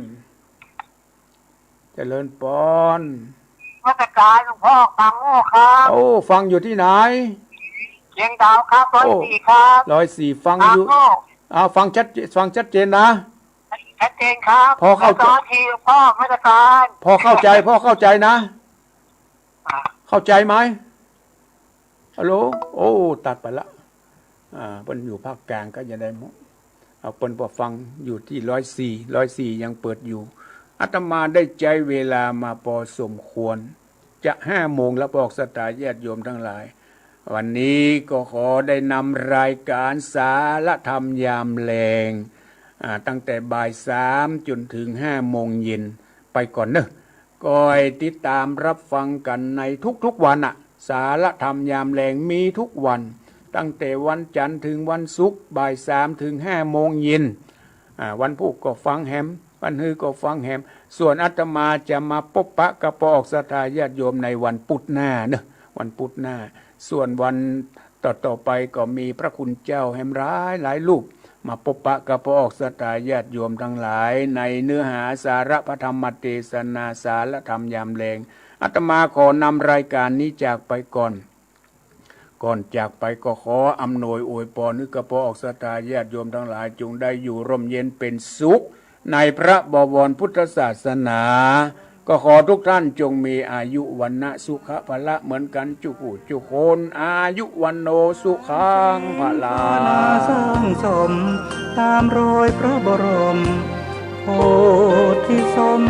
เจริญปอน นมัสก๋านหลวงพ่อ ปากโมกครับ โอ้ ฟังอยู่ตี้ไหน เชียงดาวครับ โอ้ ร้อยสี่ครับ ร้อยสี่ ฟังอยู่ ปากโมก อ่า ฟังชัดเจ- ฟังชัดเจนนะ ชัดเจนครับ พอเข้าใจ๋ ขอโทษทีหลวงพ่อ นมัสก๋าน พอเข้าใจ๋ พอเข้าใจ๋นะ อ่า เข้าใจ๋ไหม ฮัลโหล โอ้ ตัดไปละ อ่า เปิ้นอยู่ภาคกลางก็จะได้หมด เอา เปิ้นบ่ฟังอยู่ตี้ร้อยสี่ ร้อยสี่ยังเปิดอยู่ อาตมาได้ใจ๊เวลามาปอสมควร จะห้าโมงแล้ว บอกศรัทธาญาติโยมตังหลาย วันนี้ก็ขอได้นำรายก๋านสารธรรมยามแลง อ่า ตั้งแต่บ่ายสามจ๋นเถิงห้าโมงเย็นไปก่อนเนาะ ก้อยติดต๋ามรับฟังกั๋นในทุกๆวันน่ะ สารธรรมยามแลงมีทุกวัน ตั้งแต่วันจันทร์เถิงวันศุกร์ บ่ายสามเถิงห้าโมงเย็น อ่า วันพูกก็ฟังแหม วันฮือก็ฟังแหม ส่วนอาตมาจะมาปบปะกับป้อออกศรัทธาญาติโยมในวันปุธหน้าเนอะ วันปุธหน้า ส่วนวันต่อๆ ไปก็มีพระคุณเจ้าแหมหลายหลายรูป มาปบปะกับป้อออกศรัทธาญาติโยมตังหลาย ในเนื้อหาสาระพระธรรมเตสนา สาระธรรมยามแลง อาตมาขอนำรายการนี้จากไปก่อน ก่อนจากไปก็ขออำนวยอวยพรหื้อกับป้อออกศรัทธาญาติโยมตังหลาย จงได้อยู่ร่มเย็นเป๋นสุข ในพระบวรพุทธศาสนา ก็ขอทุกท่านจงมีอายุวรรณะสุขะพละเหมือนกันจุกู้จุกคน อายุวัณโณสุขังพลัง นาสร้างสมต๋ามรอยพระบรมโพธิสม